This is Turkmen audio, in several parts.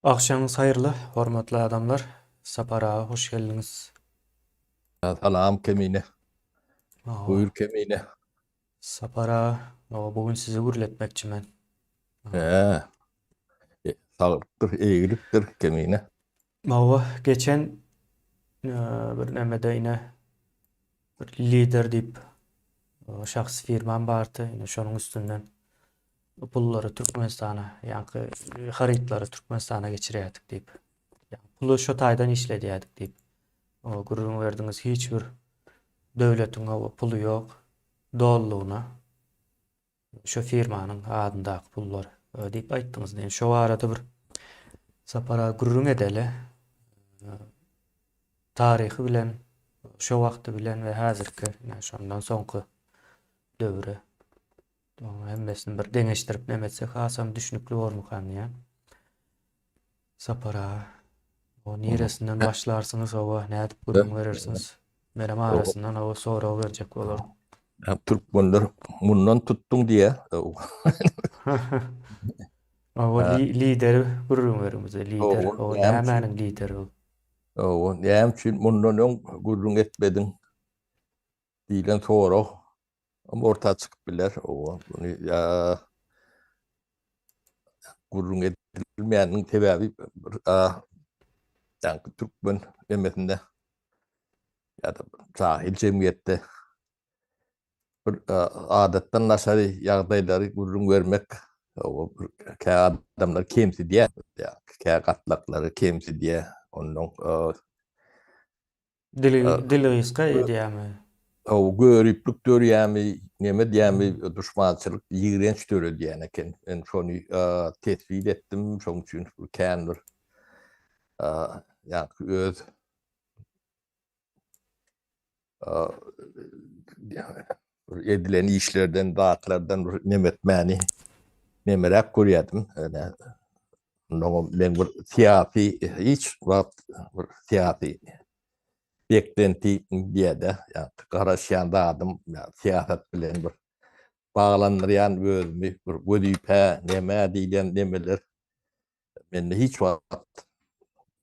Agşamyňyz haýyrly, hormatly adamlar. Sapar aga hoş geldiňiz. Salam Kemine. Hawa. Buýur Kemine. Sapar aga, hawa bu gün sizi gürletmekçi men. Hä. E, Saglykdyr, eýgilikdir Kemine. Hawa, geçen e, bir nemede ine bir lider diýip e, şahsy firmam bardy. Ine şonuň üstünden pullary Türkmenistana, ýaňky harytlary Türkmenistana geçirýärdik diýip. Puly şo taýdan işledýärdik diýip. O gürrüň berdiňiz hiç bir döwletiň o puly ýok dollugyna şo firmanyň adyndaky pullar diýip aýtdyňyz. Indi şo barada bir Sapar aga gürrüň edeli. Taryhy bilen, şo wagty bilen we häzirki, şondan soňky döwri. Hemmesini bir deňeşdirip neme etsek hasam düşnükli bormykan diýýän. Sapar aga. O niresinden başlarsyňyz owa nädip gürrüň berersiňiz? Menem arasyndan owa sorag berjek bolaryn. Ya, Türkmenler mundan tutduň diýä. Owa lideri gürrüň beriň bize lider. Owa nämäniň lideri ol? Owa näme üçin mundan öň gürrüň etmediň diýlen sorag Hem orta çykyp biler. Owa, muny gürrüň edilmeýäniniň sebäbi bir ýaňky türkmen nemesinde ýa-da jahil jemgyýetde bir adatdan daşary ýagdaýlary gürrüň bermek kä adamlar kemsidýär, kä gatlaklary kemsidýär. Ondan Dili dili gysga edýärmi? Hawa, göriplik dörýärmi, neme edýärmi, duşmançylyk, ýigrenç döredýän eken. Men şony teswit etdim, şonuň üçin kän bir ýaňky öz edilen işlerden, zatlardan bir neme etmäni nemeräk görýärdim. Ondan men bir syýasy hiç wagt bir syýasy beklenti diýede, ýa garaşýan zadym syýasat bilen bir baglandyrýan özümi bir wezipä, nämä diýlen nemeler mende hiç wagt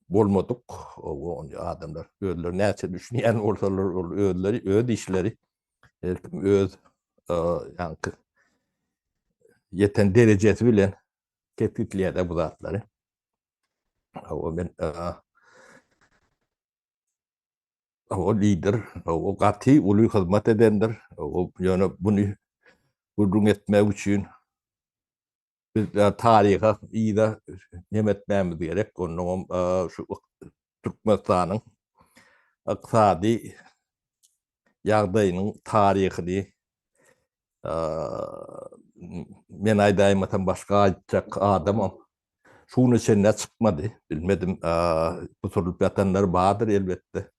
bolmadyk. Ony adamlar özleri näçe düşünýän bolsalar, ol özleri öz işleri, her kim öz ýaňky ýeten derejesi bilen kesgitleýär bu zatlary. O men o lider, o gaty uly hyzmat edendir. O ýöne buny gürrüň etmek üçin biz taryha yza neme etmämiz gerek. Onnoňam şu Türkmenistanyň ykdysady ýagdaýynyň taryhyny men aýdaýmasam başga aýtjak adamam şu güne çenli çykmady. Bilmedim, pusurylyp ýatanlar bardyr elbetde.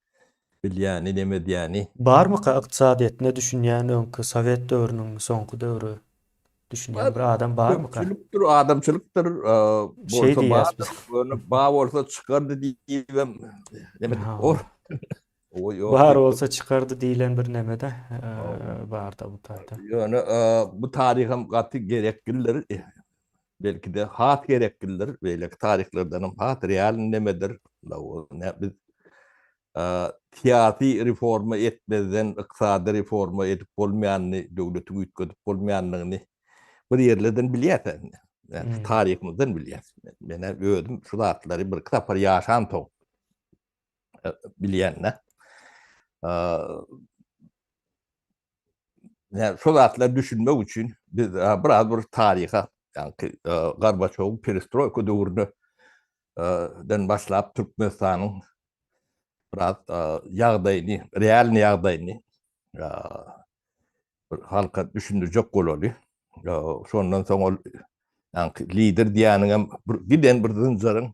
Bilýäni, neme edýäni. Barmyka ykdysadyýetine düşünýän öňki sowet döwrüniň soňky döwri düşünýän bir adam barmyka? Köpçülikdir, adamçylykdyr. Şeý Bolsa diýýäs bardyr, biz. ýöne bar bolsa çykardy diýibem neme edip bor. O ýok Bar diýip. bolsa çykardy diýlen bir neme-de barda bu taýda. Ýöne bu taryham gaty gereklidir. Belki-de has gereklidir. Beýleki taryhlardanam has real nemedir. Biz syýasy reforma etmezden ykdysady reforma edip bolmaýanyny, döwleti üýtgedip bolmaýandygyny bir ýerlerden bilýäs. Taryhymyzdan bilýäs. Men özüm şu zatlary bir-iki sapar ýaşansoň bilýän-de. Yani şo zatlara düşünmek üçin biz biraz bir taryha, ýagny Gorbaçowyň perestroýka döwrüne den başlap Türkmenistanyň biraz ýagdaýyny, realny ýagdaýyny bir halka düşündirjek bolaly. Şondan soň ol ýagny lider diýýäniňem bir giden bir zynjyryň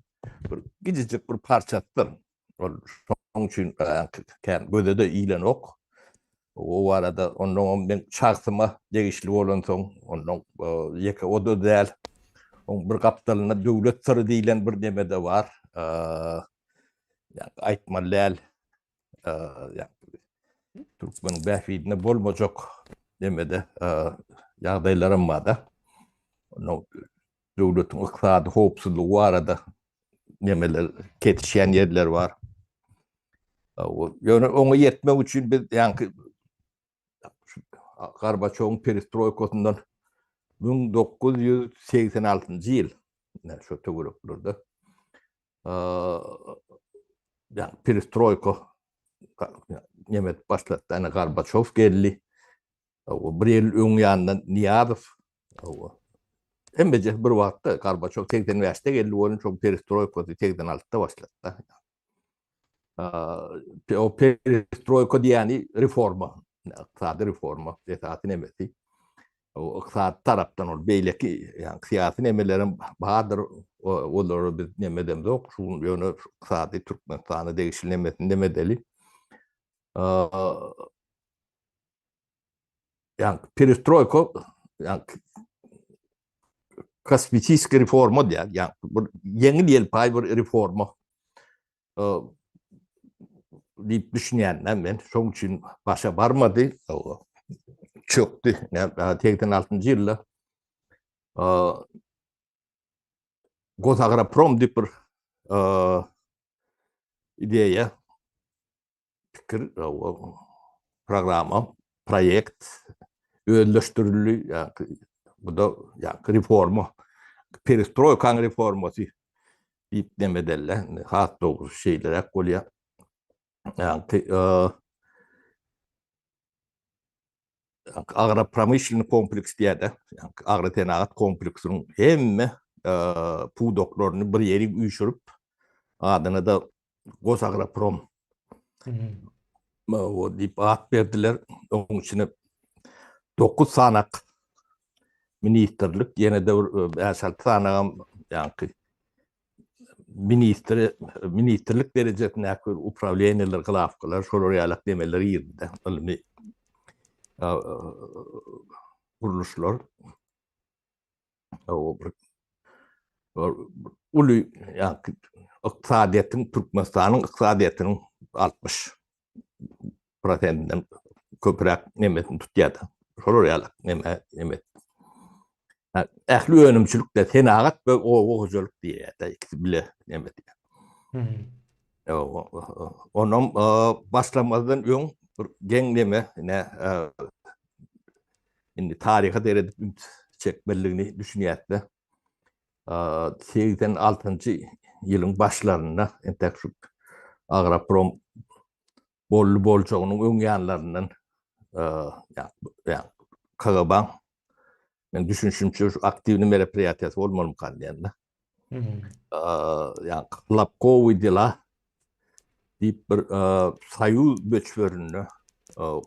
bir gijijik bir parçasydyr. Ol şonuň üçin kän göze-de ilenok. O barada onnoňam men şahsyma degişli bolansoň, onnoň ýeke o-da däl. Oň bir gapdalynda döwlet syry diýlen bir neme-de bar. Ýa aýtmaly däl. Ýa türkmeniň bähbidine bolmajak neme-de ýagdaýlaram bar-da. Onnoň döwletiň ykdysady howpsuzlygy barada. nemeler kesişýän ýerler bar. Ýöne oňa ýetmek üçin biz ýaňky Gorbaçowyň perestroýkasyndan 1986-njy ýyl şu töwereklerde ýa perestroýka neme edip başlady. Ýani Gorbaçow geldi. O bir ýyl öň ýanyndan Niýazow. Hemmeje bir wagtda Gorbaçow 85-de geldi, onuň şol perestroýkasy 86-da başlady. O perestroýka diýýäni reforma, ykdysady reforma esasy nemesi. O ykdysady tarapdan ol beýleki ýagny syýasy nemelerem bardyr, olara biz neme edemzok, şu gün ýöne ykdysady Türkmenistana degişli nemesini neme edeli. Ýagny perestroýka ýagny kosmetiski reforma diýýär, ýagny bir ýeňil ýelpaý bir reforma diýip düşünýän men. Şoň üçin başa barmady. Çökdi. 86-njy ýylda Gosagroprom diýip bir ideýa pikir, programma, proýekt özleşdirildi. Ýa-ni bu da ýa-ni reforma, perestroýkanyň reformasy diýip neme ederler. Indi has dogrusy şeýleräk bolýar. Ýa-ni agropromyşlennyý kompleks diýýär-de, agrosenagat kompleksiniň hemme pudaklaryny bir ýere üýşürip, adyna-da Gosagroprom diýip at berdiler. Onuň içine 9 sanak ministrlik, ýene-de bir 5-6 sanagam ýaňky ministr ministrlik derejesindäki bir uprawleniýeler, glawkalar, şolar ýalak nemeler girdi-de, ylmy gurluşlar. O bir uly ýa-ni ykdysadyýetiň Türkmenistanyň ykdysadyýetiniň 60 prosentinden köpräk nemesini tutýar. Şolar ýaly neme neme. Ähli önümçilikde senagat we oba hojalyk diýýär-de, ikisi bile neme diýýär. Onam başlamazdan öň bir geň neme, ne indi taryha seredip üns çekmelidigini düşünýäs-de. 86-njy ýylyň başlarynda entek şu Agroprom boldy boljagynyň öň ýanlaryndan KGB-iň men düşünişimçe şu aktiwny meropriýatiýasy bolmalymykan diýende. Ýa Lapkowy dela diýip bir soýuz möçberinde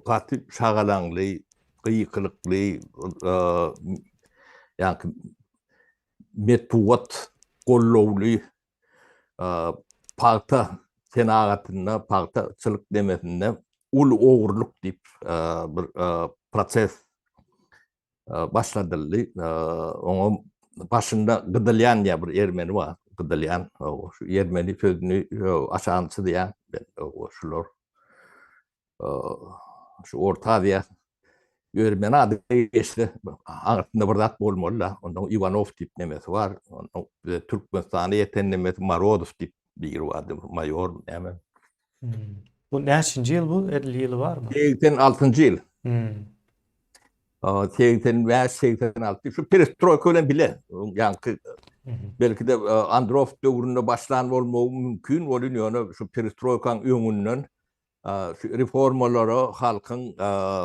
gaty şagalaňly, gykylykly, ýa-ni metbugat gollawly pagta senagatynda, pagtaçylyk nemesinde uly ogurlyk diýip bir proses başladyldy. Oňa başynda Gydylýan diýen bir ermeni bar. Gydylýan. Şu ermeni sözüni aşagyny çyzýan. Şular şu Orta Aziýa ermeni ady geçse aňyrsynda bir zat bolmaly-da. Ondan Iwanow diýip nemesi bar. Ondan Türkmenistana ýeten nemesi Morozow diýip biri bardy. Maýor näme. Bu näçinji ýyl bu? Edil ýyly barmy? 86-njy ýyl. Hmm. 85, 86 şu perestroýka bilen bile. Ýaňky belki de Androw döwründe başlan bolmagy mümkin bolýan, ýöne şu perestroýkaň öňünden şu reformalara halkyň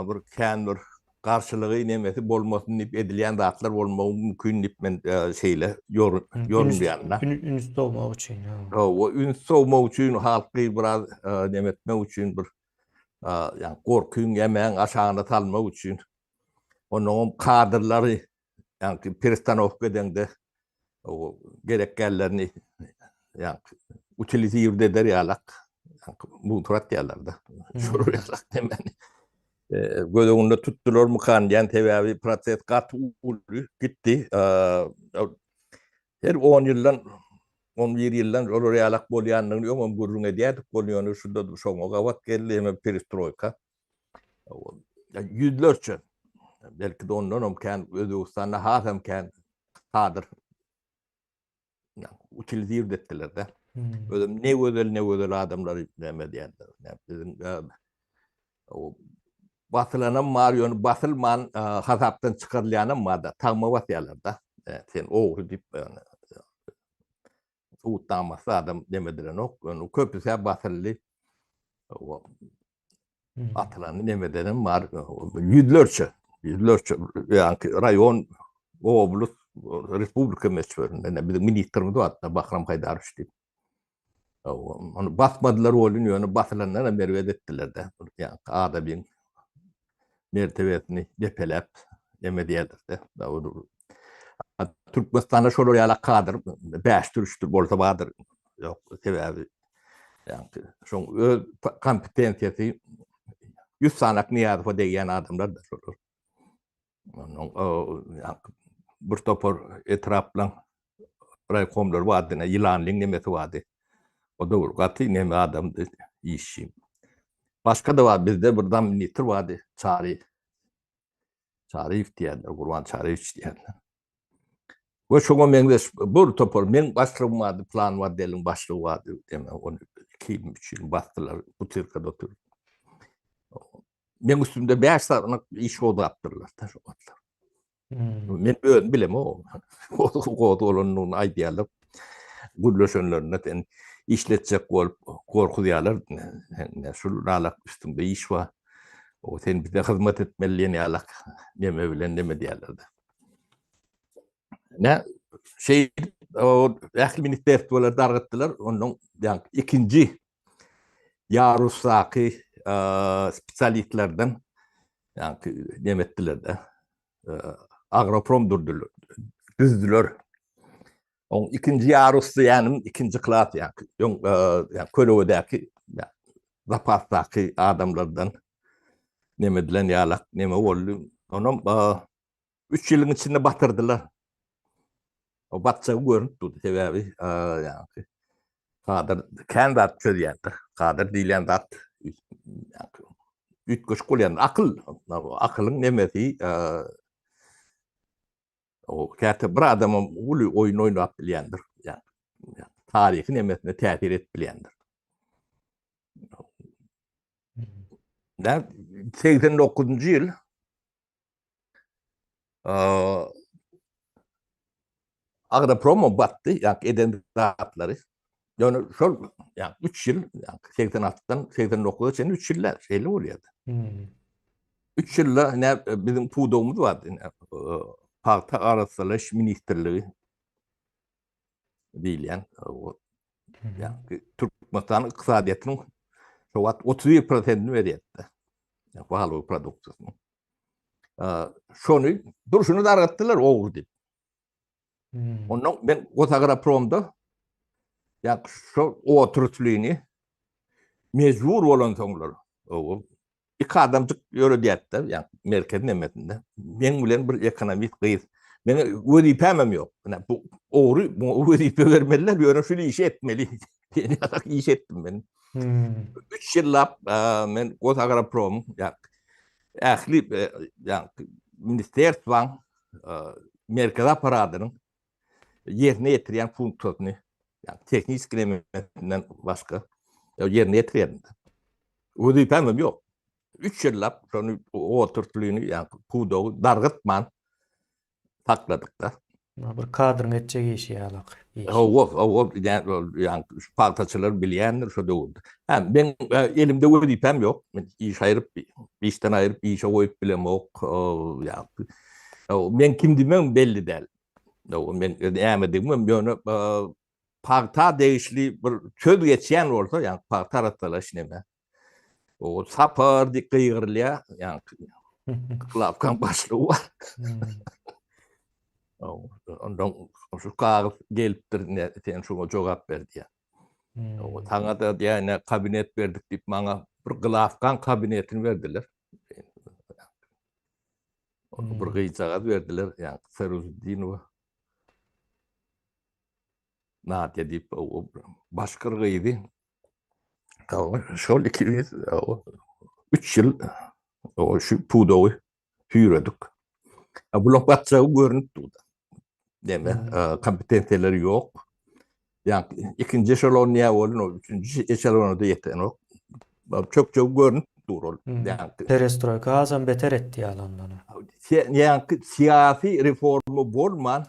bir kän bir garşylygy nemesi bolmasyn diýip edilýän zatlar bolmagy mümkin diýip men şeýle ýorunýan. Üns sowmak üçin. Hawa, üns sowmak üçin, halky biraz neme etmek üçin bir ýa gorkyň ýemäň aşagyna salmak üçin. Onnoňam kadrlary ýa perestanowka edeňde o gerek gällerini ýa utilizird eder ýalak mutur atýarlar-da. Şolar ýalak nemeni göz öňünde tutdularmykan diýen sebäbi proses gaty uly gitdi. Her 10 ýyldan 11 ýyldan olar ýalak bolýandygyny öňem gürrüň edýärdik, ol ýöne şunda şoňa gabat geldi, hem perestroýka. Ýüzlerçe, belki-de ondan hem kän, Özbegistanda has hem kän kadr utilizird etdiler-de. Özem ne gözel ne gözel adamlary näme edýärler. Biziň basylanam bar, ýöne basylman hasapdan çykarylýanam bar-da, tagma basýarlar-da. Sen ogry diýip, subutnamasy adam neme edilenok. Ýöne köpüsi basyldy. Atylany neme edenem bar. Ýüzlerçe, ýüzlerçe, ýa-ni raýon, oblast, respublika möçberinde. Biziň ministrimiz bar, Bahram Haýdarowiç diýip. Ony basmadylar welin, ýöne basylandan hem erbet etdiler-de. Ýa-ni adamyň mertebesini depeläp neme diýerler-de. Türkmenistanda şolar ýaly kadr bäşdir, üçdür bolsa bardyr. Ýok, sebäbi ýa-ni şoň öz kompetensiýasy 100 sanak Nyýazowa degýän adamlar-da şolar. Onuň bir topar etraplaň raýkomlary bardy, ine Ýylanlyň nemesi bardy. O da bir gaty neme adamdy, işçi. Başga-da bar, bizde bir zamministr bardy, Çary. Çaryýew diýýärler, Gurban Çaryýewiç diýýärler. We şoňa meňzeş bir topar meň başlygym bardy, plan oddeliň başlygy bardy, eme ony 2003 ýyl basdylar, butyrkada oturyp. Meň üstümde 5 sany iş gozgapdyrlar da şu wagtlar. Hmm. Men özüm bilemok. Gozgalanyny aýdýarlar. Gürleşenlerinde sen işletjek bolup gorkuzýarlar. Ne şu lalak üstüňde iş bar. O sen bize hyzmat etmeli diýen ýalak neme bilen neme diýerler. Ne şey o ähli ministerstwolar dargatdylar. Ondan ýa ikinji ýarusdaky spesialistlerden ýa neme etdiler-de. Agroprom durdular. Düzdüler. Oň ikinji ýarus diýýänim ikinji klas ýa öň ýa kölegedäki zapasdaky adamlardan neme edilen ýalak neme boldy. Onam 3 ýylyň içinde batyrdylar. O batjagy görünip durdy. Sebäbi ýa kadyr kän zat çözýändir. Kadyr diýilýän zat üýtgeşik bolýan akyl, akylyň nemesi O käte bir adamam uly oýun oýnap bilýändir. Ýa taryhy nemesine täsir edip bilýändir. Nä 89-nji ýyl Agropromo batdy, ýa eden zatlary. Ýöne şol ýa 3 ýyl, ýa 86-dan 89-a çenli 3 ýylda şeýle bolýardy. Hmm. 3 ýylda ne biziň pudagymyz bardy, ne pagta arassalaýyş ministrligi diýilýän. Ýa Türkmenistanyň ykdysadyýetiniň şo wagt 31 prosentini berýärdi. Balyk produksiýasynyň. Şony durşuny dargatdylar ogry diýip. Hmm. Ondan men Gosagrapromda ýa şo otruslyny mejbur bolansoňlar, o iki adamjyk ýöredýärdi, ýa merkez nemesinde. Meň bilen bir ekonomist gyz. Meň wezipäm hem ýok. Ine bu ogry bu wezipe bermeliler, ýöne şu işi etmeli. Diýen ýaly iş etdim men. Hmm. Üç ýyllap men Gosagrapromyň ýa ähli ýa ministerstwaň merkezi apparadynyň ýerine ýetirýän funksiýasyny, ýagny tehniki elementinden başga ýerine ýetirýärdim. Wezipäm hem ýok. Üç ýyllap şony oturtlyny, ýagny pudagy dargytman sakladyk-da. Bir kadryň etjek işi ýalak iş. Hawa, hawa, ýagny şu pagtaçylar bilýändir şo döwürde. Hä, meň elimde wezipäm ýok. Men iş aýryp, işden aýryp işe goýup bilemok. Ýagny men kimdigimem belli däl. Men nämedigimem ýöne pagta degişli bir söz geçýän bolsa, ýagny pagta arassalaýyş neme. O sapar diýip gygyrylýar, ýagny Klawkaň başlygy bar. Ondan şu kagyz gelipdir, ne sen şuňa jogap ber diýýär. O saňa da diýýär, ne kabinet berdik diýip maňa bir glawkaň kabinetini berdiler. Bir gyzjagaz berdiler, ýagny Feruzdinowa. Nadýa diýip, başgyr gyzy. Şol ikimiz üç ýyl şu pudagy süýredik. Bular batjagy görnüp durdy. Deme, kompetensiýalary ýok. Ýa ikinji eşelon näme boldy, o üçünji eşelona da ýetenok. Çök-çök görnüp dur ol. Hmm. Perestroýka hasam beter etdi ýaly ondan. Ýa syýasy reforma bolman,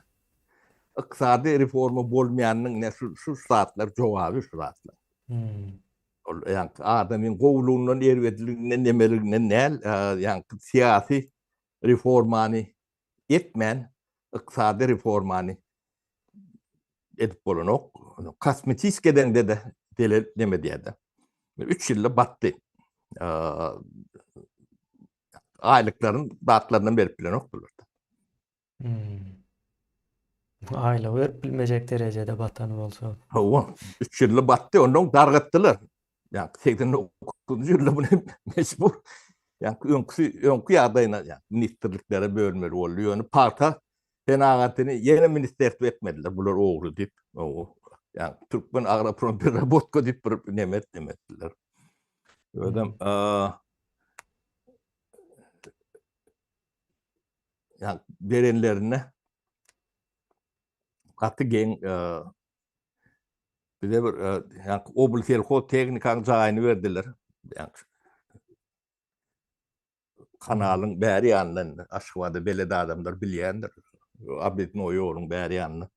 ykdysady reforma bolmaýanyň ne şu şu zatlar jogaby şu zatlar. Hmm. Ol ýa adamyň gowulygyndan, erbetliginden, nemeliginden däl, ýa syýasy reformany etmän, ykdysady reformany edip bolanok. Kosmetik edeňde-de zelel neme diýýär-de. 3 ýylda batdy. Aýlyklaryň zatlaryndan berip bilenok bular. Hmm. Aýlyk berip bilmejek derejede batan bolsa. Hawa, 3 ýylda batdy, ondan dargatdylar. Ýa 89-njy ýylda muny mejbur ýa öňküsi öňki ýagdaýyna ýa ministrliklere bölmeli boldy. Ýöne pagta senagatyny ýene ministerstwo etmediler. Bular ogry diýip. Ýa Türkmen agroprompererabotka diýip bir neme etdiler. Özem ýa berenlerine gaty geň Bize bir ýa oblselhoz tehnikanyň jaýyny berdiler. Ýa kanalyň bäri ýanynda Aşgabada beled adamlar bilýändir. Obýezdnoý ýoluň bäri ýanynda.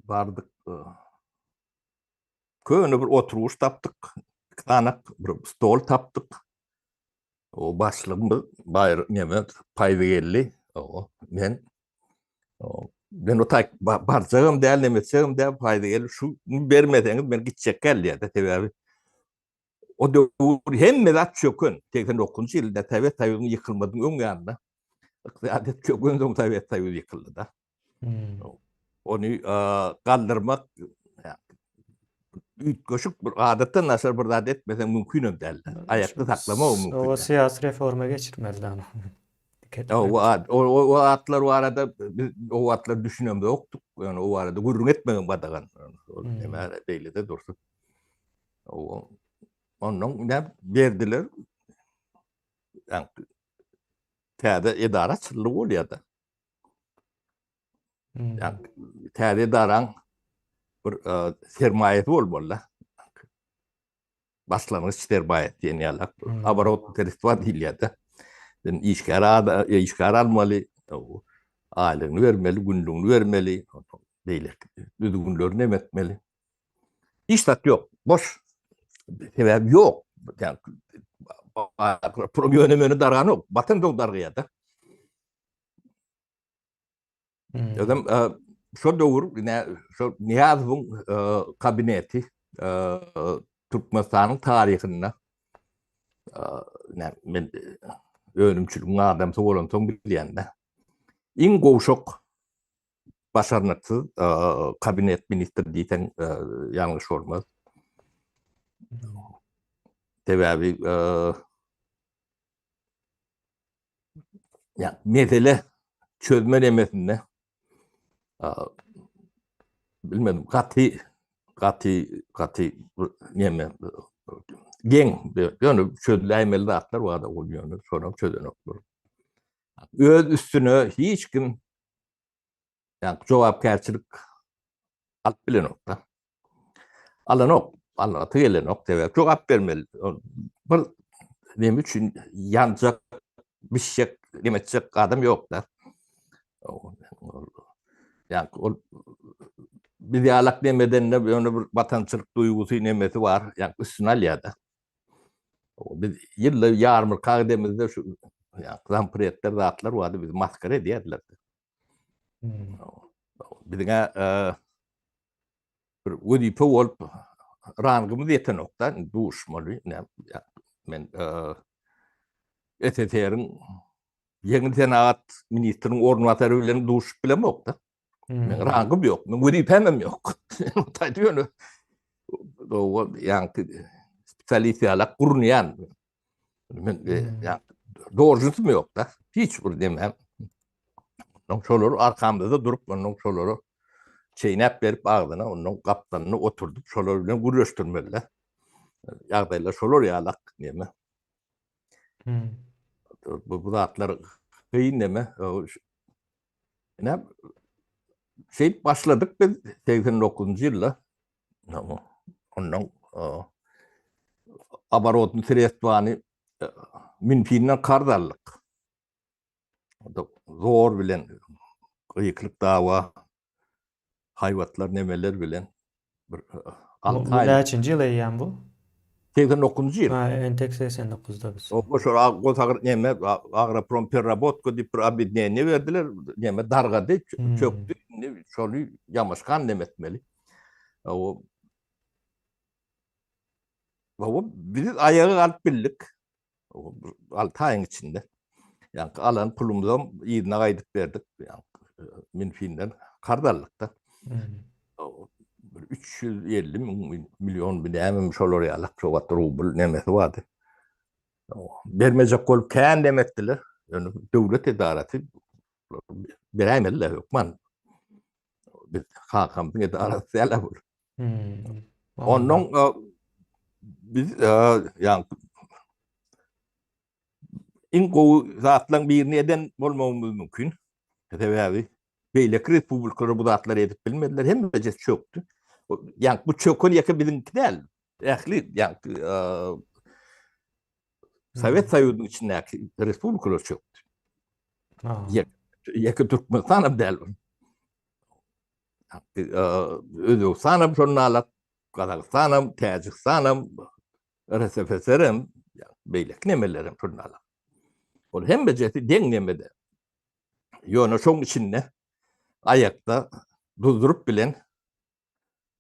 Bardyk. Köne bir oturgyç tapdyk. Iki sany bir stol tapdyk. O başlygymyz Baýr neme Paýzygeldi. O men o, men o taý barjagam däl, neme etjegem däl, Paýzygeldi şu bermeseňiz men gitjek gel diýdi. Sebäbi o döwür hemme zat çöken. 89-njy ýylda Sowet Soýuzynyň ýykylmadyň öň ýanynda ykdysadyýet çöken soň Sowet Soýuzy ýykyldy da. Hmm. Ony galdyrmak üýtgeşik bir adatdan daşary bir zat etmeseň mümkin hem däl. Aýakda saklamak mümkin. O syýasy reforma geçirmeli ony. O o atlar barada biz o atlar düşünemde ýokduk. Ýöne o barada gürrüň etmegem gadagan. Ol Hmm. näme beýlede dursun. O ondan ne berdiler. Täze edara açyldy bolýar-da. Hmm. Yani, täze edaraň bir e, sermaýasy bolmaly. Başlangyç sermaýasy diýen ýaly. Hmm. Oborot sredstva diýilýär-de. Sen işgär ada, e, işgär almaly, aýlygyny bermeli, günlügini bermeli, beýleki düzgünlerini hem etmeli. Hiç zat ýok, boş. Sebäbi ýok. Yani, ýöne möne darganok, batan dog dargaýar-da. Hmm. Özem e, şo döwür ine şo Nyýazowyň e, kabineti e, Türkmenistanyň taryhynda ine men önümçiligiň adamsy bolansoň bilýän-de. Iň gowşak başarnyksyz kabinet ministri diýseň ýalňyş bolmaz. Sebäbi Ya mesele çözme nemesinde bilmedim gaty gaty gaty neme geň ýöne çözüläýmeli zatlar bar ol ýöne şonam çözenoklar. Öz üstüne hiç kim ýa jogapkärçilik alyp bilenok da. Alanok, alanaty gelenok sebäp jogap bermeli. Bir neme üçin ýanjak, bişjek, neme etjek adam ýok da. Ýa ol biz ýalak nemeden de ýöne bir watançylyk duýgusy nemesi bar, ýa üstüne alýar da. Biz ýylda ýarmurka gidemizde şu ýa zampretler zatlar bardy, bizi maskara edýärdiler. Hmm. Biziň bir wezipe bolup rangymyz ýetenok-da, duşmaly. Men SSR-iň ýeňil senagat ministriniň orunbasary bilen duşup bilemok-da. Hmm. Men rangym ýok, men wezipäm hem ýok. Taýdy ýöne dogry, ýaňky spesialist ýalak gurnaýan. Men e, hmm. ýa dogrusu ýok-da. Hiç bir demem. Ondan şolary arkamyzda durup, ondan şolary çeýnäp berip agzyna, ondan gapdalyny oturdyp, şolar bilen gürleşdirmeli. Ýagdaýlar şolar ýalak neme. Hmm. Bu, bu zatlar kyn neme. Näme? Şeýdip başladyk biz 89-njy ýylda. Ondan oborotny sredstwany Minfinden karz aldyk. Zor bilen gykylyk dawa haýbatlar nemeler bilen bir 6 aý. Näçinji ýyl eýýäm bu? 89-njy ýyl. Ha, entek 89-da biz. O şol gosagyr neme agroprom perrabotka diýip bir obýedineniýe berdiler. Neme dargady, çökdi. Indi şony ýamaşgan neme etmeli. O Baba biz aýaga galyp bildik. 6 aýyň içinde. Ýa alan pulumyzam yzyna gaýdyp berdik. Ýa Minfinden karz aldyk-da. Bir 350 müň million bir näme şolar ýaly şo wagt rubl nemesi bardy. Bermejek bolup kän dem etdiler. Ýöne döwlet edarasy beräýmediler hökman. Biz kakamyzyň edarasy däl bu. Hmm. Ondan biz ýa iň gowy zatlaryň birini eden bolmagymyz mümkin. Sebäbi beýleki respublikalar bu zatlary edip bilmediler. Hemmesi çökdi. Ýa bu çöken ýeke biziňki däl. Ähli ýa Sowet Soýuzynyň içindäki respublikalar çökdi. Ýeke Türkmenistan hem däl. Özbegistan hem şonda alak, Gazagystan hem, Täjigistan hem, RSFSR hem, beýleki nemeler hem şonda alak. Ol hemmejesi deň nemede. Ýöne şoň içinde aýakda duzduryp bilen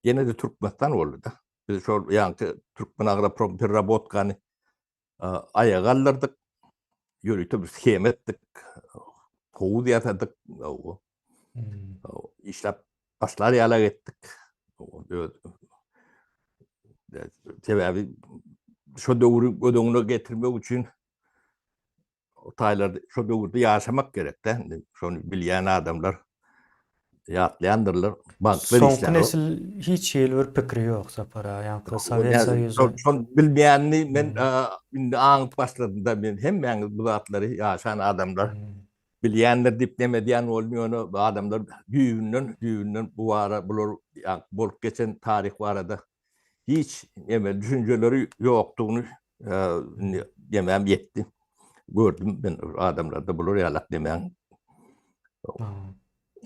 ýene-de Türkmenistan boldy-da. Biz şol ýaňky Türkmen agroprom perrabotkany aýaga galdyrdyk. Ýörite bir shema etdik. Howuz ýasadyk. Işläp başlar ýalak etdik. Öz sebäbi şo döwri göz öňüne getirmek üçin O taýlarda şo döwürde ýaşamak gerek-dä. Indi şony bilýän adamlar ýatlaýandyrlar. Banklar Soňky işlänok. nesil hiç hili bir pikiri ýok Sapar aga. Ýaňky Sowet Soýuzy. Şony bilmeýänini men indi aňyp başladym-da. Men hemmäňiz bu zatlary ýaşan adamlar bilýändir diýip neme edýän boldum. Ýöne bu adamlar düýbünden, düýbünden bu bara bular ýaňky bolup geçen taryh barada hiç neme düşünjeleri ýokdugyny indi demem ýetdi. Gördüm men adamlarda bular ýalak demäň.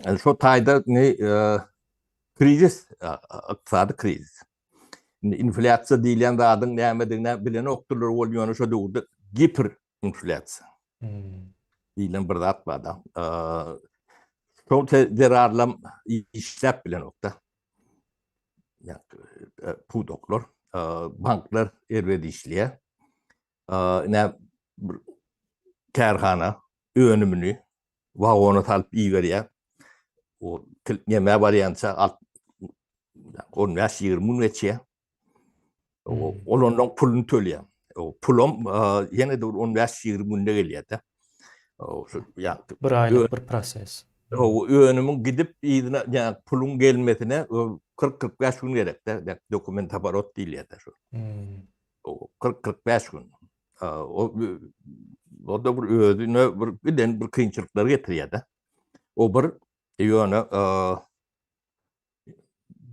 Yani şo taýda ne krizis, ykdysady krizis. Indi inflýasiýa diýilýän zadyň nämedigini bilenokdyrlar ol ýöne şo döwürde giper inflýasiýa. Diýilen bir zat bar da. Şol zerarlam işläp bilenokda. Pudaklar, banklar erbet işleýär. Ine bir kärhana önümini wagona salyp iberýär. O nämä barýança 15-20 gün geçýär. Ol ondan puluny töleýär. Pulam ýene de bir 15-20 günde gelýär-de. Bir aýlyk bir proses. Önümiň gidip yzyna, ýa puluň gelmesine 40-45 gün gerek-de, dokument oborot diýilýär-de şu. 40-45 gün. O o da bir özüne bir giden bir kynçylyklar getirýär-de. O bir ýöne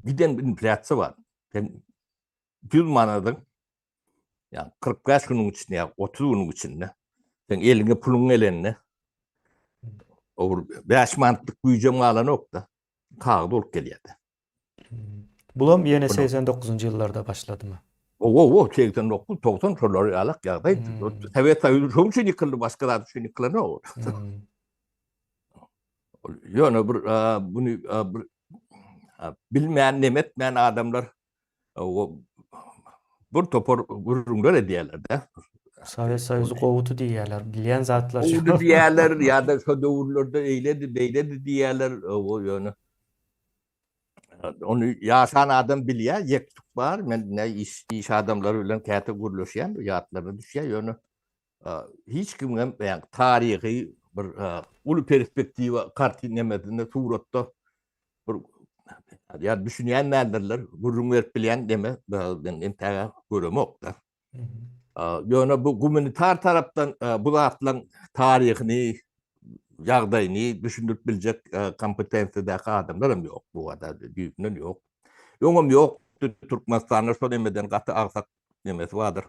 giden bir inflýasiýa bar. Sen 100 manadyň ýa 45 günüň içinde ýa 30 günüň içinde sen eliňe puluň gelende o bir 5 manatlyk güýjem galanok-da. Kagyz bolup gelýär-de. Bulam ýene 89-njy ýyllarda başladymy? Owo, owo, 89, 90 şolar ýalak ýagdaý. Hmm. Sowet Soýuzy şoň üçin ýykyldy, başga zat üçin ýykylanok. Hmm. Ýöne bir buny bir bilmän, neme etmän adamlar bir topar gürrüňler edýärler-de. Sowet Soýuzy gowudy diýýärler, bilýän zatlar. Gowudy diýýärler, ýa-da şo döwürlerde eýledi, beýledi diýýärler, ýöne ony ýaşan adam bilýär, ýek-tük bar. Men ne iş, iş adamlary bilen käte gürleşýän, ýatlaryna düşýär, ýöne hiç kimiň hem taryhy bir uly perspektiwa kartin nemesinde suratda bir ýa düşünýän däldirler, gürrüň berip bilýän deme men entäge göremok-da. Ýöne bu gumanitar tarapdan bu zatlaryň taryhyny. ýagdaýyny düşündirip biljek kompetensiýadaky adamlar hem ýok bu barada düýbünden ýok. Öňem ýokdy Türkmenistanda şol emeden gaty agsak nemesi bardyr.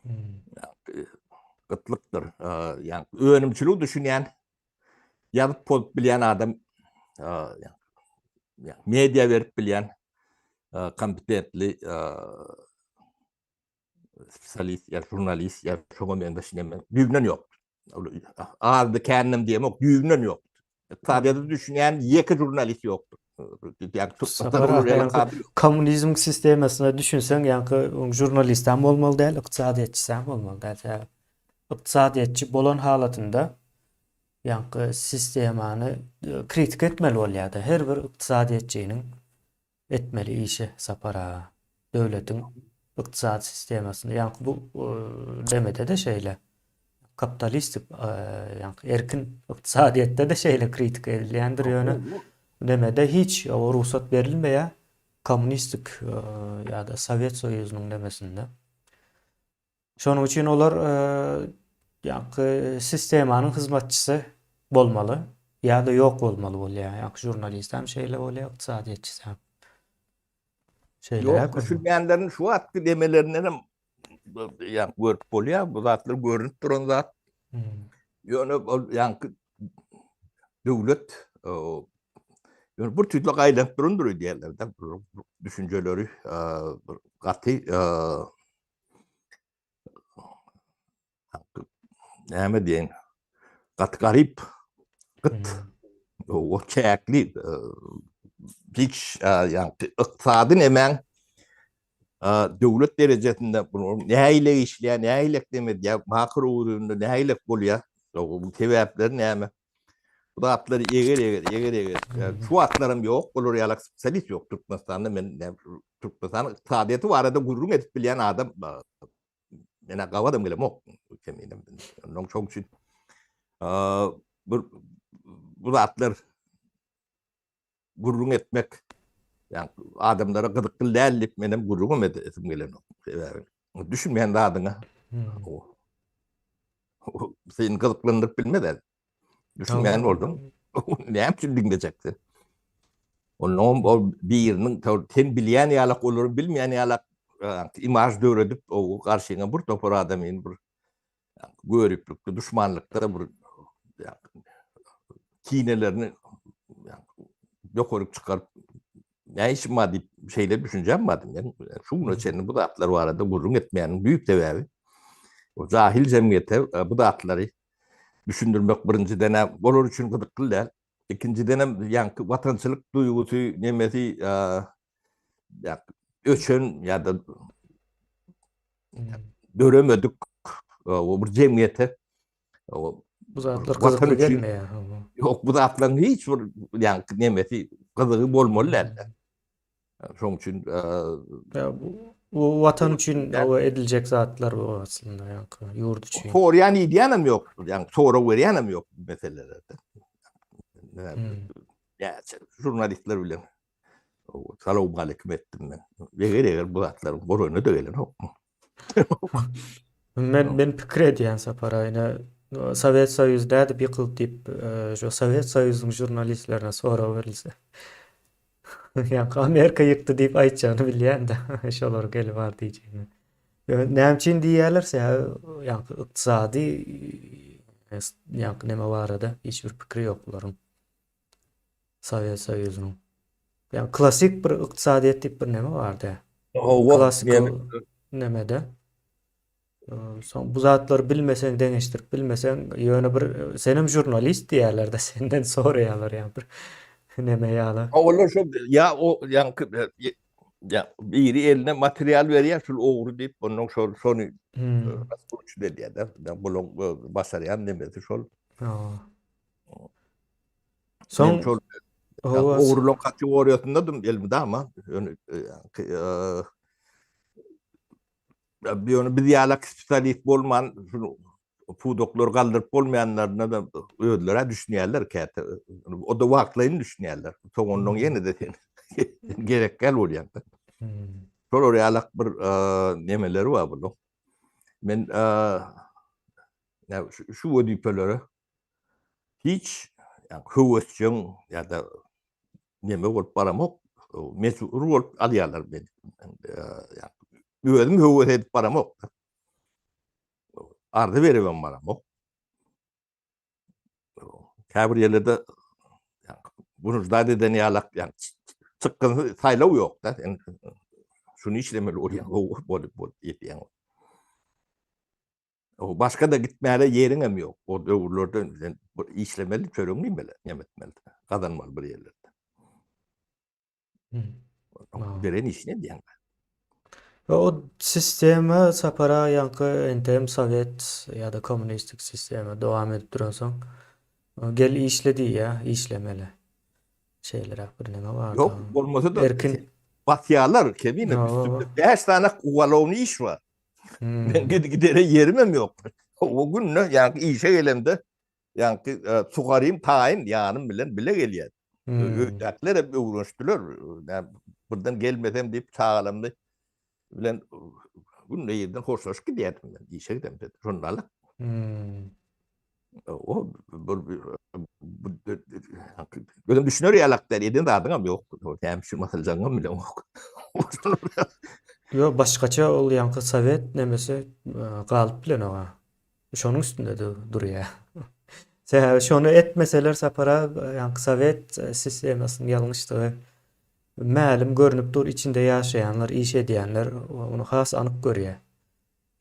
Hmm. Gytlykdyr. Ýa önümçiligi düşünýän, ýazyp pozup bilýän adam, ýa media berip bilýän kompetentli spesialist ýa žurnalist ýa şoňa meňzeş neme düýbünden ýok. Azdy kändem diýemok, düýbünden ýok. Ykdysadyýete düşünýän ýeke žurnalist ýokdur. Kommunizm sistemasyna düşünseň, ýaňky žurnalistem bolmaly däl, ykdysadyýetçisem bolmaly däl. Sebäbi ykdysadyýetçi bolan halatynda ýaňky sistemany e, kritika etmeli bolýar-da. Her bir ykdysadyýetçiniň etmeli işi Sapar aga. Döwletiň ykdysady sistemasynda, ýaňky bu demede-de şeýle. Kapitalistik, ýaňky erkin ykdysadyýetde-de şeýle kritika edilýändir, ýöne demede hiç rugsat berilmeýär kommunistik ýa-da Sowet Soýuzynyň demesinde. Şonuň üçin olar ýaňky sistemanyň hyzmatçysy bolmaly ýa-da ýok bolmaly bolýar. Ýaňky žurnalist hem şeýle bolýar, ykdysadyýetçisi hem. Şeýleräk. Ýok, düşünmeýänleriň şu wagtky demelerinden hem ýa görüp bolýar, bu zatlar görünip duran zat. Hmm. Ýöne ol ýaňky döwlet ýöne bir tüýsli gaýlanyp durandyr öýdýärler-de, düşünjeleri gaty näme diýen gaty garyp gyt o çäkli hiç ýa ykdysady nemäň döwlet derejesinde bunu nähili işleýär, nähili neme edýär, makro ugrunda nähili bolýar, bu sebäpleri näme? Bu zatlary eger eger eger eger şu wagtlaram ýok, olar ýaly spesialist ýok Türkmenistanda men Türkmenistanyň ykdysadyýeti barada gürrüň edip bilýän adam menä gabadam gelemok. Ondan şoň üçin bir bu zatlar gürrüň etmek ýa adamlara gyzykly däl diýip menem gürrüňem edesim gelenok. Sebäbi düşünmeýän zadyňa seni gyzyklandyryp bilmez. Düşünmeýän bolduň. Näme üçin diňlejek sen? Ondan ol biriniň sen bilýän ýalak olary bilmeýän ýalak imaj döredip o garşyňa bir topar adamyny bir göriplikde, duşmanlykda bir kinelerini ýokaryk çykaryp näme işim bar diýip şeýle düşünjem bardy men. Şu güne çenli bu zatlar barada gürrüň etmeýäniň büyük sebäbi o jahil jemgyýete bu zatlary düşündirmek birinjiden olar üçin gyzykly däl. Ikinjiden hem ýaňky watançylyk duýgusy nemesi öçen ýa-da döremedik o bir jemgyýete bu zatlar gyzykly gelmeýär. Ýok, bu zatlaryň hiç bir ýaňky nemesi gyzygy bolmaly däl. Şoň üçin bu bu watan üçin ediljek zatlar bu aslynda ýaňky ýurt üçin. Soraýan diýýän hem ýok, ýaňky sorag berýän hem ýok bu meselelerde. Näçe žurnalistler bilen salowmaleýkim etdim men. Eger eger bu zatlaryň golaýyna-da gelenok. Men men pikir edýän Sapar ine Sowet Soýuzy nädip ýykyldy diýip şu Sowet Soýuzynyň žurnalistlerine sorag berilse. Ýa Amerika ýykdy diýip aýtjagyny bilýän-de şolar gelip bar diýjegini. Näme üçin diýýärler sebäbi ýaňky ykdysady ýaňky neme barada hiç bir pikiri ýok bularyň. Sowet Soýuzynyň. Ýa klasik bir ykdysadyýet diýip bir neme bardy. Klasik nemede. Soň bu zatlary bilmeseň, deňeşdirip bilmeseň, ýöne bir senem žurnalist diýýärler-de, senden soraýarlar ýa bir neme ýaly. Olar şo ýa o ýaňky ýa biri eline material berýär, şul ogry diýip, ondan şol şony raskruçit edýär-de. Bulaň başarýan nemesi şol. Soň şol ogrulyk kategoriýasyndadym elmydama. Ýöne ýöne biz ýalak spesialist bolman şunu pudaklary galdyryp bolmaýanlaryna da özleri düşünýärler käte. O da wagtlaýyn düşünýärler. Soň ondan ýene-de sen gerek däl bolýar. Şolar ýalak bir nemeleri bar bunuň. Men şu wezipelere. Hiç höwesjeň ýa-da neme bolup baramok, mejbur bolup alýarlar meni. Özüm höwes edip baramok. Arza beribem baramok. Käbir ýerlerde bunujdat eden ýalak, çykgynsyz saýlaw ýok-da. Sen şuny işlemeli bolýaň, bolup bolup ýetýäň. Başga-da gitmäge ýeriňem ýok. O döwürlerde sen işlemeli, çöregiňi iýmeli, näme etmeli, gazanmaly bir ýerlerde. Beren işini edýäň. O sistema Sapar aga ýaňky entegem sowet ýa-da kommunistik sistema dowam edip duransoň gel işle diýýä, işlemeli. Şeýleräk bir neme bar. Ýok, bolmasa-da erkin basýarlar kemine üstümde 5 sany ugalowny iş bar. Men gidere ýerimem ýok. O günde ýaňky işe gelemde ýaňky e, sugarym taýyn ýanym bilen bile gelýär. Hmm. Öýdäkiler hem öwrenişdiler. Birden gelmesem diýip çagalamdy bilen günde ýerden hoşlaşyp gidýärdim men işe gidemde. Şonda alyp. Hmm. O bir Özüm düşüner ýalak däl, eden zadyňam ýok. Näme üçin basyljagyňam bilemok. Ýok, başgaça ol ýaňky sowet nemesi e, galyp bilenok-a. Şonuň üstünde de durýar. Sebäbi şony etmeseler Sapar aga ýaňky sowet e, sistemasynyň ýalňyşdygy mälim görnüp dur, içinde ýaşaýanlar, iş edýänler ony has anyk görýär.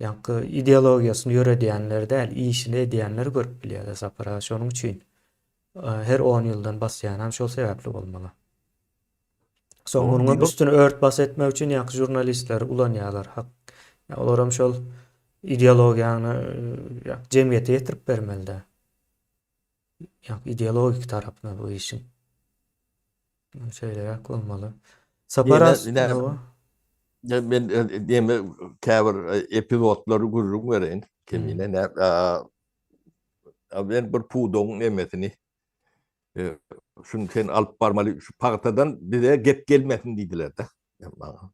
Ýaňky ideologiýasyny ýöredýänler däl, işini edýänler görüp bilýär-de Sapar aga, şonuň üçin her on ýyldan basýanam şol sebäpli bolmaly. Soň munuňam üstüni ört bas etmek üçin ýaňky žurnalistleri ulanýarlar. Hak, olaram şol ideologiýany jemgyýete ýetirip bermeli-dä. Ýaňky ideologik tarapyna bu işiň. Şeýleräk bolmaly. Sapar Ýene men diýme käbir epizodlary gürrüň bereýin. Kemine ne men bir pudagyň nemesini şuny sen alyp barmaly şu pagtadan bize gep gelmesin diýdiler-de. Maňa.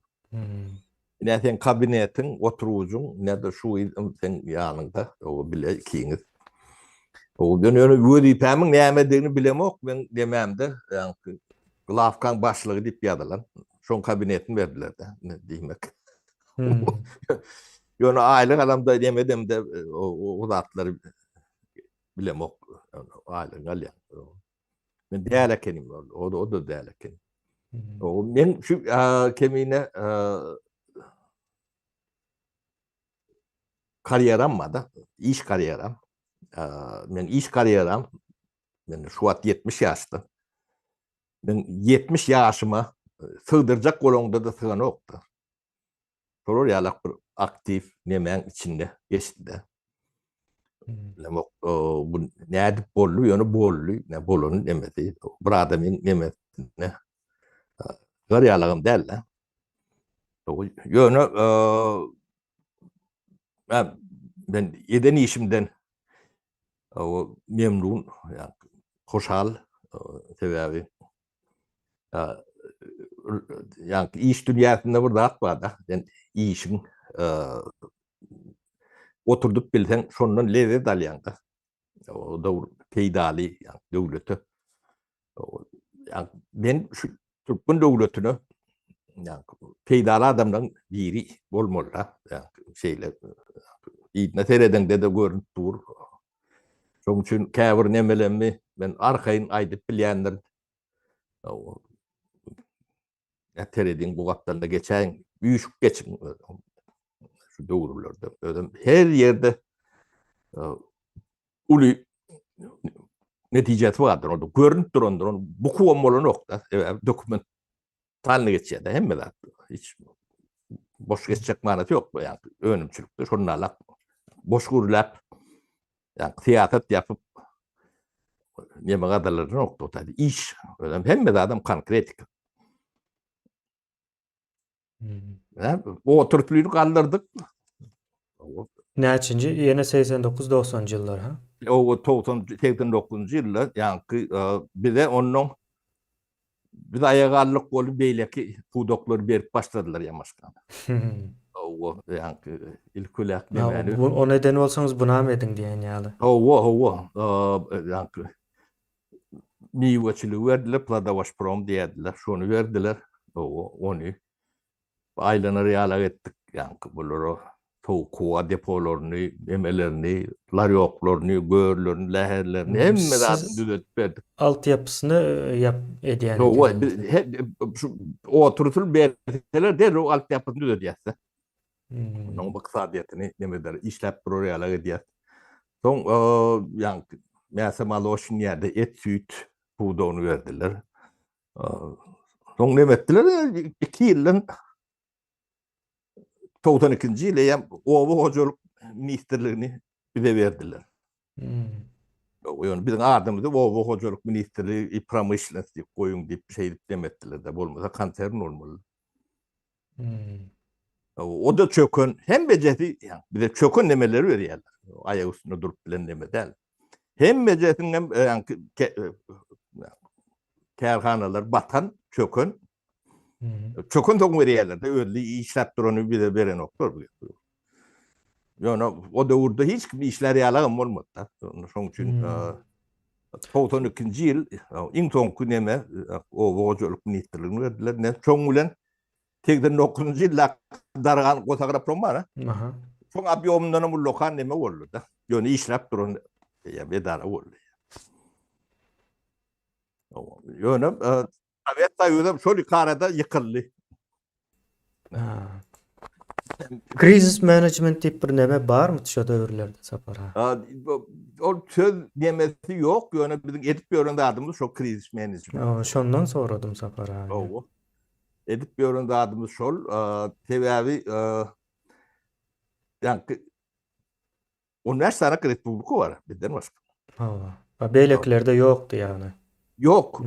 Ine seň kabinetiň, oturgyjyň, ine-de şu gyz seň ýanyňda, o bile ikiňiz. O men ýöne wezipämiň nämedigini bilemok, men demämde, ýaňky glawkaň başlygy diýip ýazylan. Şoň kabinetini berdiler-de, diýmek. Ýöne aýlyk alamda, nemedemde o zatlary bilemok. Aýlygyňy alýaň. Men däl ekenim, o da däl eken. O men şu kemine karýeram bar da, iş karýeram. Men iş karýeram men şu wagt 70 ýaşda. Men 70 ýaşyma sygdyrjak bolaňda-da syganokda. Şolar ýalak bir aktiw nemäň içinde geçdi-de. Bilemok, bu nädip boldy, ýöne boldy, ne bolany nemesi, bir adamyň nemesine gar ýalagam däl-de. Ýöne men eden işimden memnun, hoşal, sebäbi ýa iş dünýäsinde bir zat bar-da, sen işiň oturdyp bilseň, şondan lezzet alýaň-da. O da peýdaly, ýa döwlete. Ýa men şu türkmen döwletine ýa peýdaly adamlaryň biri bolmaly-da. Ýa şeýle yzyna seredeňde-de görünip dur. Şonuň üçin käbir nemelerimi men arkaýyn aýdyp bilýändirin. Serediň bu gapdalda geçäýiň, üýşüp geçiň şu döwürlerde. Özüm her ýerde uly netijesi bardyr. Onda görünip durandyr. Onu bukubam bolanok-da. Sebäbi dokument Talny geçýär-de hemme zat. Hiç boş geçjek manysy ýok bu ýa önümçilikde şonda boş gürläp ýa syýasat ýapyp neme gazalary ýok da iş özem hemme zadam konkretika. Hmm. O türklüğünü kaldırdık. Näçinji? Ýene 89-90-njy ýyllar, ha? O 90 89-njy ýyllar, ýaňky bize ondan Biz aýaga aldyk boldy, beýleki pudaklary berip başladylar ýamaşkany. Hawa, ýaňky ilk biläk nämäni. Ony eden bolsaňyz bunam ediň diýen ýaly. Hawa, hawa, ýaňky. Miweçiligi berdiler, Plodowoşprom diýerdiler, şony berdiler. Ony aýlanar ýalak etdik. Ýaňky bulara sowuk howa depolaryny, nemelerini, larýoklaryny, görlerini, läherlerini, hemme zadyny düzetip berdik. Altyapysyny ýap edýän ekeniňiz. Şu oturysyl berseler derrew altyapysyny düzedýäs-de. Onuň ykdysadyýetini nemeler işläp durar ýalak edýär. Soň ýaňky Mäse Maloşin ýerde et-süýt pudagyny berdiler. Soň neme etdiler? 2 ýyldan 92-nji ýyl eýýäm oba hojalyk ministrligini bize berdiler. Ýöne biziň adymyzy oba hojalyk ministrligi i promyşlennost diýip goýuň diýip şeýdip neme etdiler-de, bolmasa konsern bolmaly. Hmm. O da çöken, hemmejesi bize çöken nemeleri berýärler. Aýak üstünde durup bilen neme däl. Hemmejesiniň hem e, e, kärhanalar batan, çöken. Hmm. Çöken soň berýärler de, özli işläp durany bize berenoklar bu. Ýöne o döwürde hiç kim işlär ýalagam bolmady. Şonuň üçin hmm. 92-nji ýyl iň soňky neme oba hojalyk ministrligini berdiler. Ne şoň bilen 89-njy ýylda dargan Gosagroprom bar. Aha. Şoň obýomyndan hem ullakan neme boldy-da. Ýöne işläp duran ýa edara boldy. Ýöne Sowet Soýuzam şol ikarada ýykyldy. Krizis menejment diýip bir neme barmy şo döwürlerde Sapar aga? Ol söz nemesi ýok, ýöne biziň edip ýören zadymyz şo krizis menejment. Şondan soradym Sapar aga. Hawa. Edip ýören zadymyz şol. Sebäbi ýaňky 15 sany respublika bar bizden başga. Hawa. A beýlekilerde ýokdy ýagny. Ýok.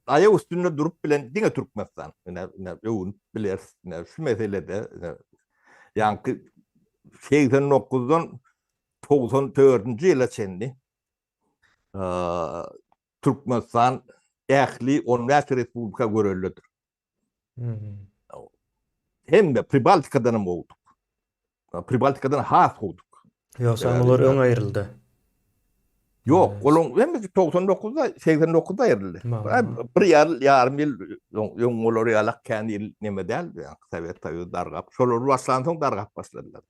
Aýak üstünde durup bilen diňe Türkmenistan. Ine, ine öwünip bileris. Ine şu meselede ine ýaňky 89-dan 94-nji ýyla çenli Türkmenistan ähli 15 respublika göreldedir. Hem-de Pribaltikadan hem gowudyk. Pribaltikadan has gowudyk. Ýogsam olar öň aýryldy. Ýok, olaryň hemmesi 99-da, 89-da aýryldy. Bir ýyl, ýarym ýyl öň olar ýalak kän ýyl neme däl, Sowet Soýuzy dargap, şolar başlansoň dargap başladylar.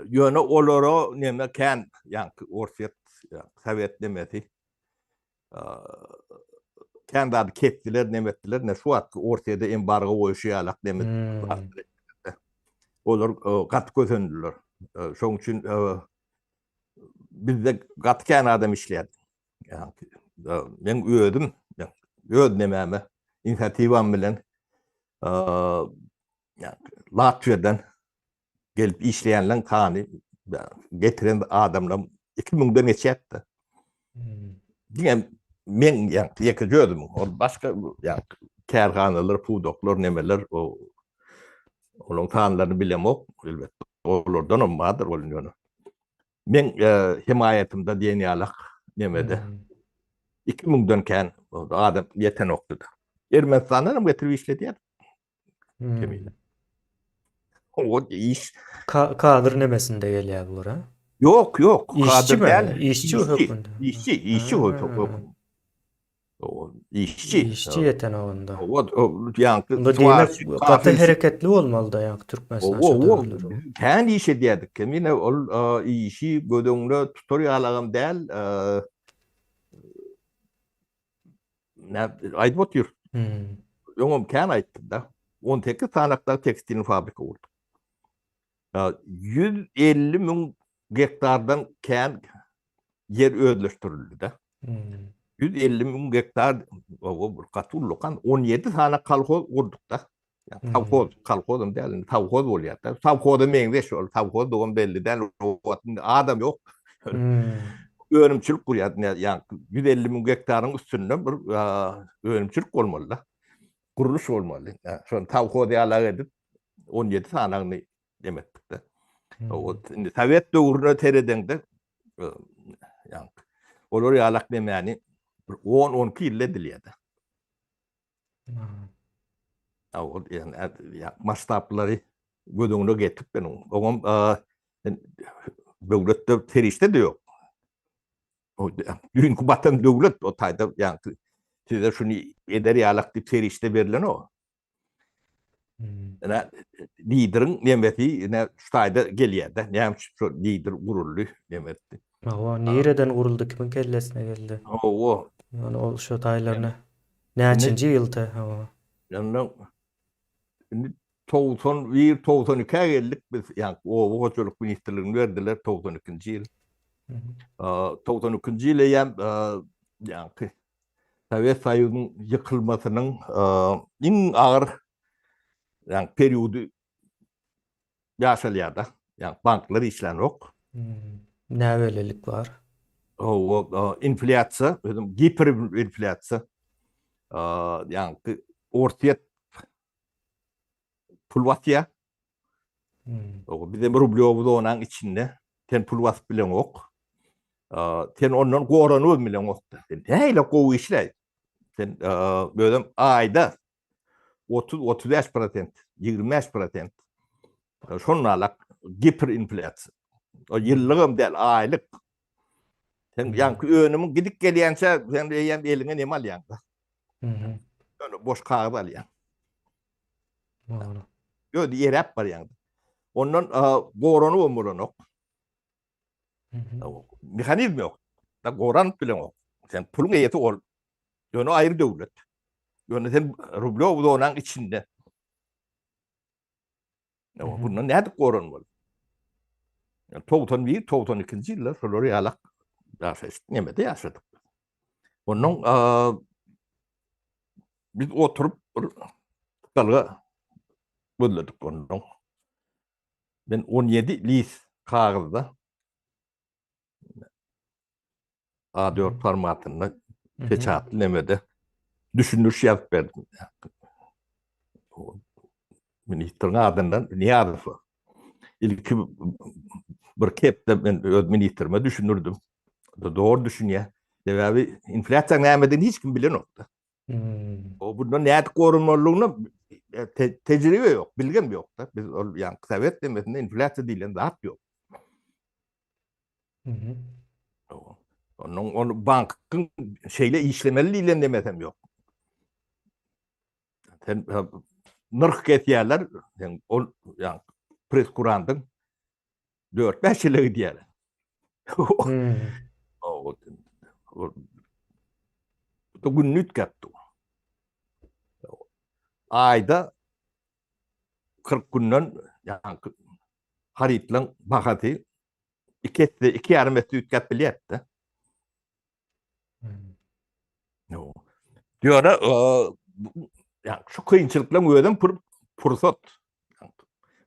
Ýöne olara neme kän, ýaňky Orsýet, Sowet nemesi kän zady kesdiler, neme etdiler, ne şu wagtky Orsýede embargo goýuşy ýalak neme hmm. Olar gaty kösendiler. Şoň üçin bizde gaty kän adam işleýär. Men özüm öz nemäme inisiatiwam bilen Latwiýadan gelip işleýänleň sany getiren adamlar 2000-den geçýärdi. Hmm. Diňe men ýa ýeke özüm, ol başga ýa kärhanalar, pudaklar, nemeler o olaryň sanlaryny bilemok, elbetde. Olardan hem bardyr ol ýöne. Men e, hemaýatymda diýen ýalak nemede. Hmm. 2000-den kän adam ýetenokdy. Ermenistandan hem getirip işledýär. Hmm. Kemine. O iş Ka kadr nemesinde gelýär bular, ha? Ýok, ýok, Işçi kadr mi? däl. Işçi hökmünde. Işçi, işçi hökmünde. O işçi. Işçi ýetenok onda. O, o ýaňky Onda diýmek gaty hereketli bolmaly-da ýaňky Türkmenistan şo döwürler. Kän iş edýärdik. Kemine ol işi göz öňüne tutar ýalagam däl. Aýdyp otyr. Hmm. Öňem kän aýtdym da. 18 sanakda tekstilni fabrika gurduk. 150 müň gektardan kän ýer özleşdirildi de. Hmm. 150 müň gektar o bir gaty ullakan 17 sany kolhoz gurduk da. Hmm. Sowhoz, kolhozam däl, indi sowhoz bolýar da. Sowhoza meňzeş ol, sowhozdygam belli däl, o wagt indi adam ýok. Hmm. Önümçilik gurýar, ýa 150 müň gektaryň üstünde bir önümçilik bolmaly da. Gurluş bolmaly. Şony sowhoz ýalak edip 17 sanagyny demetdik de. Hmm. O indi sowet döwrüne seredeňde ýa olar ýalak nemäni bir 10-12 ýylda edilýär. Ol ýa masştablary göz öňüne getirip ben oňam döwletde serişde de ýok. Düýnki batan döwlet o taýda ýaňky size şuny eder ýalak diýip serişde berlenok. Ine lideriň nemesi ine şu taýda gelýär-de. Näme üçin şo lider guruldy, neme etdi? Hawa, nireden guruldy, kimiň kellesine geldi? Hawa. Ýöne ol şo taýlaryny näçinji ýylda, hawa. Ýöne indi 91, 92-ä geldik biz, ýa oba hojalyk ministrligini berdiler 92-nji ýyl. 92-nji ýyl eýýäm ýaňky Sowet Soýuzynyň ýykylmasynyň iň agyr ýagny periody ýaşalýar-da. Ýagny banklar işlänok. Näbellilik bar. Hawa, inflýasiýa, özem giperinflýasiýa. Ýagny Orsýet pul basýar. Hmm. Bizem rublýowy zonaň içinde. Sen pul basyp bileňok. Sen ondan goranyp bileňok. Sen nähili gowy işläý. Sen özem aýda 30-35 prosent, 25 prosent. Şonda giperinflýasiýa. O ýyllygam däl, aýlyk. Sen ýaňky önümiň gidip gelýänçä sen eýýäm eliňe neme alýaň-da? Mhm. Ýöne boş kagyz alýaň. Dogry. Özi eräp barýaň. Ondan goranybam bolanok. Mehanizm ýok. Da goranyp bileňok. Sen puluň eýesi ol. Ýöne aýry döwlet. Ýöne sen rublýow zonaň içinde. Bundan nädip goranmaly? 91, 92-nji ýyllar şolar ýalak ýaşaýyş nemede ýaşadyk. Ondan biz oturyp bir çykalga gözledik ondan. Men 17 lis kagyzda A4 formatynda peçatly nemede düşündiriş ýazyp berdim. Ministriň adyndan Nyýazowa. Ilki bir hepde men öz ministrime düşündirdim. Dogry düşünýär. Sebäbi inflýasiýanyň nämedigini hiç kim bilenokdy. Hmm. O bundan nädip gorunmalydygyny e, te, tejribe ýok, bilgem ýok-da. Biz ol ýa sowet demesinde inflýasiýa diýlen zat ýok. Mhm. Onuň ol bankyň şeýle işlemeli diýlen demesem ýok. Sen e, nyrh kesýärler, sen ol ýa preskurandyň 4-5 ýyla gidýär. Hmm. O Bu gün üýtgäpdi. Aýda 40 günden ýaňky harytlaryň bahasy 2 esse, 2,5 esse üýtgäp bilýärdi. Hmm. Ýöne ýa şu kynçylyklaryň özem pur pursat.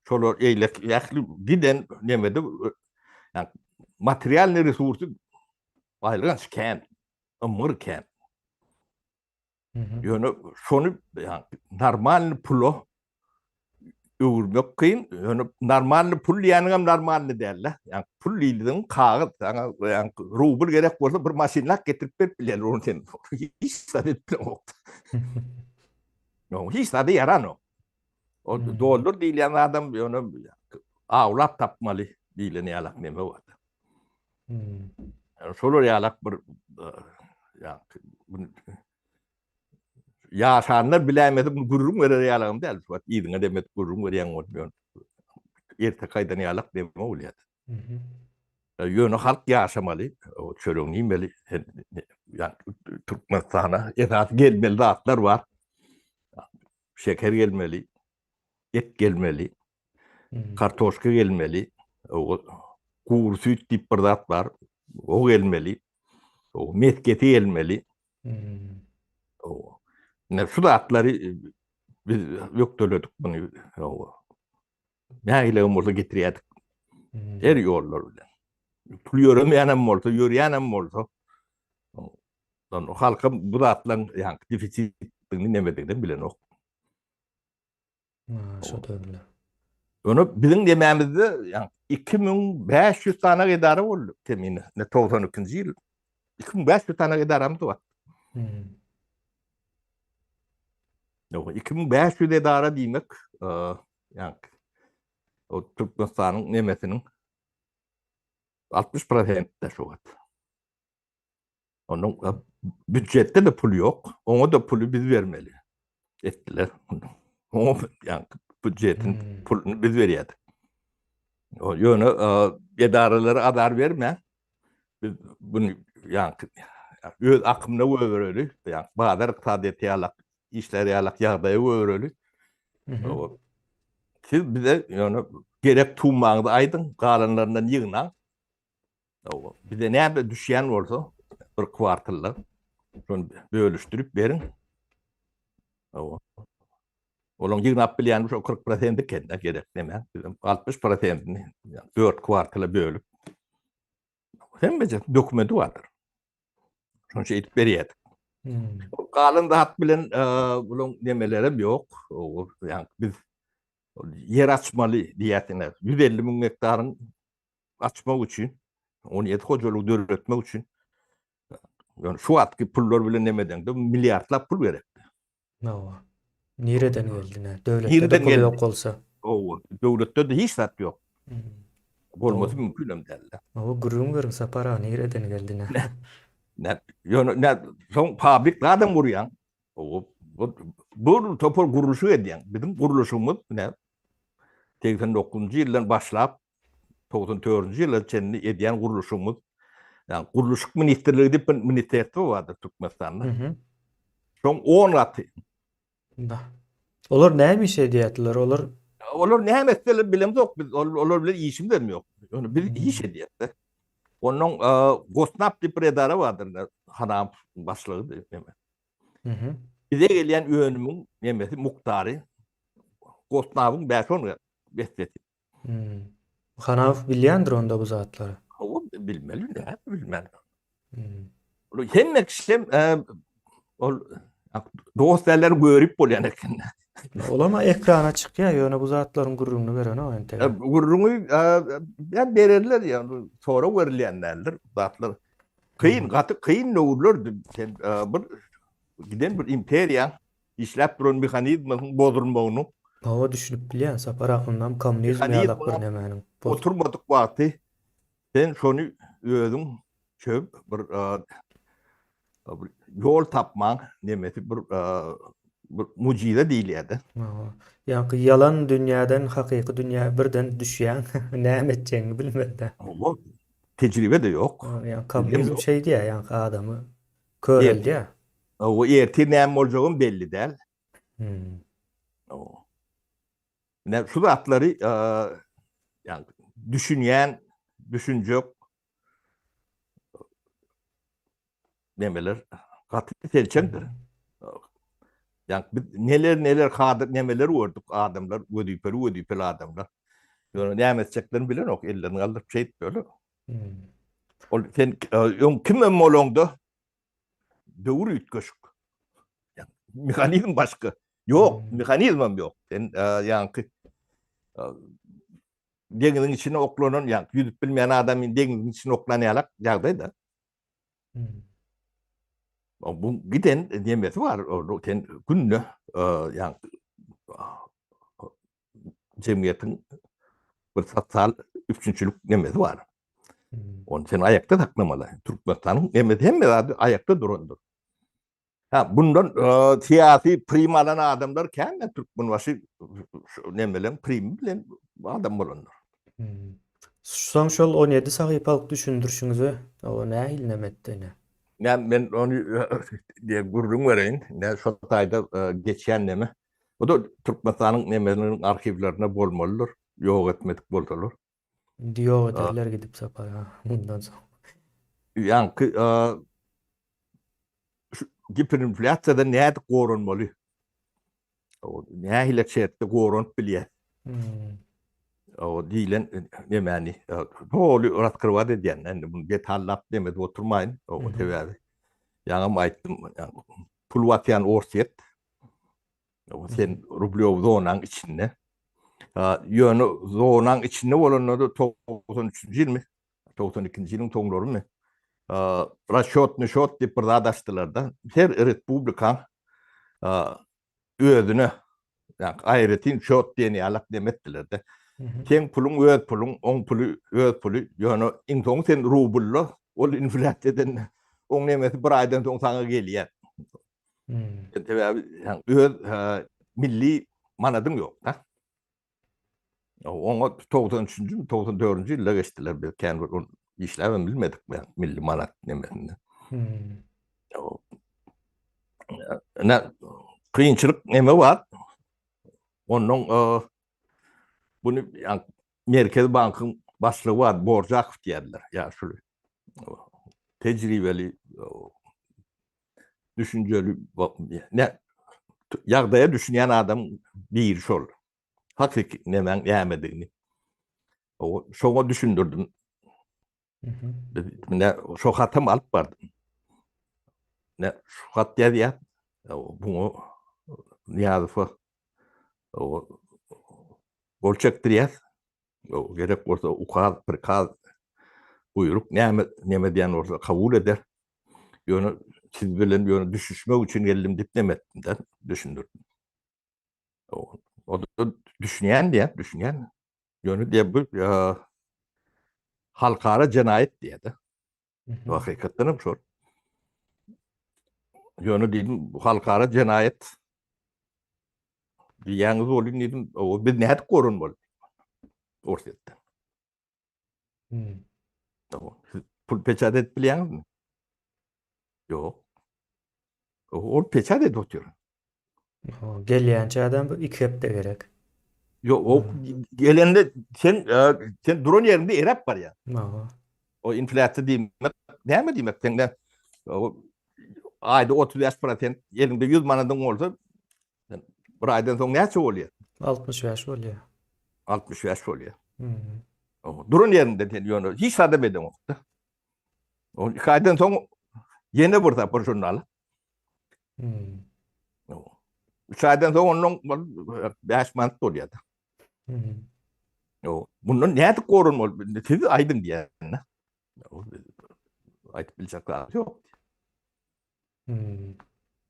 Şolar eýlek ähli giden nemede ýa materialny resursy baýlyk kän, ymgyr kän. Ýöne şony normalny pula öwürmek kyn. Ýöne normalny pul diýeniňem normalny däl-de. Ýa pul diýdigiň kagyz, saňa ýa rubl gerek bolsa bir maşynlap getirip berip bilýärler ony sen. Hiç zat edip bileňok. Ýok, hiç zada ýaranok. O dollar diýilýän adam ýöne awlap tapmaly diýlen ýalak neme bar. Hmm. Şolar ýalak bir ýa ýaşanlar biläýmese bunu gürrüň berer ýalagym däl. Şu wagt yzyňa demet gürrüň berýän bolup ýöne erteki aýdan ýalak deme bolýar. Ýöne halk ýaşamaly, o çöregini iýmeli. Ýa Türkmenistana esasy gelmeli zatlar bar. Şeker gelmeli, et gelmeli, kartoşka gelmeli, gury süýt diýip bir zat bar, o gelmeli, o meskesi gelmeli. O. Ne şu zatlary biz ökdeledik bunu. Nähili bolsa getirýärdik. Her ýollar bilen. Pul ýöremeýänem bolsa, ýörýänem bolsa, halkam bu zatlaryň ýa defisitdigini nemedigini bilenok. Şo döwürler. Ýöne biziň demämizde ýa 2500 sany edara boldy. Kemine 92-nji ýyl 2500 sany edaramyz bar. Hmm. Ýok, 2500 edara diýmek, ýa o Türkmenistanyň nemesiniň 60 prosentde şu wagt. Onuň býujetde-de pul ýok. Oňa-da puly biz bermeli. Etdiler. Oňa ýa býujetiň hmm. puluny biz berýärdik. Ýöne edaralara azar bermän biz bunu ýa öz akymyna goýbereli, ýa bazar ykdysadyýeti ýalak, işler ýalak ýagdaýa goýbereli. Siz bize ýöne gerek tummaňyzy aýdyň, galanlaryndan ýygnaň. Bize näme düşýän bolsa bir kwartalda şony bölüşdirip beriň. Olaň ýygnap bilýäni şo 40 prosent eken-de gerek näme. Bizem 60 prosentini 4 kwartala bölüp hemmeje dokumenti bardyr. Şony şeýdip berýärdik. Hmm. Galan zat bilen e, bulaň nemelerem ýok. Ýa biz ýer açmaly diýýärsiňiz. 150 müň gektaryň açmak üçin, 17 hojalygy döretmek üçin ýöne şu wagtky pullar bilen neme edeňde milliardlap pul gerekdi. Hawa. Nireden geldi ne? Döwletde-de pul ýok bolsa. Hawa, döwletde-de hiç zat ýok. Bolmasy mümkin hem däl. Hawa, gürrüň beriň Sapar aga, nireden geldi ne? Ne, ýöne ne, soň fabrik zadam gurýaň. Hawa, bu topar gurluşyk edýäň. Biziň gurluşygymyz ne? 89-njy ýyldan başlap 94-nji ýyla çenli edýän gurluşygymyz, ýagny gurluşyk ministrligi diýip bir ministerstwo bardyr Türkmenistanda. Şoň 10 gaty. Da. Olar näme iş edýärdiler? Olar Olar näme etseler bilemzok biz. Olar bilen işimiz hem ýok. Ýöne biz iş edýäris. Ondan Gosnap diýip bir edara bardyr. Hanam başlygy diýip. Bize gelýän önümiň nemesi mukdary Gosnabyň 5-10 bessesi. Hmm. Hanamow bilýändir onda bu zatlary. Hawa, bilmeli, näme bilmän. Hmm. Ol hemme kişi hem e, ol dost dälleri görüp bolýan eken. Olam ekrana çykýar, ýöne bu zatlaryň gürrüňini berenok entek. E, gürrüňi e, ýa bererler ýa sorag berilýän däldir zatlar. Kyn, gaty kyn döwürlerdi. Sen e, bir giden bir imperiýa Işläp duran mehanizmiň bozulmagynyň. Hawa düşünip bilýän Sapar ahundam kommunizm ýalak bir nemäniň. Oturmadyk wagty sen şony özüň çözüp bir bir ýol tapmaň nemesi bir bir mujize diýilýärde. Hawa. Ýaňky ýalan dünýäden hakyky dünýä birden düşýäň näme etjegiňi bilmezde. Hawa. Tejribe-de ýok. Ýa kommunizm şeýdýär ýaňky adamy köreldýär. Hawa, ertir näme boljagam belli däl. Hmm. Hawa. Ine şu zatlary ýa düşünýän, düşünjek nemeler gaty selçeňdir. Ýa biz neler neler hadyr nemeler gördük adamlar, wezipeli wezipeli adamlar. Ýöne näme etjeklerini bilenok, ellerini galdyryp şeýdip böyle. Hmm. Ol sen öň kimem bolaňda döwür üýtgeşik. Mehanizm başga. Ýok, hmm. mehanizmem ýok. Sen e, ýaňky e, deňiziň içine oklanan, ýa ýüzüp bilmeýän adam deňiziň içine oklan ýalak ýagdaýda. Hmm. Bu giden nemesi bar, sen günde e, ýa jemgyýetiň bir sosial üpjünçilik nemesi bar. Hmm. Ony sen aýakda saklamaly. Türkmenistanyň nemesi hemme zady aýakda durandyr. Ha, bundan e, syýasy prim alan adamlar kän Türkmenbaşy nemeleň primi bilen adam bolanlar. Hmm. Soň şol 17 sahypalyk düşündirişiňizi o nähili neme etdi ine? Men men ony diýe gürrüň bereýin. Ne şo taýda e, geçýän neme. Bu da Türkmenistanyň nemeleriniň arhiwlerinde bolmalydyr. Ýok etmedik bolsalar. Indi ýok ederler gidip Sapar aga mundan soň. Ýaňky şu giperinflýasiýadan nädip goranmaly? Nähili şertde goranyp bilýär? Hmm. O diýlen nemäni doly raskrywać edýän. Indi bunu detallap demedip oturmaýyn. O sebäbi ýaňam aýtdym, pul batýan Orsýet Sen rublýow zonaň içinde. Ýöne zonaň içinde bolanda-da 93-nji ýylmy, 92-nji ýylyň soňlarymy rasçýotnyý şot diýip bir zat açdylar-da. Her respublika özüne aýratyn şot diýen ýalak neme etdiler-de. Seň puluň öz puluň, oň puly öz puly. Ýöne iň soňy sen rublla, ol inflýasiýa edende. oň nemesi bir aýdan soň saňa gelýär. Hmm. Sebäbi öz milli manadyň ýok da. Oňa 93-nji, 94-nji ýylda geçdiler. Biz kän bir işläp hem bilmedik milli manat nemesinde. Hmm. Ne kynçylyk neme bar? Ondan bunu Merkezi bankyň başlygy bar, Borjakow diýerler, ýaşuly. Tejribeli, düşünjeli, ne ýagdaýa düşünýän adam biri şol. Hakyky nemäň nämedigini. Şoňa düşündirdim. Biz ne şo hatam alyp bardym. Ne şu hat ýazýar. Buňa Nyýazowa gol çekdirýär. Gerek bolsa ukaz, prikaz, buýruk näme neme diýen bolsa kabul eder. Ýöne siz bilen ýöne düşüşmek üçin geldim diýip neme etdim-de, düşündirdim. O da düşünýän diýär, düşünýän. Ýöne diýär bu halkara jenaýat diýär-de. Hakykatdan hem şol. Ýöne diýdim, bu halkara jenaýat diýýäňiz bolýan diýdim, o biz nädip goranmaly? Orsýetden. Hmm. Tamam. Siz pul peçat edip bilýäňizmi? Ýok. Ol peçat edip otyr. Gelýänçä adam bu iki hepde gerek. Ýok, o gelende sen e, sen duran ýeriňde eräp barýar. Aha. O inflýasiýa diýmek näme diýmek? Sen de o aýda 35% eliňde 100 manadyň bolsa bir aýdan soň näçe bolýar? 65 bolýar. 65 bolýar. Hmm. Duran ýeriňde sen ýöne hiç zat edeňok-da. O iki aýdan soň ýene bir sapar şony al. Hmm. Üç aýdan soň ondan 5 manat bolýar. Hmm. Yo, bundan nädip goranmaly? Siz aýdyň diýýän. Aýdyp biljek zat ýok. Hmm.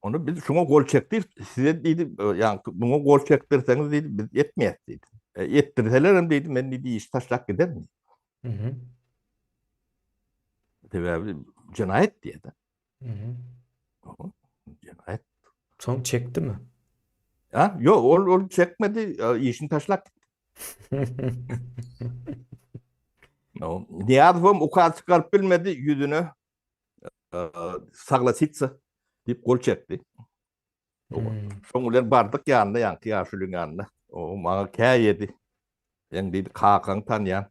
Onu biz şuňa gol çekdir, size diýdi, ýa muňa gol çekdirseňiz diýdi, biz etmeýäs diýdi. E, etdirseler hem diýdi, men diýdi iş taşlap giderin. Mhm. Sebäbi jenaýat diýdi. Mhm. Jenaýat. Soň çekdimi? Ha, ýok, ol ol çekmedi, işini taşlap gitdi. No, Niýazow hem ukaz çykaryp bilmedi, ýüzüne saglasitsa diýip gol çekdi. Hmm. Şoň bilen bardyk ýanyna, ýaňky ýaşulyň ýanyna. O maňa käýedi. Sen diýdi, kakaňy tanýan.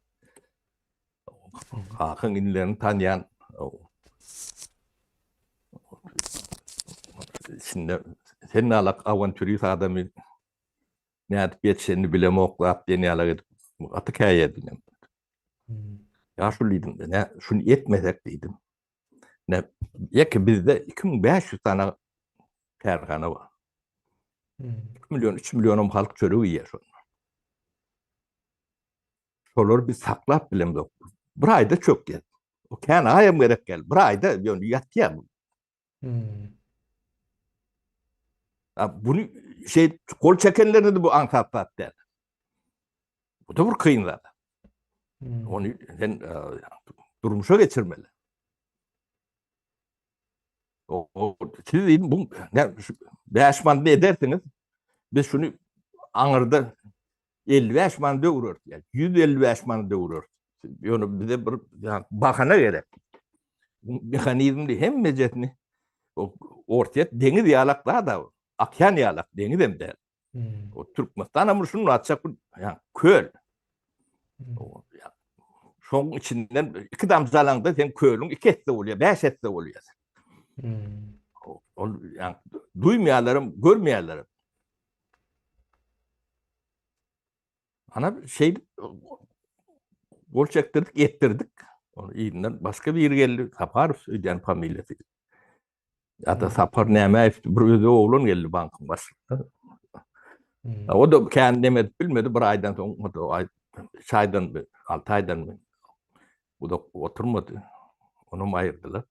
Kakaň inilerini tanýan. Içinde sen nalak awantýurist adamy nädip ýetişenini bilemok zat diýen ýalak edip gaty käýedi. Hmm. Ýaşuly diýdim, ne şuny etmesek diýdim. Ne ýeke bizde 2500 tane kärhana bar. Hmm. 2 milyon, 3 milyonam halk çörek iýýär şonda. Şolary biz saklap bilemzok. Bir aýda çökýär. O kän aýam gerek gel. Bir aýda ýöne ýatýar. Hmm. Ha, bunu şey gol çekenlerine de bu aňsat zat däl. Bu da bir kyn zat. Hmm. Onu sen e, durmuşa geçirmeli. O, o, siz deyin, bu ne, şu, 5 manat edersiniz. Biz şunu aňyrda 55 manat öwrer. Yani 155 manat öwrer. Ýöne bize bir yani, bahana gerek. Bu mehanizmli hemmejesini o Orsýet deňiz ýalak da da okean ýalak deňiz hem däl. Hmm. O Türkmenistan hem şunu açak bir yani, köl. Hmm. O, ya, şoň içinden iki damja alaňda sen kölüň iki esse bolýar, bäş esse bolýar. Hmm. O, ol yani, duýmaýarlaram, görmeýärlerem. Ana şeýdip gol çekdirdik, etdirdik. Onu yzyndan başga biri geldi, Saparow öýdýän familiýasy. Ýa-da Sapar Nämäýew bir özi oglan geldi bankyň başlygy. Hmm. O da kän neme edip bilmedi, bir aýdan soň, o da aý, üç aýdanmy, alty aýdanmy uzak oturmady. Onam aýyrdylar.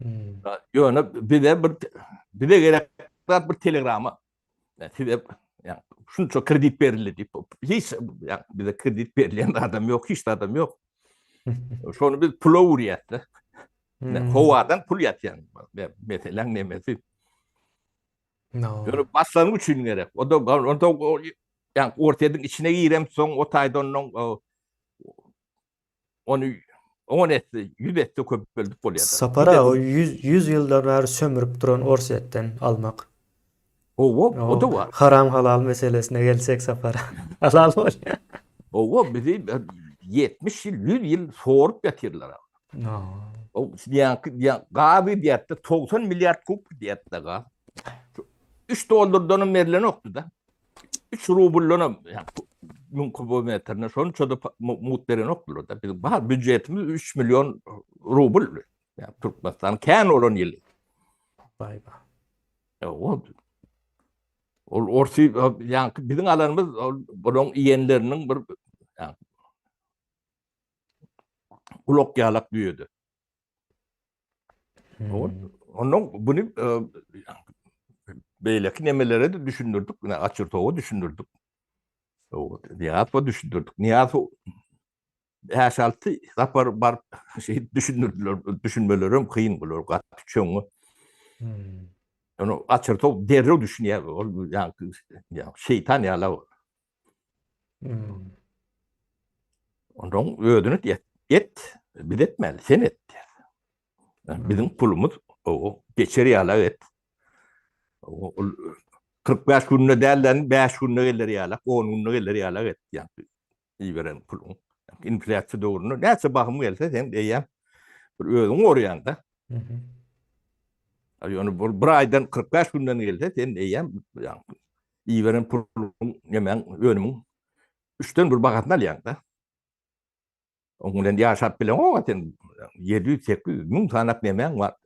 Hmm. Ýöne bize bir bize gerek zat bir telegrama. Size ýa şunça kredit berildi diýip, hiç ýa bize kredit berilýän adam ýok, hiç adam ýok. Şony biz pula urýarys. Hmm. Howadan pul ýatýan. Meseleň nemesi. No. Ýöne başlangyç üçin gerek. O da onda ýa Orsýetiň içine girem soň o taýda ondan ony 10 esse, 100 esse köpeldip bolýar. Sapar aga o 100 100 ýyldan bäri sömürip duran Orsýetden almak. Hawa, o da bar. Haram halal meselesine gelsek Sapar. Halal bolýar. Hawa, bizi 70 ýyl, 100 ýyl sorup ýatyrlar. O diýen diýen gazy diýýärdi, 90 milliard kub diýýärdi gaz. 3 dollardan hem berlenokdy da. 3 rubldan hem 1000 kubometrine şonça da mut berenokdylar da. Bizim bar býujetimiz 3 million rubl. Yani Türkmenistan kän olan ýyly. Baý ba. O ol orsy ýa biziň alanymyz ol bulaň iýenleriniň bir gulak ýalak düýedi. Hmm. Ondan bunu e, beýleki nemelere de düşündirdik, Açyrtowa düşündirdik. Niýazowa düşündirdik. Niýazow 5-6 sapar baryp şey düşündirdiler, düşünmelerem kyn bular, gaty çöňňe. Hmm. Onu Açyrtow derrew düşünýär, ol ýa şeytan ýala ol. Hmm. Ondan özüni et, et, biz etmeli, sen et. Yani biziň pulumyz o geçer ýalak et. O, 45 günde dälden 5 günde geler ýalak, 10 günde geler ýalak et. Yani iberen puluň. Inflýasiýa döwründe näçe bahym gelse sen eýýäm bir özüň gorýaň-da. Ýöne bu bir aýdan 45 günden gelse sen eýýäm iberen puluň nemäň önümiň üçden bir bahasyny alýaň-da. Oň bilen ýaşap bileňok sen 700 800 1000 sanak nemäň bar.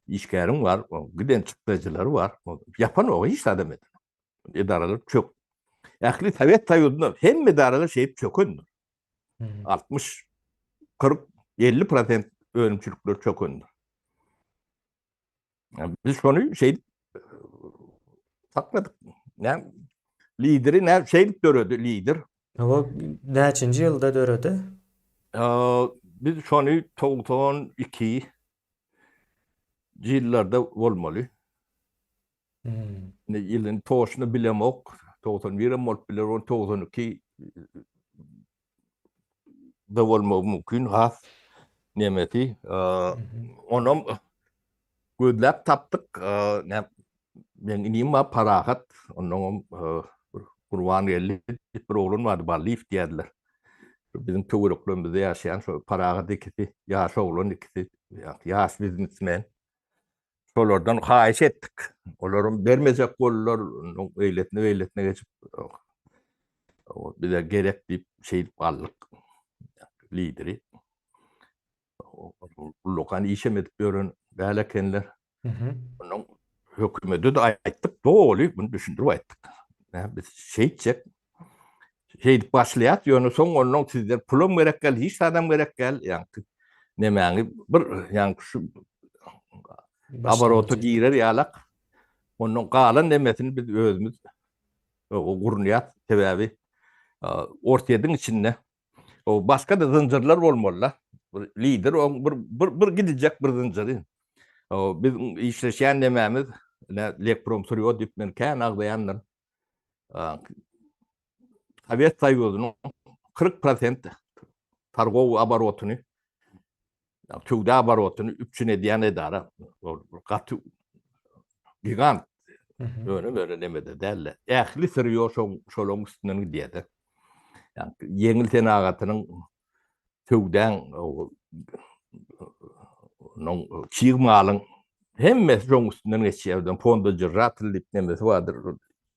Işgäriň bar, giden çykdajylary bar. Ýapanok hiç adam eden. Edaralar çök. Ähli Sowet Soýuzynda hemme edaralar şeýdip çökendir. 60 40 50 prosent önümçilikler çökendir. Biz şony şeýdip sakladyk. Näme lideri näme şeýdip döredi lider. O näçinji ýylda döredi? Biz şony 92 ýyllarda bolmaly. Hmm. Ne ýylyny toşny bilemok. 91 hem bolup biler, ol 92 da bolmagy mümkin has nemesi. Onam gözläp tapdyk. Ne men inim bar Parahat, ondan bir Gurban geldi bir oglan bardy, Ballyýew diýerdiler. Biziň töwereklerimizde ýaşaýan şo Parahat ikisi, ýaş oglan ikisi, ýaş biznesmen. Şolardan haýyş etdik. Olaram bermejek boldular. Onuň eýlesine beýlesine geçip bize gerek diýip şeýdip aldyk lideri. Ullakan işem edip ýören däl ekenler. Onuň hökümete de aýtdyk, doly bunu düşündirip aýtdyk. Biz şeýtjek. Şeýdip başlaýas, ýöne soň ondan sizden pulam gerek däl, hiç zadam gerek däl. Ýaňky nemäňi bir ýaňky şu aborota girer ýalak. Ondan galan nemesini biz özümiz gurnaýas. Sebäbi Orsýetiň içinde o başga-da zynjyrlar bolmaly-da. Bir lider oň bir bir, bir gidijek bir zynjyry. O biz işleşýän nemämiz Lekpromsyrýo diýip men kän agzaýandyryn. Sowet Soýuzynyň 40 prosent targowy oborotyny, söwda oborotyny üpjün edýän edara. Gaty gigant. Ýöne böyle nemede däl-de. Ähli syrýo şolaryň üstünden gidýär-de. Ýeňil senagatynyň söwdäň onuň çig malyň hemmesi şoň üstünden geçýär. Özem fondodержатель diýip nemesi bardyr.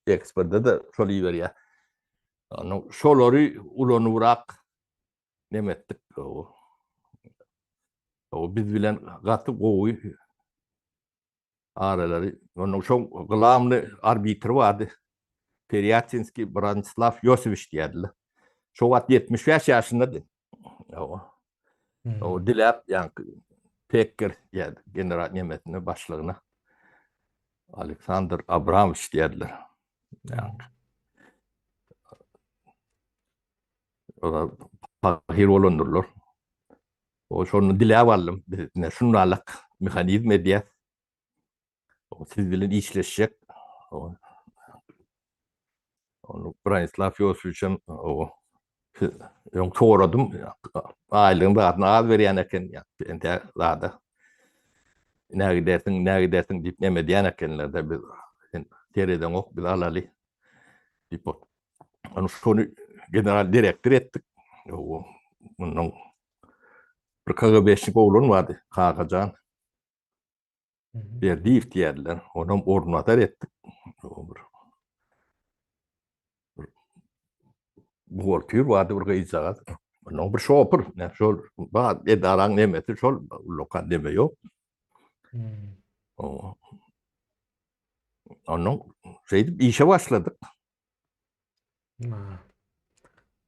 Eksporta-da şol iberýär. Onuň şolary ulanybrak neme etdik. O biz bilen gaty gowy aralary. Onuň şoň glamny arbitri bardy. Perýatinskiý Branislaw Ýosiwiç diýerdiler. Şo wagt 75 ýaşyndady. O, o diläp, ýaňky Pekker diýerdi, general nemesine, başlygyna. Aleksandr Abramowiç diýerdiler. Ýaňky. Olar pahyr bolandyrlar. O şony diläp aldym. Biz ine şunalak mehanizm edýäs. Siz bilen işleşjek. Onu Branislaw Ýosiwiçem o öň soradym. Aýlygyň zadyny az berýän eken. Ente zada. Nä gidersiň, nä gidersiň diýip neme edýän ekenler-de biz sen seredeňok biz alaly diýip. Onu şony general direktor etdik. O mundan bir KGB-şnik oglan bardy, Kakajan. Berdiýew diýerdiler. Onam orunbasar etdik. O bir bir buhgalter bardy bir gyzjagaz. Ondan bir şopur. Ne şol bar edaraň nemesi şol ullakan neme ýok. Hmm. O Ondan şeýdip işe başladyk.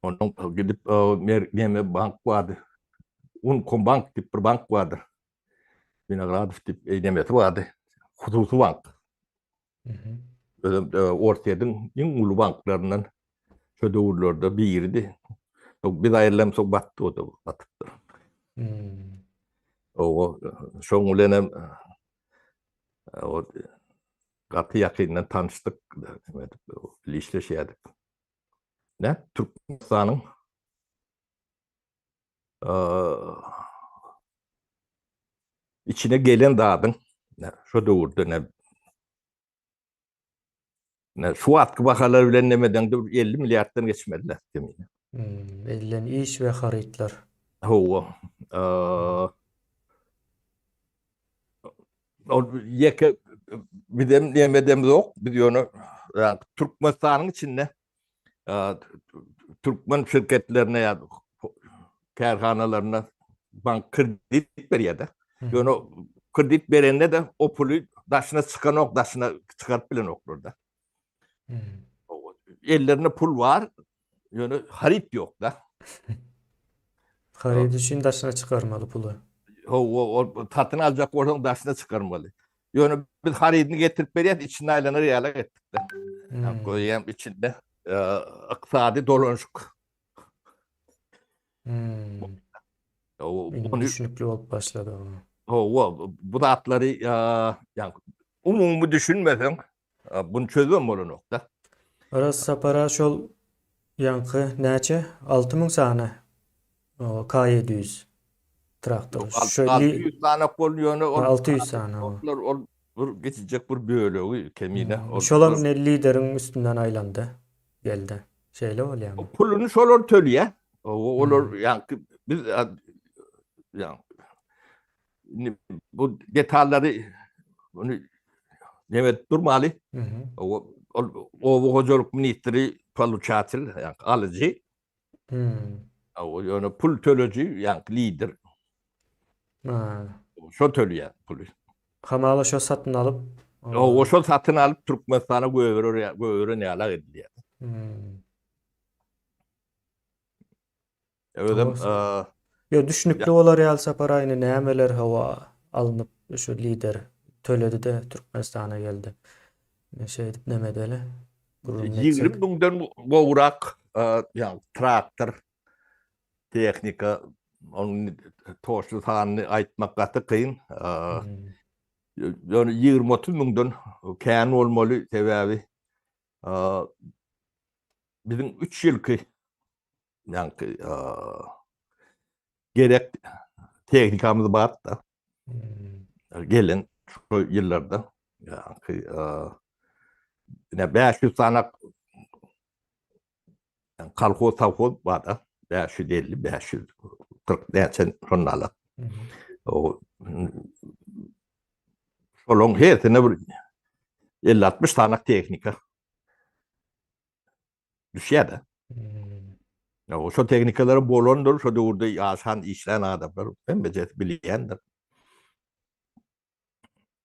Ondan gidip neme bank bardy. Unkombank diýip bir bank bardy. Winogradow diýip eýnemesi bardy. Hususy bank. Özem Orsýetiň iň uly banklaryndan şo döwürlerde biridi. Biz aýrylamsoň batdy o da batypdyr. Owa, şoň bilenem o gaty ýakyndan tanyşdyk, işleşýärdik. Ne? Türkmenistanyň içine gelen zadyň şo döwürde ne ne şu wagtky bahalar bilen nemedeňde bir 50 milliarddan geçmediler kemine. Hmm, edilen iş we harytlar. Hawa. Ol ýeke bizem nemedemzok, biz ýöne Türkmenistanyň içinde türkmen şirketlerine ýa kärhanalaryna bank kredit berýär-de. Ýöne kredit berende-de o puly daşyna çykanok, daşyna çykaryp bilenoklar-da. Ellerinde pul bar, ýöne haryt ýok-da. Haryt üçin daşyna çykarmaly puly. Hawa, ol satyn aljak bolsaň daşyna çykarmaly. Ýöne biz harydyny getirip berýäs, içinde aýlanar ýaly etdik-de. Hmm. Goýýam içinde e, ykdysady dolanyşyk. Hmm. O, bunu düşünikli bolup başlady. Hawa, bu zatlary e, ýa umumy düşünmeseň, e, bunu çözübem bolanok-da. Aras Sapara şol ýaňky näçe? 6000 sany K 700 traktor. Şu 600 sany boldy ýöne ol 600 sany. Ol ol bir geçjek bir bölegi kemine. Şolam ne lideriň üstünden aýlandy. Geldi. Şeýle bolýarmy? Puluny şolar tölýär. Olar ýa biz ýa bu detallary bunu neme edip durmaly. Ol oba hojalyk ministri poluçatel, ýa alyjy. Hmm. O ýöne pul töleji, ýa lider. Ha. Şo töleýär puly. Hamala şo satyn alyp. O şo satyn alyp Türkmenistana göberer, göberen ýalak edilýär. Hmm. Özem Ýo düşnükli bolar ýaly Sapar aýyny nämeler hawa alnyp şu lider töledi-de Türkmenistana geldi. Şeýdip neme edeli? Gürrüň etsek. 20 müňden gowrak ýa traktor tehnika onuň toşly sanyny aýtmak gaty kyn. Ýöne 20-30 müňden kän bolmaly sebäbi biziň 3 ýylky ýaňky gerek tehnikamyz bardy. Gelen şu ýyllarda ýaňky ine 500 sany kolhoz sowhoz bardy. 550, 540 näçe şonda O şolaryň hersine bir 50-60 sany tehnika düşýär-de. Hmm. Ya, o şo tehnikalar bolandyr, şo döwürde ýaşan, işlän adamlar hemmejesi bilýändir.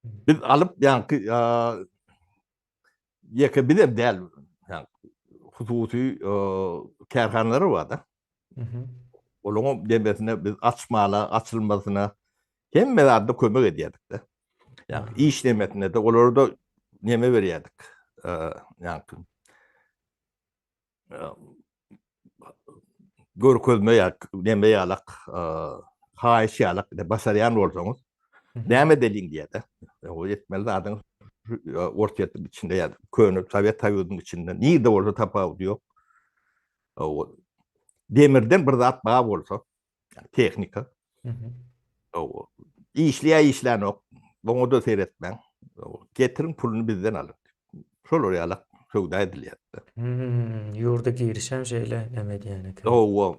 Biz alyp ýaňky ýeke bizem däl, ýa hususy kärhanalar bar-da. Olaryň demesine biz açmala, açylmasyna hemme zatda kömek edýärdik-de. Ýa iş demesine de olara da neme berýärdik. Ýa görkezme ýa neme ýalak. haýyş ýalak, başarýan bolsaňyz, näme edeliň diýýär-de. O etmeli zadyňyz Orsýetiň içinde ýa köne Sowet Soýuzynyň içinde nirde bolsa tapawudy ýok. Demirden bir zat bar bolsa, tehnika. Işleýär işlänok, oňa-da seretmäň. Getiriň puluny bizden alyň. Şolar ýalak söwda edilýär. Ýurda girişem şeýle näme edýän eken. Hawa.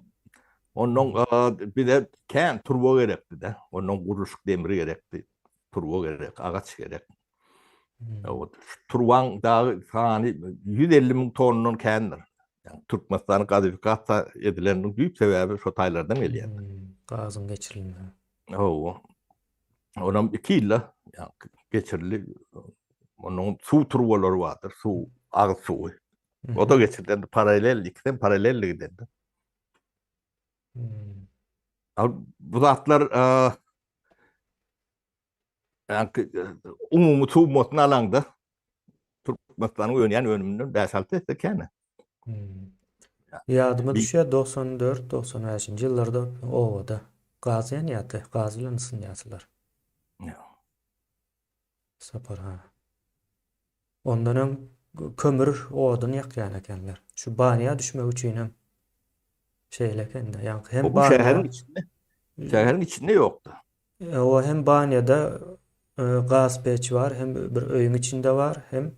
Ondan bize kän turba gerekdi-de. Ondan gurluşyk demiri gerekdi. Turba gerek, agaç gerek. Turbaň dagy sany 150 müň tondan kändir. Ýagny Türkmenistanyň gazifikasiýa edileniniň düýp sebäbi şo taýlardan gelýär. Gazyň geçirilmegi. Hawa. Onam 2 ýylda geçirildi. Onuň suw turbalary bardyr, suw, agyz suwy. O da geçirilen paralel, ikisem paralel gidende. Bu zatlar umumy summasyny alaňda Türkmenistanyň önýän önüminden 5-6 esse kän. Hmm. Ýadyma düşýär 94-95-nji ýyllarda obada gaz ýanýardy, gaz bilen ysynýardylar. Sapar ha. Ondan öň kömür, odun ýakýan ekenler. Şu banýa düşmek üçin hem şeýle ekende. Ýaňky hem Bu şäheriň içinde. Şäheriň içinde ýokdy. O hem banýada gaz peç bar, hem bir öýüň içinde bar, hem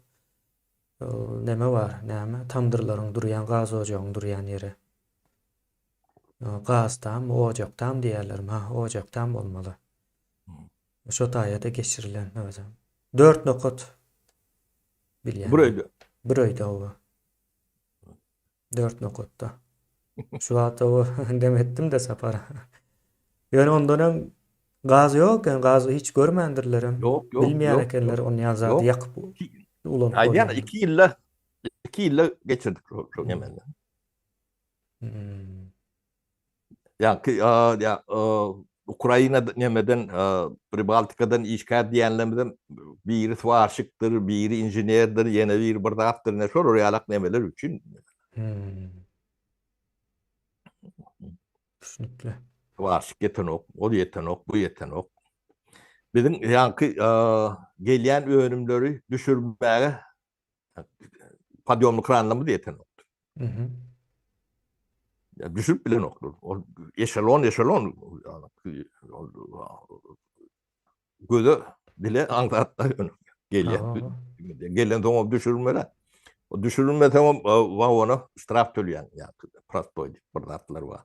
neme bar, näme, tamdyrlaryň durýan, gaz ojagyň durýan ýeri. Gaztam, ojaktam diýýärlermi, ha, ojaktam bolmaly. Şo taýa-da geçirilen özem. Dört nokat bilýän. Bir öýde. Bir öýde oba. Dört nokatda. Şu wagt o dem etdim-de Sapar. Ýöne ondan öň gaz ýok eken, gazy hiç görmändirlerem. Ýok, ýok, Bilmeýän ýok, ekenler ýok. ony ýaly zady Ýok. ýakyp ulanyp Aýdýan bolýanyny. 2 ýylda 2 ýylda geçirdik şo şo nemeni. Hmm. Ýa-ki ýa Ukraina nemeden Pribaltikadan işgär diýenlerimizem biri swarşikdir, biri inženerdir, ýene biri bir zatdyr, ine şolar ýalak nemeler üçin. Hmm. Düşnükli. Swarşik ýetenok, ol ýetenok, bu ýetenok. Biziň ýaňky gelýän önümleri düşürmäge Podýomly kranlarymyz ýetenokdy. Mhm. Ya düşürip bilenoklar. Ol eşelon eşelon göze bile aňsat da gelýär. Gelen soň düşürmeli. O düşürmeseň hem wagona ştraf töleýän ýa prostoý diýip bir zatlar bar.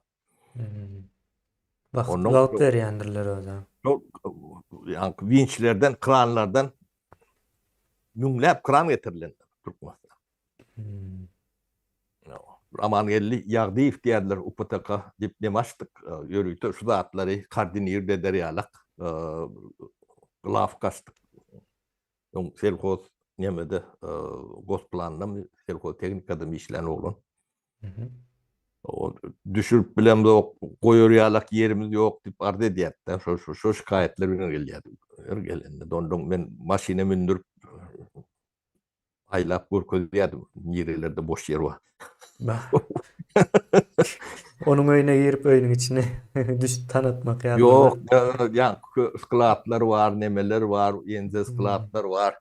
Wagt, wagt berýändirler özä. Şol ýa winçlerden, kranlardan müňläp kran getirilen Türkmenistana. Hmm. Amangeldi Ýagdyýew diýerler UPTK diýip neme açdyk. Ýörite şu zatlary koordinirde eder ýalak. Glawka açdyk. Öň selhoz nemede gosplandamy, selhoztehnikadamy işlän oglan. O düşürip bilemzok, goýar ýalak ýerimiz ýok diýip arz edýärdi. Şo şo şo şikaýatlar bilen gelýärdi. Her gelende ondan men maşyna mündürip aýlap görkezýärdim, nirelerde boş ýer bar. Bah. Onuň öýüne girip öýüniň içini düş tanatmak ýaly. Ýok, ýa skladlar bar, nemeler bar, ýenje skladlar bar.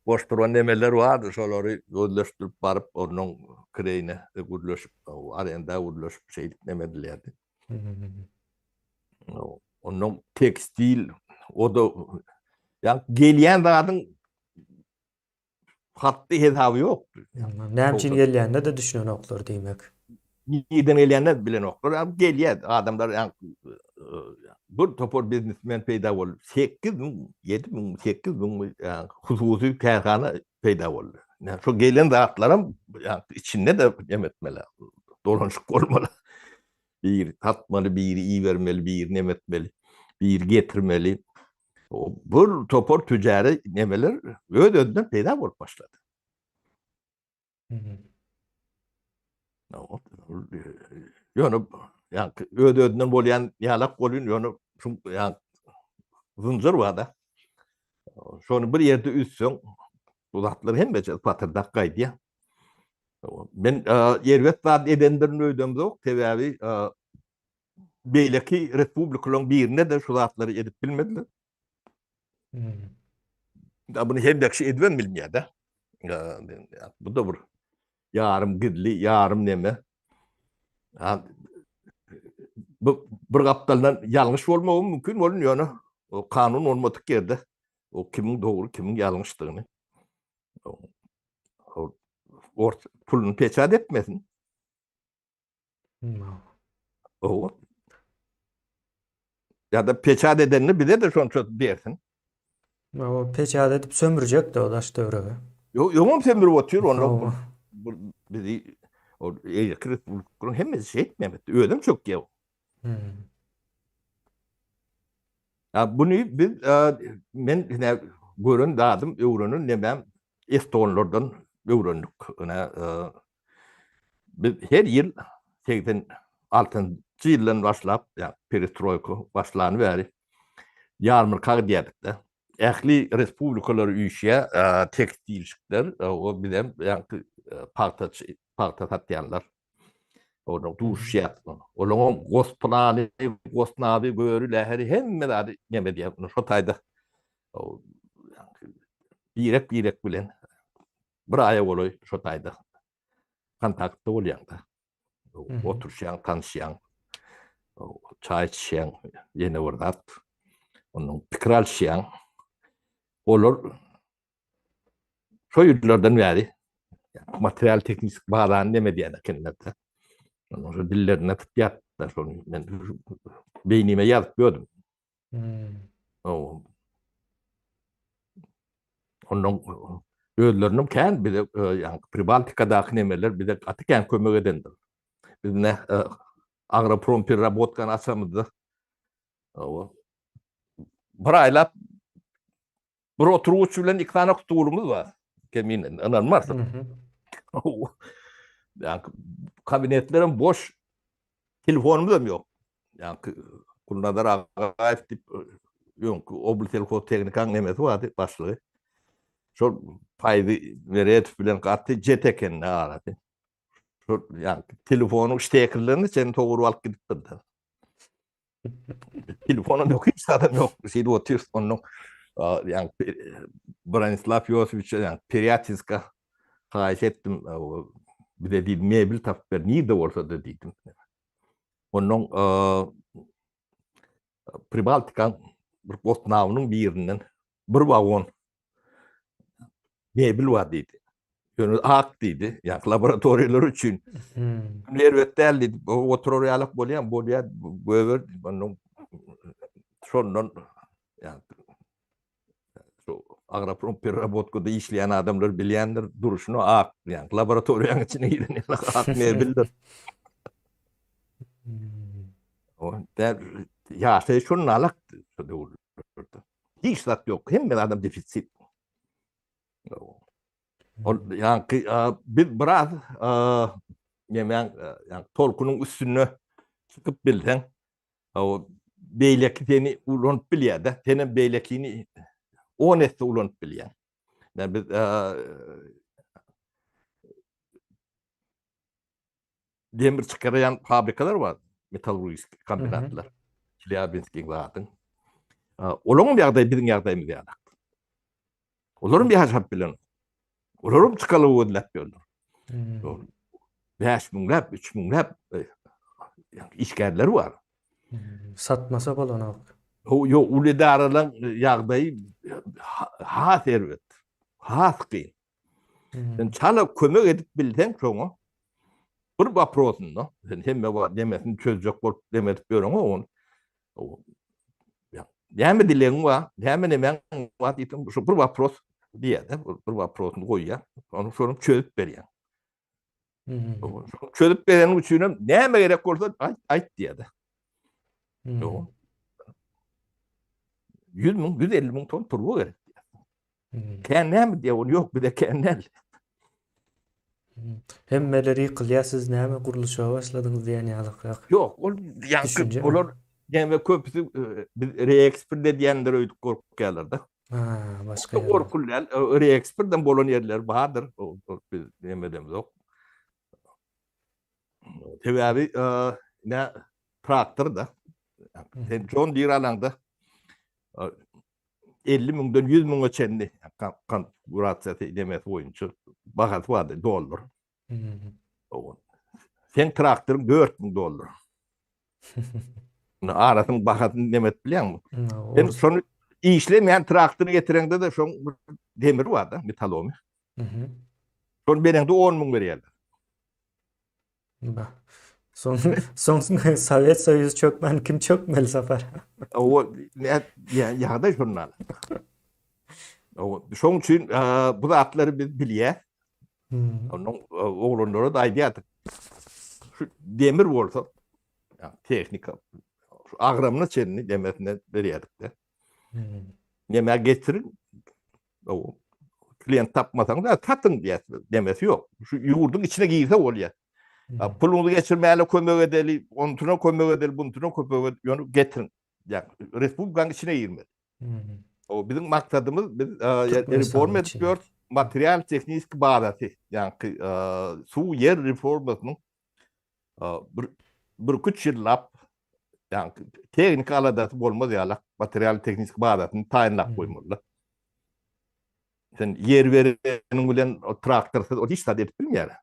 Boş duran nemeler bardy, şolary özleşdirip baryp, onuň kireýine gürleşip, arenda gürleşip şeýdip neme edilýärdi. Ondan tekstil, o-da ýa gelýän zadyň Hatdy hesaby ýokdy. Näme üçin gelýänine-de düşünenoklar diýmek. Nirden gelýänini bilenoklar. Ýa gelýär adamlar ýa bir topar biznesmen peýda boldy. 8000, 7000, 8000 hususy kärhana peýda boldy. Ýa şo gelen zatlaram ýa içinde-de neme etmeli. Dolanyşyk bolmaly. Biri satmaly, biri ibermeli, biri neme etmeli, biri getirmeli. Bir topar tücari nemeler öz-özünden peýda bolup başlady. Ýöne ýa öz-özünden bolýan ýalak bolýan, ýöne şu ýa zynjyr bar-da. Şony bir ýerde üzseň, bu zatlar hemmesi patyrdak gaýdýar. Men erbet zat edendirin öýdemzok, sebäbi. Beýleki respublikalaryň birinde-de şu zatlary edip bilmediler. Hmm. Da bunu hemme kişi edibem bilmeýär-de. Bu da bir ýarym gizli, ýarym neme. Ha, bu bir gapdaldan ýalňyş bolmagy mümkin bolun ýöne o kanun bolmadyk ýerde o kimiň dogry, kimiň ýalňyşdygyny o ort puluny peçat etmesin. Owa. Ýa-da peçat edenini bize-de şonça bersin. Owa, peçat edip sömürjek-de o daş töweregi. Ýok, öňem sömürip otyr, onda bu bizi o eýleki respublikalaryň hemmesi şeýtmeýär. Özem çökýär. Hmm. Ya bunu biz men ine gören zadym, öwrenen nemem estonlardan öwrendik. Ine Biz her ýyl 86-njy ýyldan başlap, ýa perestroýka başlany bäri ýarmarka gidýärdik-de. Ähli respublikalar üýşýär, tekstilşikler, o bizem ýaňky pagtaçy, pagta satýanlar. Olar duşýar. Olaryň gosplany, gosnaby, göri, läheri hemme zady neme diýýär. Şo taýda birek-birek bilen Bir aýa golaý şo taýda kontaktda bolýaň-da. Oturyşýaň, tanyşýaň, çaý içişýäň, ýene bir zat. Ondan pikir alyşýaň. Olar şo ýyllardan bäri material tehnik bazany neme diýen ekenler-de. Ondan şo dillerine tutýar-da şony men beýnime ýazyp ýördüm. Hmm. Ondan özleriniň kän bize e, ýa Pribaltikadaky nemeler bize gaty kän kömek edendir. Biz ne e, agroprom pererabotkany açamyzda bir aýlap Bir oturgyç bilen iki sany stulumyz bar. Kemine ynanmarsyň. Ýa kabinetlerem boş. Telefonumyz hem ýok. Ýa Gulnazar Agaýew diýip öňki oblselhoztehnikaň nemesi bardy, başlygy. Şol Paýzy Meredow bilen gaty jet eken arasy. Şol ýa telefonyň ştekerlerini çen sowuryp alyp gidipdir. Telefonum ýok, hiç zadam ýok. Şeýdip otyrys. Ondan ýa Branislaw Ýosiwiçe ýa Perýatinska haýyş etdim. Bize diýdim, mebel tapyp ber, nirde bolsa-da diýdim. Ondan Pribaltikaň bir gotnawynyň birinden bir wagon mebel bar diýdi. Ýöne ak diýdi. Ýa laboratoriýalar üçin. Hmm. Erbet däl diýdi. Oturar ýalak bolýar, bolýar, göber. Ondan şondan ýa şu agroprom pererabotkada işleýän adamlar bilýändir, durşuna ak, ýa laboratoriýanyň içine giren ýaly ak mebeldir. Hmm. O däl ýaşaýyş şondan alakdy şo döwürlerde. Hiç zat ýok, hemme zadam defisit. Ol ýaňky biz biraz nemäň ýaňky tolkunyň üstünde çykyp bilseň, o beýleki seni ulanyp bilýär-de, senem beýlekini on esse ulanyp bilýäň. Ýa biz demir çykarýan fabrikalar bar, metallurgik kombinatlar. Çelýabinskiň zadyň. Olaryň ýagdaýy biziň ýagdaýymyz ýaly. Olaryň ýaşap bilen. Olaryň çykalga gözläp ýörler. Hmm. 5 müňläp, 3 müňläp e, işgärleri bar. Hmm. Satmasa bolanok. Ýok, uly edaralaryň ýagdaýy has erbet. Has kyn. Sen çala kömek edip bilseň şoňa bir waprosynda sen hemme wagt nemesini çözjek bolup neme edip ýöreňok ony. Näme dilegiň bar, näme nemäň bar diýseň şu bir wapros diýýär-de, bir waprosyny goýýar. Ony şony çözüp berýär. Şony çözüp bereniň üçin hem näme gerek bolsa aýt, aýt diýýär-de. Ýok. 100 müň, 150 müň ton turba gerek diýýär. Kän näme diýýär, ony ýok bize kän däl. Hemmeler ýykylýar, siz näme gurluşyga başladyňyz diýen ýalykrak. Ýok, ol ýaňky olar näme köpüsi e, biz reeksport edýändir öýdüp gorkýarlar-da. Ha, başga ýerler. Gorkul däl, e, reeksportdan bolan ýerler bardyr. Biz näme edemizok. Sebäbi e, ne traktor da. Sen John Deere alaňda 50 müňden 100 müňe çenli konfigurasiýasy demesi boýunça bahasy bardy dollar. Sen traktoryň 4000 dollar. Arasynyň bahasyny neme edip bilýäňmi? Sen şony işlemeýän traktory getireňde-de şoň bir demiri bar-da, metalomy. Şony bereňde 10 müň berýärler. Bah. Soň soň Sowet Soýuzy çökmän kim çökmeli Sapar? O ne ýagdaý şondan. O şoň üçin bu zatlary biz bilýäs. Ondan oglanlara da aýdýardyk. Şu demir bolsa, tehnika şu agramyna çenli demesine berýärdik-de. Näme getirin? O klient tapmasaň da satyň diýýär. Demesi ýok. Şu ýurduň içine girse bolýar. Puluňyzy geçirmäge kömek edeli, onusuna kömek edeli, bunsuna kömek edeli, ýöne getiriň. Ýa respublikanyň içine girmeli. O biziň maksadymyz biz reforma edip ýörüs, material tehniki bazasy, ýagny suw ýer reformasynyň bir bir üç ýyllap ýagny tehniki aladasy bolmaz ýaly material tehniki bazasyny taýynlap goýmaly. Sen ýer bereniň bilen o traktorsyz o hiç zat edip bilmeýär.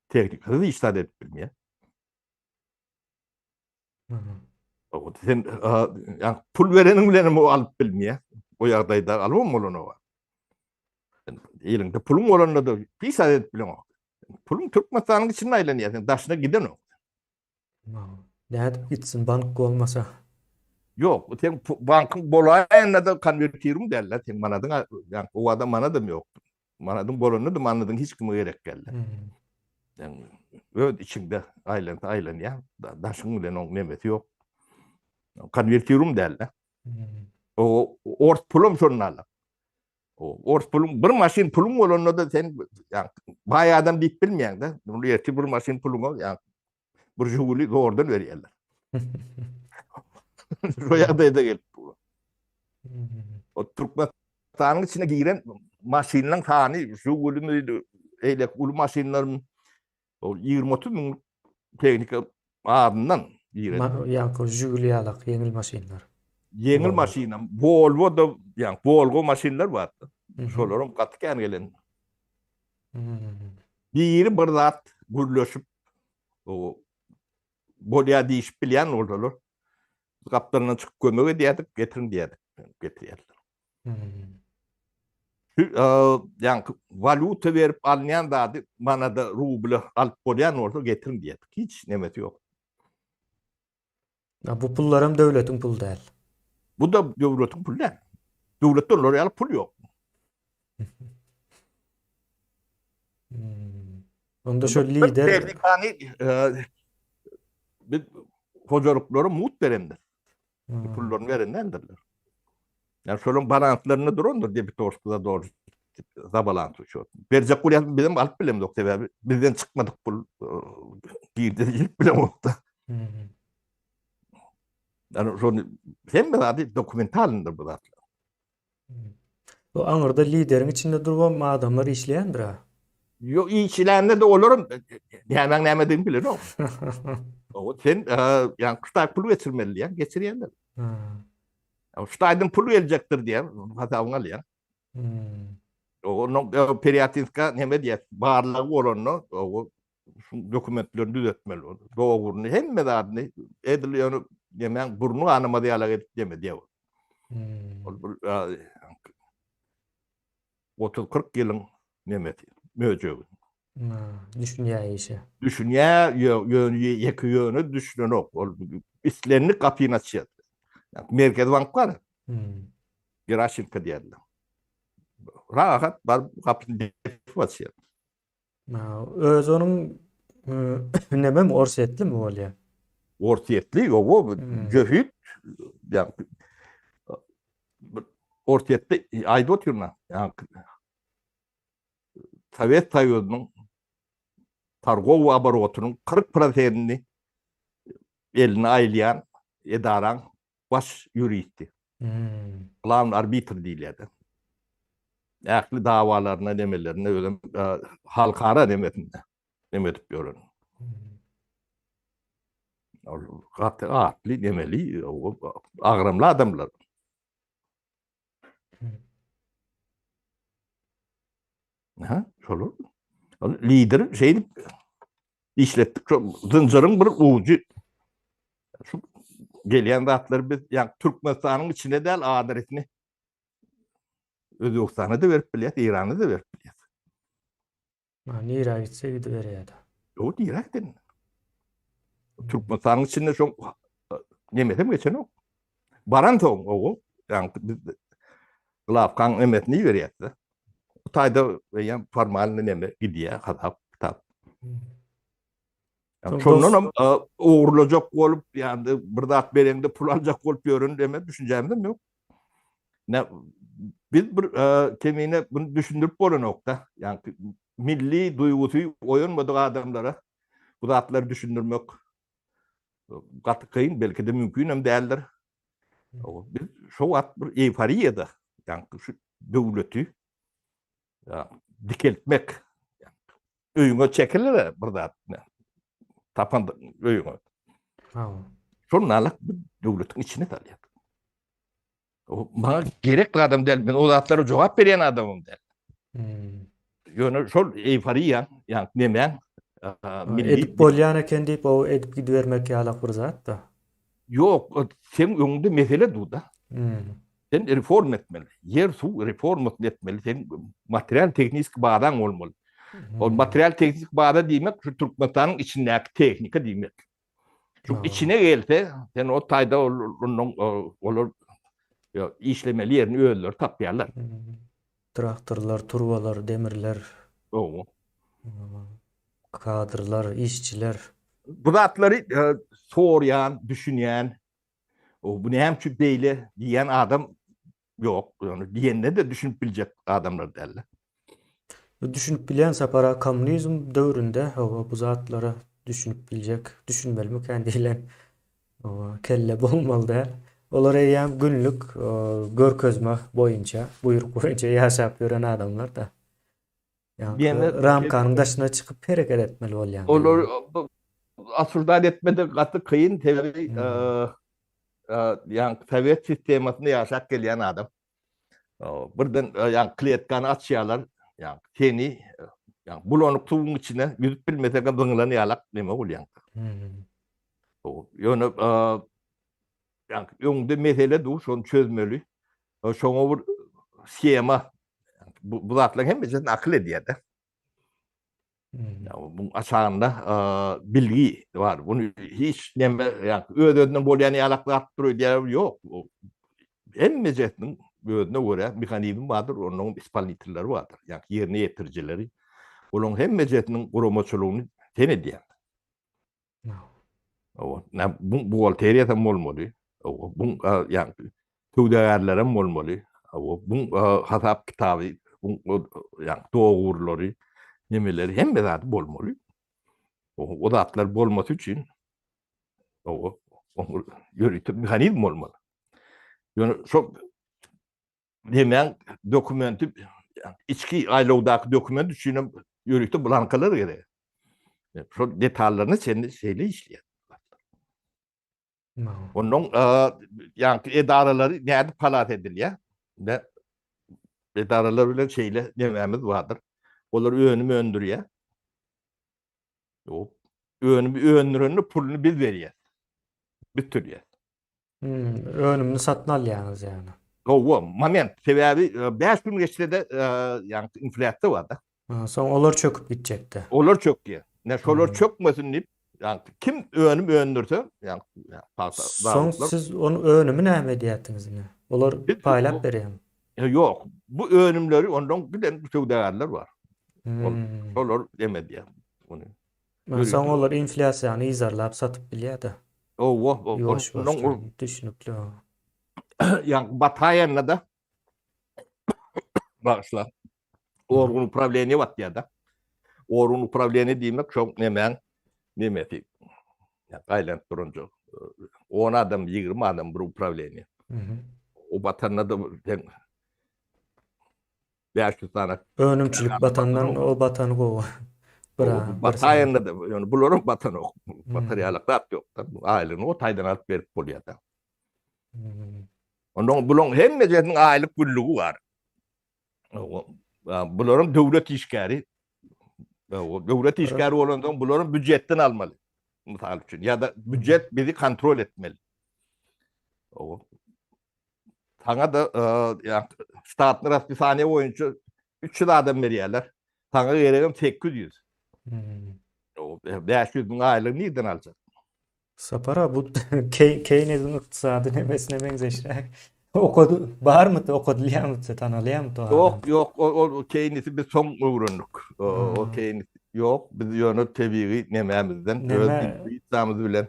Tehnikasyz hiç zat edip bilmeýär. Sen ýa pul bereniň bilen hem alyp bilmeýär. O ýagdaýda alybam bolanok. Eliňde puluň bolanda da hiç zat edip bileňok. Puluň Türkmenistanyň içinde aýlanýar, sen daşyna gidenok. Nädip gitsin bank bolmasa? Ýok, sen bankyň bolaýanda da konwertiriň däl-de, sen manadyň, ýa o wada manadam ýok. Manadyň bolanda da manadyň hiç kime gerek däl. Yani öz içiňde aýlansa aýlanýar, daşyň bilen oň nemesi ýok. Konwertirum däl-de. O ors pulum şondan alak. O ors puluň bir maşyn puluň bolanda da sen ýa baý adam diýip bilmeýäň-de. Bunu ertir bir maşyn puluňa ýa bir Žiguli zordan berýärler. Şo ýagdaýda gelip dur. O Türkmenistanyň içine giren maşynlaryň sany Žigulimi, eýleki uly maşynlaryň o 20-30 müň tehnika azyndan giren. Ýaňky Žiguli ýalak ýeňil maşynlar. Ýeňil maşynam, Volvo da, ýa Volvo maşynlar bar. Şolaryň gaty kän gelen. Biri bir zat gürleşip, o bolýar diýişip bilýän bolsalar, gapdalyndan çykyp kömek edýärdik, getiriň diýerdik, getirýärdiler. Şu ýaňky walýuta berip alynýan zady manada, rubla alyp bolýan bolsa getiriň diýerdik. Hiç nemesi ýok. A bu pullaram döwletiň puly däl. Bu-da döwletiň puly däl. Döwletde olar ýaly pul ýok. Hmm. Onda şo lider Tehnikany e, biz hojalyklara mut berendir. Hmm. Pullaryny berendendirler. Yani şolaryň balanslarynda durandyr debitorski zadolž za balans uçot. Berjek bolýar bizem alyp bilemzok sebäbi bizden çykmadyk pul e, girdi diýip bilemokda. Hmm. Yani şony hemme zady dokumentalyndyr bu zatlar. Bu aňyrda lideriň içinde durubam adamlar işleýändir ha. Ýok, işlände de olaram nämäň nämedigini bilenok. O sen ýa şu pul geçirmeli diýýän, geçirýärler. Şu taýdan pul geljekdir diýýär, hasabyňy alýar. Onuň Perýatinska näme diýýär, barlagy bolanda, o şu dokumentlerini düzetmeli. Dogruny, hemme zadyny edil ýöne nämäň burny ganamaz ýaly edip deme diýýär. Ol bir 30-40 ýylyň nemesi, möjegi. Düşünýär işe. Düşünýär, ýöne ýeke ýöne düşünenok. Ol islendik gapyny açýar. Merkezi bank bar. Geraşenko diýerler. Rahat baryp gapyny depip açýar. Özi onuň nememi orsýetlimi bolýar? Orsýetli, ýok, jöhit. Ýa Orsýetde aýdyp otyryn. Ýa Sowet Soýuzynyň targowy oborotynyň 40 prosentini eline aýlaýan edaraň baş ýuristi. Hmm. Glawny arbitr diýilýär. Ähli dawalaryna nemelerine özem e, halkara nemesinde neme edip ýören. Hmm. Ol gaty atly, nemeli, agramly adamlar. Ha, şolar. Ol lider şeýdip işletdik. Şo zynjyryň bir ujy. Şu gelýän zatlary biz ýa Türkmenistanyň içine däl adresini Özbegistana da berip bilýär, Eýrana da berip bilýär. Ha, nirä gitse gidiberýär. Ýok, nirä giden? Türkmenistanyň içinde şo nemesem geçenok. Baran soň o, ýa biz Glawkaň nemesini berýär-de. Bu taýda eýýäm formalny neme gidýär, hasap, kitap. Şondan hem ogurlajak bolup, ýa-da bir zat bereňde pul aljak bolup ýören deme düşünjämizem ýok. Ne biz bir kemine bunu düşündirip bolanok-da. Ýa milli duýgusy oýanmadyk adamlara bu zatlary düşündirmek gaty kyn, belki-de mümkin hem däldir. Biz şo wagt bir eýforiýada, ýa şu döwleti dikeltmek öýüňe çekilir bir zat tapan öýüňe. Şol nalak bir döwletiň içine salýar. O maňa gerek adam däl, men o zatlara jogap berýän adamym däl. Hmm. Ýöne şol eýforiýa, ýa nemäň milli edip bolýan eken diýip, o edip gidibermek ýalak bir zat-da. Ýok, seň öňüňde mesele dur-da. Hmm. Sen reform etmeli. Ýer suw reformasyny etmeli. Sen material tehniki bazaň bolmaly. Ol material tehniki baza diýmek şu Türkmenistanyň içindäki tehnika diýmek. Şu içine gelse, sen o taýda ondan olar işlemeli ýerini özleri tapýarlar. Traktorlar, turbalar, demirler. Owo. Kadrlar, işçiler. Bu zatlary sorýan, düşünýän, O bu näme üçin beýle diýen adam ýok. Ýöne diýende-de düşünip biljek adamlar däldi. Düşünip bilýän Sapar aga kommunizm döwründe hawa bu zatlara düşünip biljek, düşünmelimikän diýlen hawa kelle bolmaly däl. Olar eýýäm günlük görkezme boýunça, buýruk boýunça ýaşap ýören adamlar-da. Ýaňky ramkanyň daşyna çykyp hereket etmeli bolýaň. Olar osurdat etmede gaty kyn, sebäbi ýaňky sowet sistemasynda ýaşap gelýän adam. Birden ýaňky kletkany açýarlar, ýaňky seni ýaňky bulanyk suwuň içine ýüzüp bilmeseňem zyňylan ýalak neme bolýaň. Ýöne ýaňky öňde mesele dur, şony çözmeli. Şoňa bir shema bu, bu zatlaryň hemmesini akyl edýär-de. Ya bu aşagynda bilgi bar. Bunu hiç neme ýa öz-özünden bolýan ýalak zat dur öýdýär ýok. Hemmejesiniň özüne görä mehanizmi bardyr, onuň ispolnitelleri bardyr. Ýa ýerine ýetirijileri. Olaryň hemmejesiniň guramaçylygyny sen edýäň. Hawa, nä bu buhgalteriýasam bolmaly. Hawa, bu ýa söwdagärlerem bolmaly. Hawa, bu hasap kitaby, bu ýa dogurlary, nemeleri hemme zady bolmaly. O zatlar bolmasy üçin hawa, ýörite mehanizm bolmaly. Ýöne şo Nemäň dokumenti içki aýlawdaky dokument üçin hem ýörite blankalar gerek. Şol detallaryna çenli şeýle işleýär. Ondan ýaňky edaralary nädip halas edilýär? Ne edaralar bilen şeýle nemämiz bardyr. Olar önüm öndürýär. Önümi öndürende puluny biz berýäs. Biz töleýäs. Hmm, önümini satyn alýaňyz ýagny. Hawa, moment. Sebäbi 5 gün geçse-de, ýagny inflýasiýa bar-da. Soň olar çöküp gitjekdi. Olar çökýär. Ne şolar hmm. çökmesin diýip, ýagny kim önüm öndürse, ýagny pagta Soň siz onu önümi näme edýärdiňiz ine? Olar paýlap berýärmi? Ýok. Bu önümleri ondan giden söwdagärler bar. Hmm. Şolar em edýär. Ony. Soň olar inflýasiýany yzarlap satyp bilýär-de. Owa, ýuwaş-ýuwaşdan düşnükli. Ýa bataýanda-da bagyşla. Organ uprawleniýe batýar-da. Organ uprawleniýe diýmek şo nemäň nemesi. Ýa gaýlanyp duranjak. 10 adam, 20 adam bir uprawleniýe. O batanda-da sen 500 sany Önümçilik batandan o batany gowy. Bir Bataýanda-da, ýöne bularam batanok. Batar ýaly zat ýok-da. Aýlygyny o taýdan alyp berip bolýar-da. Ondan bularyň hemmesiniň aýlyk günlügi bar. Bularyň döwlet işgäri. Döwlet işgäri bolansoň bularyň býujetden almaly. Mysal üçin ýa-da býujet bizi kontrol etmeli. Saňa-da ştatny raspisaniýa boýunça 300 adam berýärler. Saňa geregem 800. 500 müň aýlygy nirden aljak? Sapar aga bu Keýneziň ykdysady nemesine meňzeşräk. Okady barmydy, okadylýarmydy, tanalýarmydy o adam? Ýok, ýok, ol Keýnesi biz soň öwrendik. O Keýnes ýok, biz ýöne tebigy nemämizden, öz intuisiýamyz bilen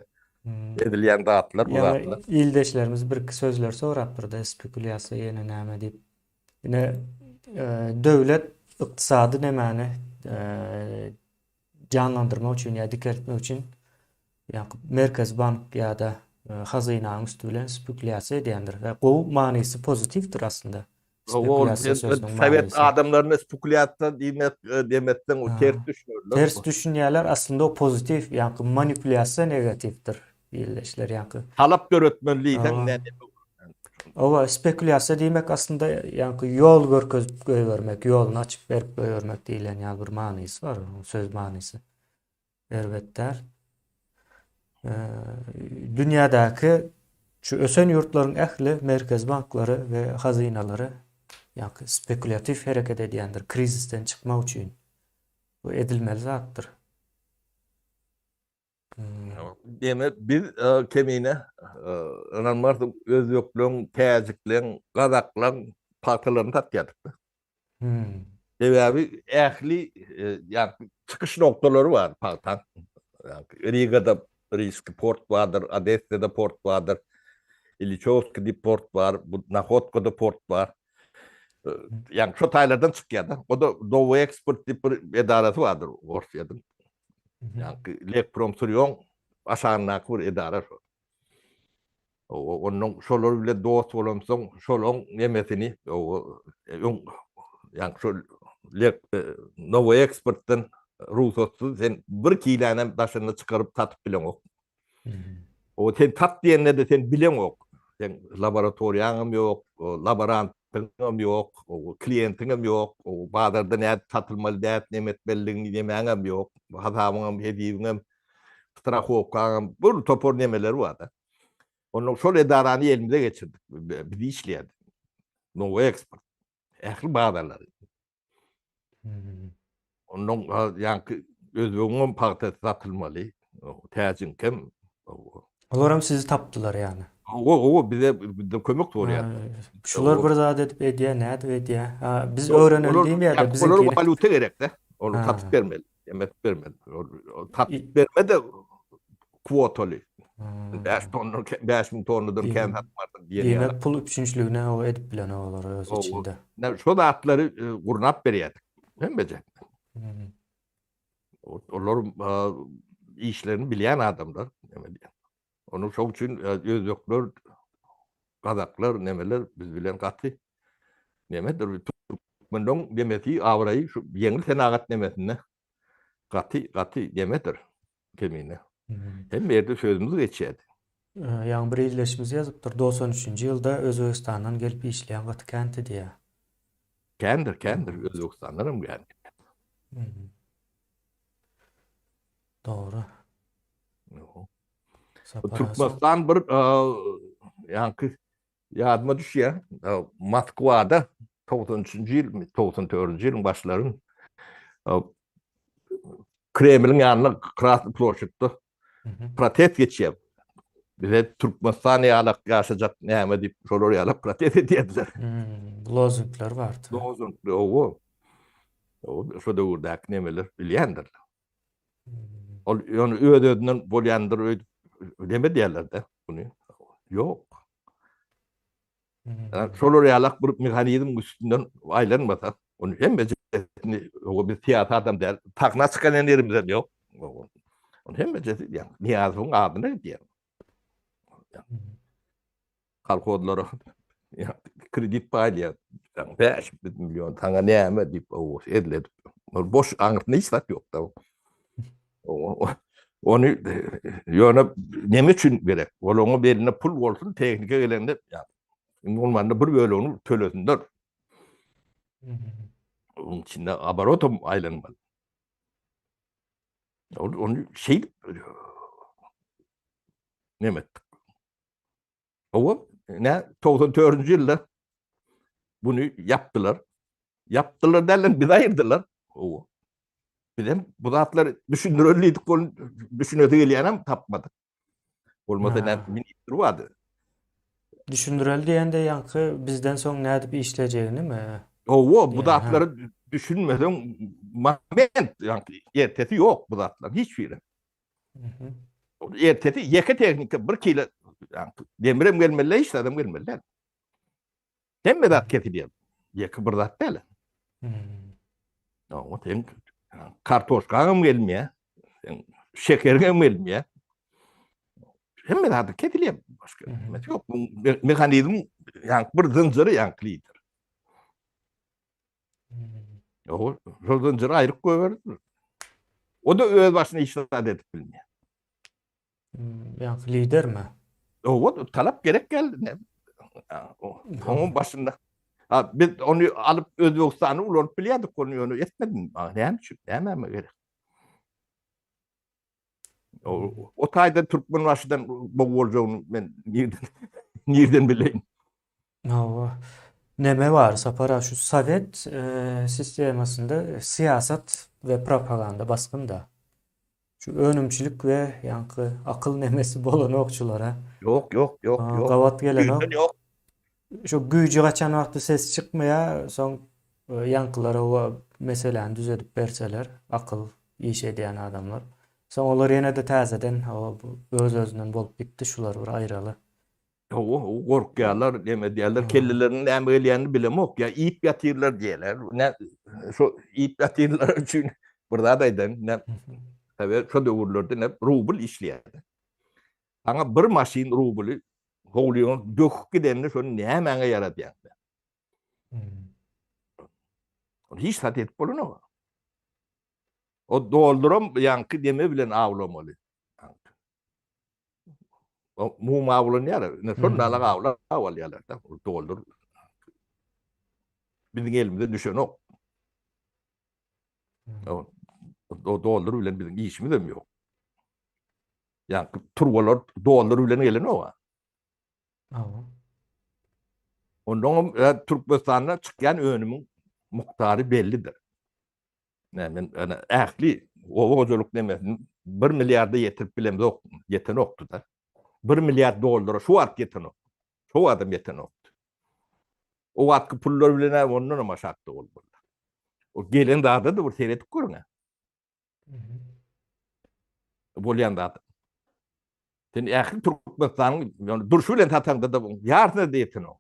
edilýän zatlar bu zatlar. Ildeşlerimiz birki sözler sorapdyr-da, spekulýasiýa ýene näme diýip. Ine, döwlet ykdysady nemäni janlandyrmak üçin ýa dikeltmek üçin ýa Merkezi bank ýa-da hazynanyň üsti bilen spekulýasiýa edýändir we gowy manysy pozitiwdir aslynda. Spekulýasiýa sözüniň Sowet adamlaryna spekulýasiýa diýmek demekden o ters düşünerler. Ters düşünýärler, aslynda o pozitiw, ýa-da manipulýasiýa negatiwdir ildeşler ýa-da. Talap döretmeli diýseň näme? Owa, spekulýasiýa diýmek aslynda ýaňky ýol görkezip goýbermek, ýoluny açyp berip goýbermek diýlen ýaly bir manysy bar, onuň söz manysy. Erbet däl. Dünýädäki şu ösen ýurtlaryň ähli merkezi banklary we hazynalary ýaňky spekulýatiw hereket edýändir, krizisden çykmak üçin. Bu edilmeli zatdyr. Demek biz kemine ynanmarsyň özbekleň, täjikleň, gazaklaň pagtalaryny satýardyk. Hmm. Sebäbi ähli ýa çykyş noktalary bar pagtaň. Rigada Rijski port bardyr, Odessada port bardyr, Iliçowskiý diýip port bar, bu Nahodkada port bar. Ýa şo taýlardan çykýar-da. O-da Nowoeksport diýip bir edarasy bardyr Orsýetiň. Ýaňky Lekpromsyrýoň aşagyndaky bir edara şo. Ondan şolar bilen dost bolansoň, şolaň nemesini öň ýaňky şol Lek Nowoeksportdan rugsatsyz sen bir kilänem daşyna çykaryp satyp bileňok. O sen sat diýende-de sen bileňok. Sen laboratoriýaňam ýok, laborantyňam ýok, kliýentiňem ýok, bazarda nädip satylmaly, nädip neme etmelidigini nemäňem ýok, hasabyňam, hesibiňem, strahowkaňam bir topar nemeleri bar-da. Ondan şol edarany elimize geçirdik. Biz işleýärdik. Nowoeksport. Ähli bazarlary. Ondan ýaňky özbegiňem pagtasy satylmaly, täjiňkem. Olaram sizi tapdylar ýagny. Hawa, hawa, bize bizden kömek soraýar. Şular bir zat edip edýär, nädip edýär? Ha, biz öwreneli diýmeýär-de, biziňki. Olara walýuta gerek-de. Ony satyp bermeli, emetip bermeli. Satyp berme-de kwotaly. 5 tonna, 5000 tonnadan kän satmarsyň diýen ýaly. Diýmek, pul üpjünçiligine o edip bilenok olar öz içinde. Şo zatlary gurnap berýärdik. Hemmeje. Olar işlerini bilýän adamlar. Onuň şoň üçin özbekler, gazaklar, nemeler biz bilen gaty nemedir. Türkmenleň nemesi, abraýy şu ýeňil senagat nemesinde gaty, gaty nemedir. Kemine. Hemme ýerde sözümiz geçýärdi. Ýaňy bir ildeşimiz ýazypdyr, 93-nji ýylda Özbegistandan gelip işleýän gaty kändi diýýär. Kändir, kändir, Özbegistandan hem kändir. Dogry. Türkmenistan bir ýaňky ýadyma düşýär. Moskwada 93-nji ýylmy, 94-nji ýylyň başlary Kremliň ýanynda Krasnyý ploşadda protest geçýär. Bize Türkmenistan ýalak ýaşajak näme diýip, şolar ýalak protest edýärdiler. Lozunglar bardy. Lozungly, owo. Şo döwürdäki nemeler bilýändirler. Ol ýöne öz-özünden bolýandyr öýdüp neme diýerler-de muny. Ýok. Şolar ýalak bir mehanizm üstünden aýlanmasa, ony hemmejesini o biz syýasy adam däl, sahna çykan ýerimizem ýok. Ony hemmejesi ýa Nyýazowyň adyna gidýär. Kolhozlara kredit paýlaýar. 5 million saňa näme diýip, o edil edip. Boş aňyrsynda hiç zat ýok da. Ony ýöne neme üçin gerek? Olaryň belinde pul bolsun, tehnika gelende, iň bolmanda bir bölegini tölesinler. Onuň içinde oborotam aýlanmaly. Ony şeýdip neme etdik. Owa, ne 94-nji ýylda bunu ýapdylar. Ýapdylar däl, bizi aýyrdylar. Owa. Bizem bu zatlary düşündireli diýdik, ol düşünesi gelýänem tapmadyk. Bolmasa ne ministr bardy. Düşündireli diýende ýaňky bizden soň nädip işlejegini mi? Owa, bu zatlary düşünmeseň moment, ýaňky ertesi ýok bu zatlaryň hiç biri. Ertesi ýeke tehnika bir kilo demirem gelmeli, hiç zadam gelmeli däl. Hemme zat kesilýär. Ýeke bir zat däl. Oňa sen kartoşkaňam gelmeýär, sen şekeriňem gelmeýär. Hemme zat kesilýär. Başga neme ýok. Bu mehanizm ýaňky bir zynjyry ýaňky lider. Ýok, şol zynjyry aýryp goýberdiler. O da öz başyna hiç zat edip bilmeýär. Ýaňky lidermi? Owa, talap gerek geldi. Onuň başynda. Ha, biz ony alyp Özbegistany ulanyp bilýärdik, ony ýöne etmedim. Näme üçin? Nämä gerek? O, o taýdan Türkmenbaşydan gowy boljagyny men nirden nirden bileýin? Hawa. Neme bar, Sapar aga, şu sowet e, sistemasynda syýasat we propaganda basgynda. Şu önümçilik we ýaňky akyl nemesi bolanok şulara. Ýok, ýok, ýok, ýok. Gabat gelenok. Güýçden ýok. Şu güýji gaçan wagty ses çykmaýar, soň ýaňkylara o meseläni düzedip berseler, akyl iş edýän adamlar. Soň olar ýene-de täzeden öz-özünden bolup gitdi, şulary bir aýraly. Hawa, gorkýarlar, neme edýärler, kellelerine näme gelýänini bilemok. Ýa iýip ýatyrlar diýýärler. Nä, şo iýip ýatyrlar üçin bir zat aýdaýyn. Nä, sebäbi şo döwürlerde nä rubl işleýärdi. Saňa bir maşyn rubly howlyňa döküp gidende şony nämäňe ýaradýaň sen? Ony hiç zat edip bolanok. O dolduram ýaňky neme bilen awlamaly. O mum awlanýar. Ine şol nalak awlap alýarlar da. Doldur. Biziň elimize düşenok. O, o doldur bilen biziň işimiz hem ýok. Ýa turbalar dollar bilen gelenok. Hawa. Ondan hem e, Türkmenistanda çykýan önümiň mukdary bellidir. Näme men ýani ähli oba hojalyk nemesini 1 milliarda ýetirip bilemzok, ýetenokdy da. 1 milliard dollara şu wagt ýetenok. Şu wagtam ýetenokdy. O wagtky pullar bilen ondan hem aşakda bolmaly. O gelen zada da bir seredip görüň. Bolýan zat. Sen ähli Türkmenistanyň ýani durşy bilen sataňda da ýarsyna da ýetenok.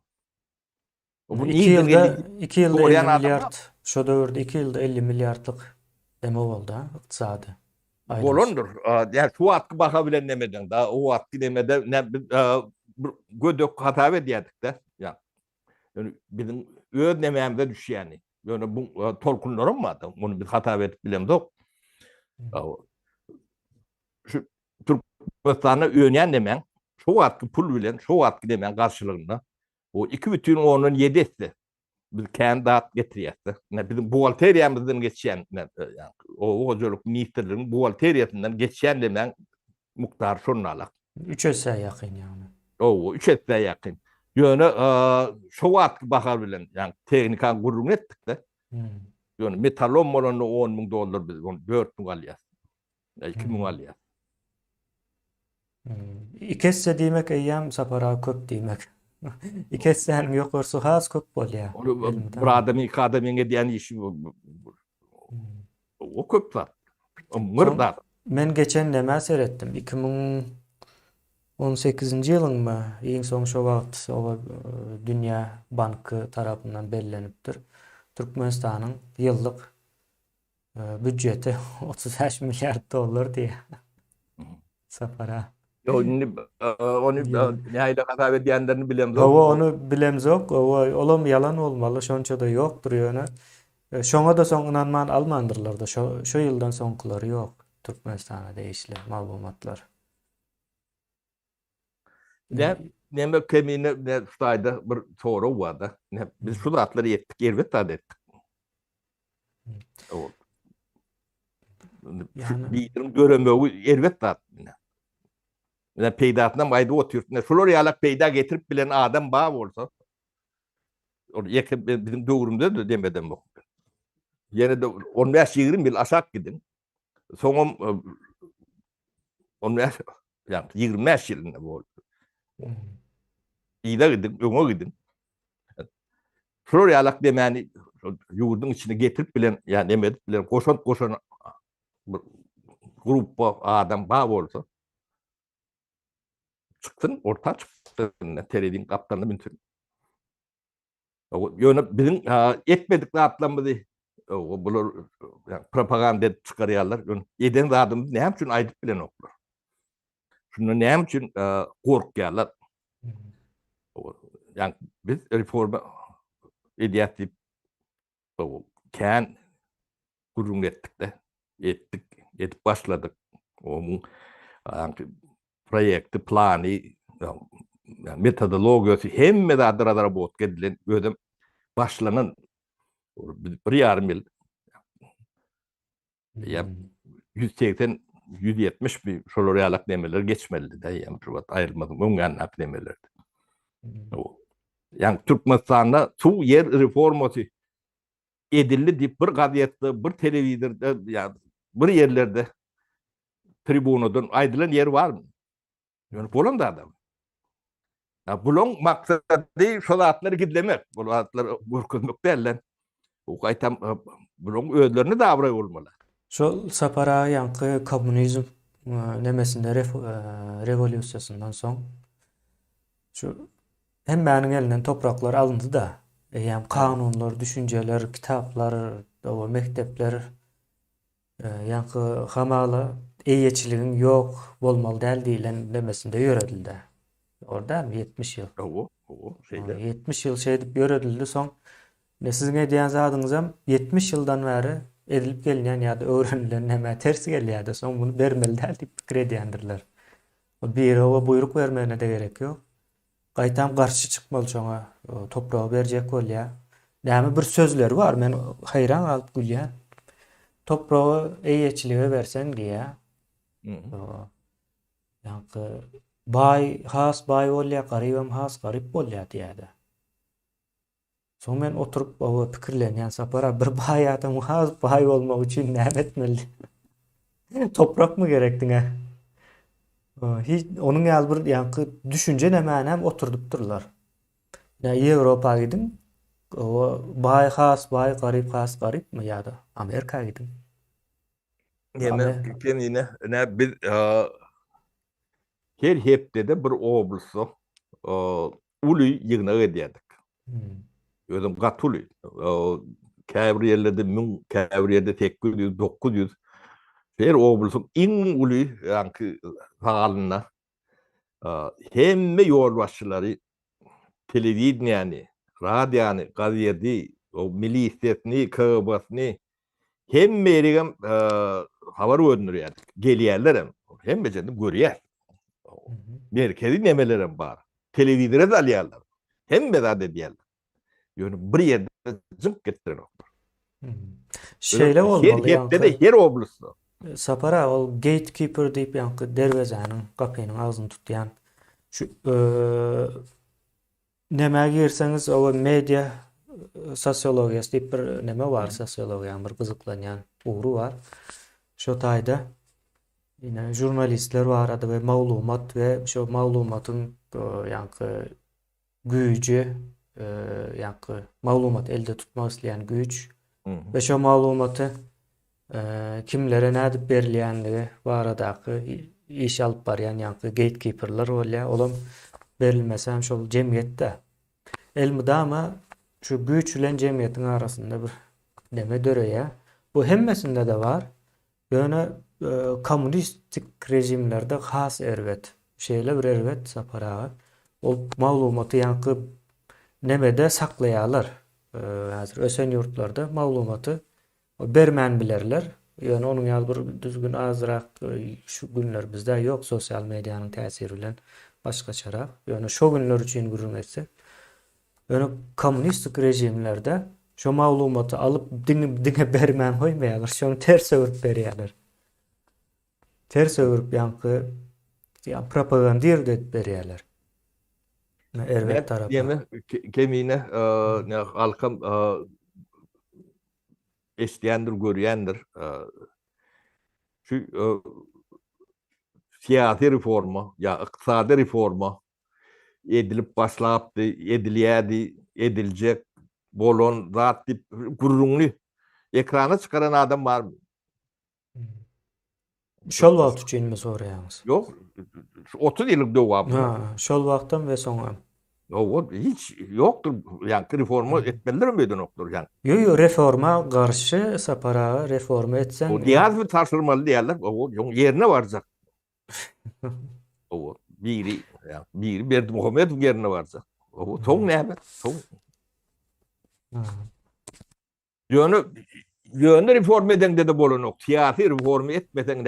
Bu 2 ýylda 2 ýylda 50 milliard şo döwürde 2 ýylda 50 milliardlyk deme boldy ha ykdysady. Bolandyr. Ýa şu wagtky baha bilen nemeden da o wagtky nemede ne bir gödek hasap edýärdik de. Ýa. Ýöne biziň öz nemämize düşýäni. Ýöne bu tolkunlaram bar. Muny biz hasap edip bilemzok. Şu Türkmenistanda önýän nemäň şu wagtky pul bilen şu wagtky nemäň garşylygynda o 2,7 esse biz kän zat getirýäs-de. Ine biziň buhgalteriýamyzdan geçýän, oba hojalyk ministrliginiň buhgalteriýasyndan geçýän nemäň mukdary şonalak. Üç essä ýakyn ýagny. Hawa, üç essä ýakyn. Ýöne şo wagtky baha bilen, ýagny tehnikany gürrüň etdik-de. Ýöne metallom bolanda 10 müň dollar biz ony 4 müň alýas. Ýa 2 müň alýas. Iki esse diýmek eýýäm Sapar aga köp diýmek. Iki essäniň ýokarsy has köp bolýar. Bir adam, iki adamyň edýän işi o köp zat. O mür zat. Men geçen nämä seretdim? 2018-nji ýylyňmy? Iň soň şo wagt oba Dünýä banky tarapyndan bellenipdir. Türkmenistanyň ýyllyk Býudjeti 35 milliard dollar diýýär. Sapara. Ýok, indi ony nähili hasap edýänlerini bilemzok. Hawa, ony bilemzok. Hawa, olam ýalan bolmaly, şonça-da ýokdur ýöne. Şoňa-da soň ynanman almandyrlar-da, şo şo ýyldan soňkulary ýok. Türkmenistana degişli maglumatlar. Ne näme kemine ne ştaýda bir sorag bar-da. Ne biz şu zatlary etdik, erbet zat etdik. O. Yani Lideriň döremegi erbet zat. Ne peýdasyny aýdyp otyr. Ne şular ýalak peýda getirip bilen adam bar bolsa, ol ýeke biziň döwrümizde de demedem bok. Ýene de 15-20 ýyl aşak gidiň. Soňam 15 ýa 25 ýylynda boldy. Yza gidiň, öňe gidiň. Şular ýalak demäni ýurduň içine getirip bilen, ýa neme edip bilen, goşant goşan bir gruppa adam bar bolsa, çyksyn, orta çyksyn, tereziň gapdalyna münsün. Ýöne biziň etmedik zatlarymyzy bular propaganda edip çykarýarlar. Ýöne eden zadymyzy näme üçin aýdyp bilenoklar? Şundan näme üçin gorkýarlar? Ýa biz reforma edýäs diýip kän gürrüň etdik-de, etdik, edip başladyk. Onuň proýekti, plany, metodologiýasy hemme zady razrabotka edilen, özem başlanan bir ýarym ýyl ýa 180 170 bir şolar ýalak nemeler geçmelidi-de, ýa bir wagt aýrylmadyň öň ýanyndaky nemelerdi. Ýa Türkmenistanda suw ýer reformasy edildi diýip bir gazetde, bir telewizorda ýa bir ýerlerde tribunadan aýdylan ýeri barmy? Ýöne bolan zat. Ýa bulaň maksady şo zatlary gizlemek, bu zatlary görkezmek däl-de. Bu gaýtam bulaň özlerine de abraý bolmaly. Şol Sapar aga ýaňky kommunizm nemesinde rewolýusiýasyndan soň şu hemmäniň elinden topraklar alyndy-da. Eýýäm kanunlar, düşünjeler, kitaplar, mekdepler Ýaňky hamala eýeçiligiň ýok bolmaly däl diýlen nemesinde ýöredildi. Dogry dälmi? 70 ýyl. Hawa, hawa, şeýle. 70 ýyl şeýdip ýöredildi, soň ine siziň edýän zadyňyzam 70 ýyldan bäri edilip gelinýän ýa-da öwrenilen nämä ters gelýär-de, soň muny bermeli däl diýip pikir edýändirler. Biri oba buýruk bermegine-de gerek ýok. Gaýtam garşy çykmaly şoňa topragy berjek bolýa. Näme bir sözleri bar men haýran galyp gülýän. Topragy eýeçilige berseň diýýä. Ýaňky baý has baý bolýa, garybam has garyp bolýa diýýä-de. Soň men oturyp oba pikirlenýän Sapar aga bir baý adam has baý bolmak üçin näme etmeli? Toprakmy gerek diňe? Hiç onuň ýaly bir ýaňky düşünje nämäni hem oturdypdyrlar. Ýa Ýewropa gidiň, oba baý has baý, garyp has garypmy ýa-da Amerika gidiň. Ýene kemine, ine biz Her hepdede bir oblastda uly ýygnak edýärdik. Özem gaty uly. Käbir ýerlerde 1000, käbir ýerde 800, 900. Her oblastyň iň uly ýaňky zalynda hemme ýolbaşçylary telewideniýäni, radiony, gazeti, milisiýasyny, KGB-sini Hemme ýerigem habar göndürýärdik. Gelýärlerem. Hemmesini görýär. Merkezi nemelerem bar. Telewizora da alýarlar. Hemme zat edýärler. Ýöne bir ýerde jyňk getirenoklar. Şeýle bolmaly. Her hepdede her oblastda. Sapar aga ol gatekeeper diýip ýaňky derwezäniň gapynyň agzyny tutýan şu Nämä girseňiz oba media sosiologiýasy diýip bir neme bar, sosiologiýanyň bir gyzyklanýan ugry bar. Şo taýda ine žurnalistler barada we maglumat we şo maglumatyň ýaňky güýji, ýaňky maglumaty elde tutmak isleýän güýç we şo maglumaty kimlere nädip berilýändigi baradaky iş alyp barýan ýaňky gatekeeperler bolýar. Olam berilmese hem şol jemgyýetde. Elmydama şu güýç bilen jemgyýetiň arasynda bir neme döreýär. Bu hemmesinde-de bar. Ýöne kommunistik režimlerde has erbet. Şeýle bir erbet Sapar aga. Ol maglumaty ýaňky nemede saklaýarlar. Häzir ösen ýurtlarda maglumaty Bermän bilerler. Ýöne onuň ýaly bir düzgün azrak şu günler bizde ýok sosial medianyň täsiri bilen başgaçarak. Ýöne şo günler üçin gürrüň etsek. Ýöne kommunistik režimlerde şo maglumaty alyp diňe diňe bermän goýmaýarlar, şony ters öwrüp berýärler. Ters öwrüp ýaňky ýa propagandirowat edip berýärler. Erbet tarapa. Ýene kemine halkam eşidýändir, görýändir. Şu syýasy reforma ýa ykdysady reforma edilip başlapdy, edilýärdi, ediljek bolan zat diýip gürrüňini ekrana çykaran adam barmy? Şol wagt üçinmi soraýaňyz? Ýok, şu 30 ýylyň dowamynda. Ha, şol wagtam we soňam. Ýok, hiç ýokdur. Ýaňky reforma etmelidirem öýdenoklar ýaňky. Ýok, ýok, reforma garşy Sapar aga, reforma etseň. O Nyýazowy tabşyrmaly diýýärler, o ýoň ýerine barjak. O biri, ýa biri Berdimuhamedow ýerine barjak. O soň näme? Soň. Ýöne ýöne reforma edeňde-de bolanok. Syýasy reforma etmeseň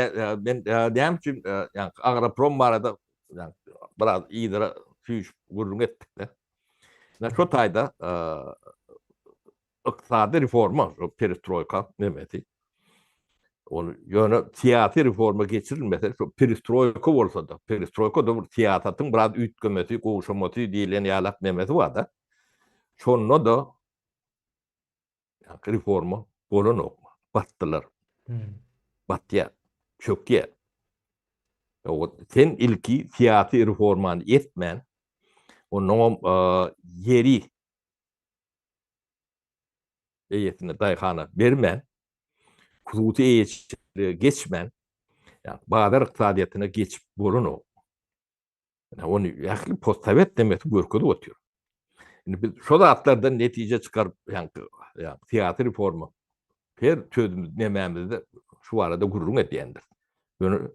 men näme üçin ýaňky agroprom barada biraz yzyra süýşüp gürrüň etdik-de. Ine şo taýda ykdysady reforma, şo perestroýka nemesi. Ol ýöne syýasy reforma geçirilmese, şo perestroýka bolsa-da, perestroýka-da bir syýasatyň biraz üýtgemesi, gowşamasy diýlen ýalak nemesi bar-da. Şonda-da Reforma bolanok. Batdylar. Batýar. Çökýär. Sen ilki syýasy reformany etmän, onnoňam ýeri eýesine, daýhana bermän, hususy eýeçilige geçmän, bazar ykdysadyýetine geçip bolanok. Ony ähli postsowet demesi görkezip otyr. Indi biz şo zatlardan netije çykaryp, ýaňky syýasy reforma her sözümiz nemämizde şu barada gürrüň edýändir. Ýöne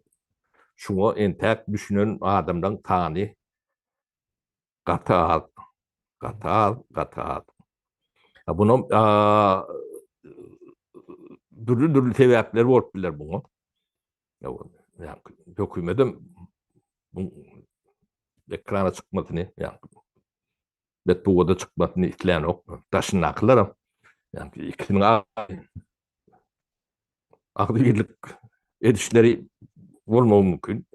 şuňa entäk düşünen adamlaryň sany gaty az. Gaty az, gaty az. Bunam dürli-dürli sebäpleri bolup biler buňa. Hökümetem bu ekrana çykmasyny, ýa metbugata çykmasyny islänok. Daşyndakylaram ýa ikisiniň agzybirlik edişleri bolmagy mümkin.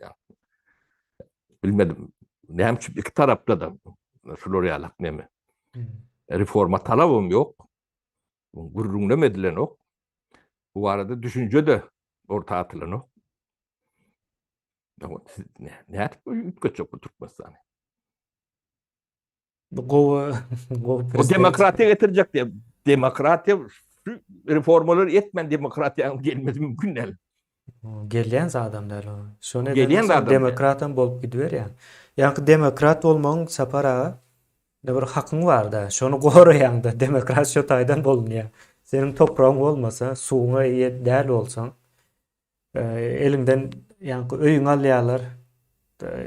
Bilmedim. Näme üçin iki tarapda da şular ýalak neme. Reforma talabym ýok. Gürrüňlem edilenok. Bu barada düşünje-de orta atylanok. Nädip üýtgetjek bu Türkmenistany? Bu gowy, gowy prezident. Demokratiýa getirjek diýip, demokratiýa şu reformalary etmän demokratiýanyň gelmesi mümkin däl. Gelýän zadam däl o. Şony Gelýän zadam. Demokratam bolup gidiberýän. Ýaňky demokrat bolmagyň Sapar aga Ne bir hakyň barda, şony goraýaňda, demokrat şo taýdan bolunýar. Seniň topragyň bolmasa, suwuňa eýe däl bolsaň, eliňden ýaňky öýüňi alýarlar.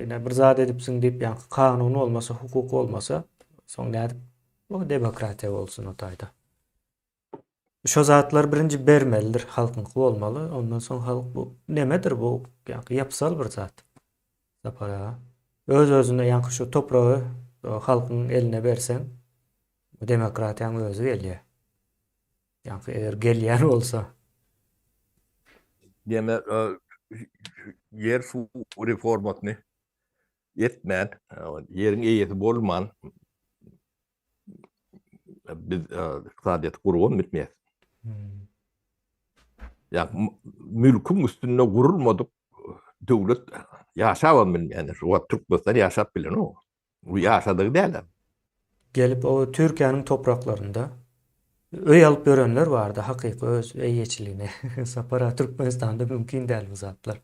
Ine bir zat edipsiň diýip, ýaňky kanun bolmasa, hukuk bolmasa, soň nädip bu demokratiýa bolsun o taýda. Şo zatlar birinji bermelidir, halkyňky bolmaly. Ondan soň halk bu nemedir bu ýaňky ýapysal bir zat. Sapar aga. Öz-özüne ýaňky şu topragy halkyň eline berseň, bu demokratiýaň özi gelýär. Ýaňky eger gelýän bolsa. Diýme, ýer suw reformasyny etmän, ýeriň eýesi bolman Biz ykdysadyýeti gurubam bilmeýäs. Ýa mülküň üstünde gurulmadyk döwlet ýaşabam bilmeýär. Şu wagt Türkmenistan ýaşap bilenok. Bu ýaşadygy däl. Gelip o Türkiýäniň topraklarynda öý alyp ýörenler bardy hakyky öz eýeçiligine. Sapar aga Türkmenistanda mümkin däl bu zatlar.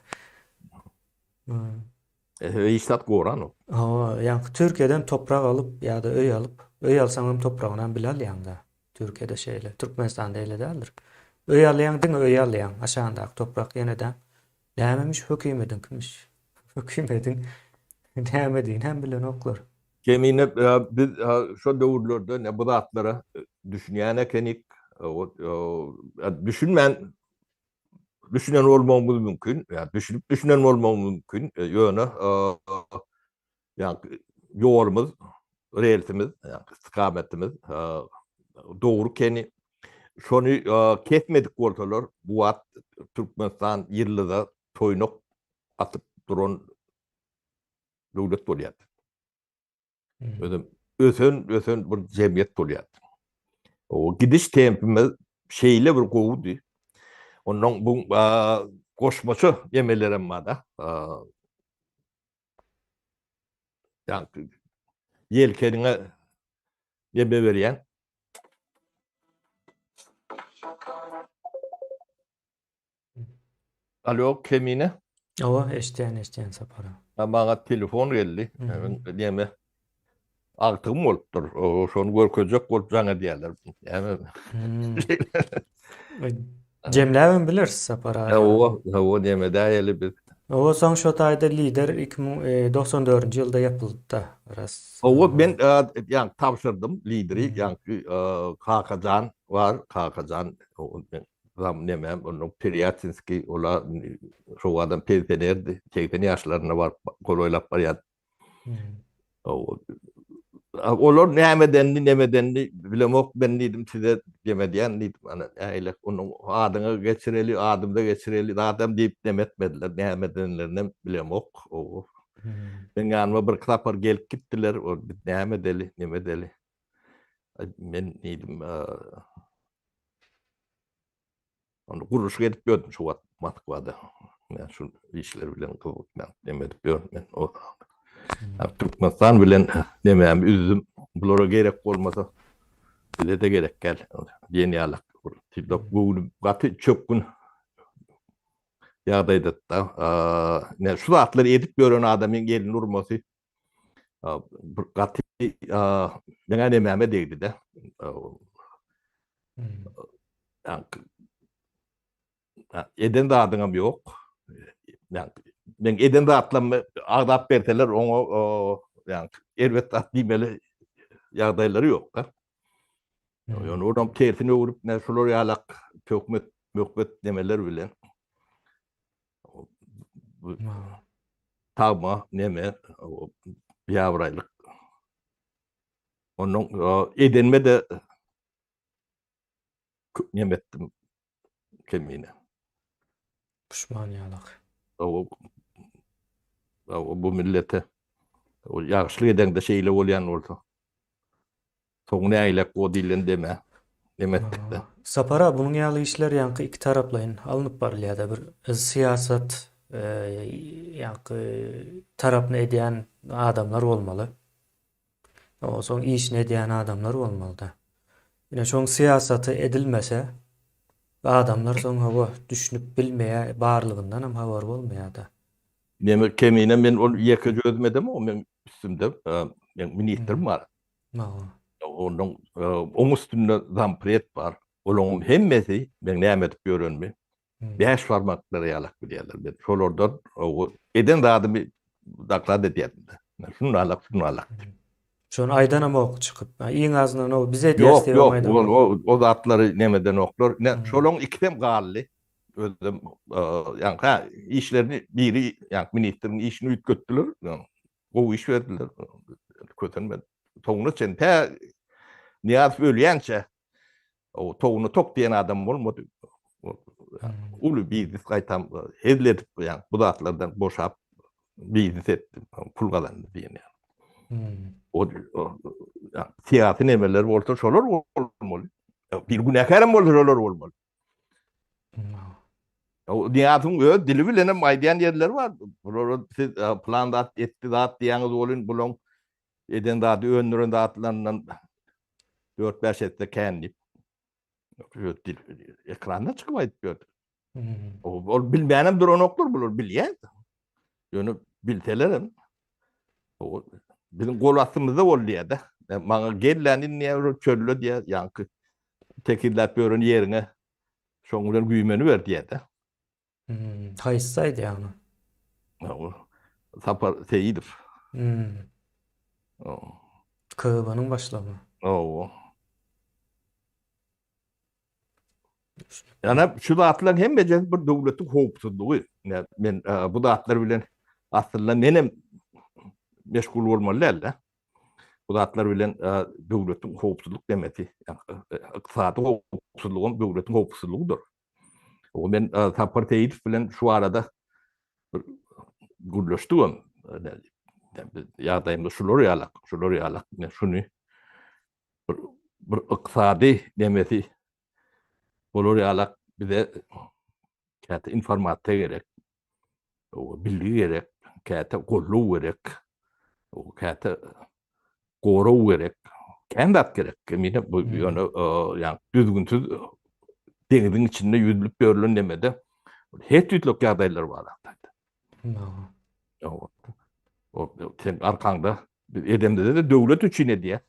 Hiç zat goranok. Hawa, ýaňky Türkiýeden toprak alyp ýa-da öý alyp, öý alsaňam topragynam bile alýaňda. Türkiýede şeýle, Türkmenistanda eýle däldir. Öý alýaň, diňe öýi alýaň, aşagyndaky toprak ýene-de nämemiş hökümediňkimiş. Hökümediň nämediginem bilenoklar. Kemine biz şo döwürlerde ne bu zatlara düşünýän ekenik, düşünmän. Düşünen bolmagymyz mümkin, ýa düşünip düşünen bolmagymyz mümkin, ýöne ýa ýolumyz, relsimiz, ýa istikametimiz dogry ekeni. Şony kesmedik bolsalar, bu wagt Türkmenistan ýyldyza toýnak atyp duran döwlet bolýardy. Özem ösen, ösen bir jemgyýet bolýardy. O gidiş tempimiz şeýle bir gowudy. Ondan bu goşmaça ýemelerem bar-da. Ýa ýelkeniňe ýeme berýän. Alo, Kemine? Hawa, eşidýän, eşidýän Sapar aga. Maňa telefon geldi. Näme? Agtygym bolupdyr. Şony görkezjek bolup jaň edýärler. Näme? Jemläbem bileris Sapar aga. Hawa, hawa, näme däýeli biz. Hawa, soň şo taýda Lider 2094-nji ýylda ýapyldy-da, ras. Hawa, men ýaňky tabşyrdym Lideri, ýaňky Kakajan bar, Kakajan Zam nemem, onnoň Perýatinskiý, ola şo adam pensionerdi, 80 ýaşlaryna baryp golaýlap barýardy. Olar nämedenini, nemedenini bilemok, men diýdim size neme diýen diýdim, ana nähili onuň adyňa geçireli, adymda geçireli zadam diýip neme etmediler, nämedenlerinem bilemok. Meň ýanyma birki sapar gelip gitdiler, ol biz näme edeli, neme edeli. Men diýdim, Onda gurluşyk edip ýördüm şu wagt Moskwada. Men şu işler bilen gyzyklanıp neme edip ýörün men. O Türkmenistan bilen nemämi üzdüm. Bulara gerek bolmasa bize-de gerek gel diýen ýaly. Göwnüm gaty çökgün ýagdaýda. Ne şu zatlary edip ýören adamyň elini urmasy bir gaty meňä nemäme degdi-de. Eden zadyňam ýok. Men eden zatlarymy agzap berseler oňa ýa erbet zat diýmeli ýagdaýlary ýok-da. Ýöne onam tersine öwrüp, näme şular ýalak töhmet, möhmet nemeler bilen tagma neme biabraýlyk. Onuň edenme-de neme etdim kemine. Puşman ýalak. Bu millete ýagşylyk edeňde şeýle bolýan bolsa. Soň nägilek bo diýlen deme. Neme etdik-de. Sapar aga bunuň ýaly işler ýaňky ikitaraplaýyn alnyp barylýada bir syýasat ýaňky tarapyny edýän adamlar bolmaly. Soň işini edýän adamlar bolmalyda. Ine şoň syýasaty edilmese adamlar soň hawa düşünip bilmeýär barlygyndanam habary bolmaýada. Neme kemine men ol ýekeje özüm edemok meň üstümde meň ministrim bar. Onuň oň üstünde zampred bar. Olaryň hemmesi meň näme edip ýörenimi bäş barmaklary ýalak bilýärler. Men şolardan eden zadymy doklad edýärdim-de. Şuny alak, şuny alak diýip. Şony aýdanamok çykyp. Iň azyndan o biz edýäs diýip aýdanok. Ýok, ýok, o zatlary neme edenoklar. Şolaryň ikisem galdy. Özem ýaňky ha işlerini biri ýaňky ministriň işini üýtgetdiler. Gowy iş berdiler. Kösenme. Soňuna çen tä Nyýazow ölýänçä o towuna tok diýen adam bolmady. Uly biznes gaýtam hezil edip ýa bu zatlardan boşap biznes etdi, pul gazandy diýen ýaly. O syýasy nemeler bolsa şolar bolmaly. Bir günäkärem bolsa şolar bolmaly. Nyýazowyň öz dili bilen hem aýdýan ýerleri bar. Bulara siz plan zat etdi zat diýýäňiz welin bulaň eden zady öndüren zatlaryndan 4-5 esse kän diýip. Öz dil ekranda çykyp aýdyp ýördi. Ol bilmänem duranoklar bular bilýär. Ýöne bilseler hem biziň gol astymyzda bol diýýär-de. Maňa gel-län indi diýýär, çölde diýýär, ýaňky tekizläp ýören ýeriňe şoň bilen güýmeniber diýýär-de. Hmm, haýsysy aýdýar ony? Sapar Seýidow. Hmm. KGB-niň başlygymy? Hawa. Ýöne şu zatlaryň hemmejesi bir döwletiň howpsuzlygy. Men bu zatlar bilen aslynda menem meşgul bolmaly däl-de. Bu zatlar bilen döwletiň howpsuzlyk demesi, ykdysady howpsuzlygam döwletiň howpsuzlygydyr. O men Sapar Seýidow bilen şu barada bir gürleşdigem. Ýagdaýymyz şular ýalak, şular ýalak. Men şuny bir, bir ykdysady demesi bolar ýalak bize käte informasiýa gerek, bilgi gerek, käte goldaw gerek, käte gorag gerek, kän zat gerek. Mine bu ýöne ýa düzgünsiz deňiziň içinde ýüzlüp ýörlen demede her tüýtlük ýagdaýlar bar. O sen arkaňda biz edemizde de döwlet üçin edýär.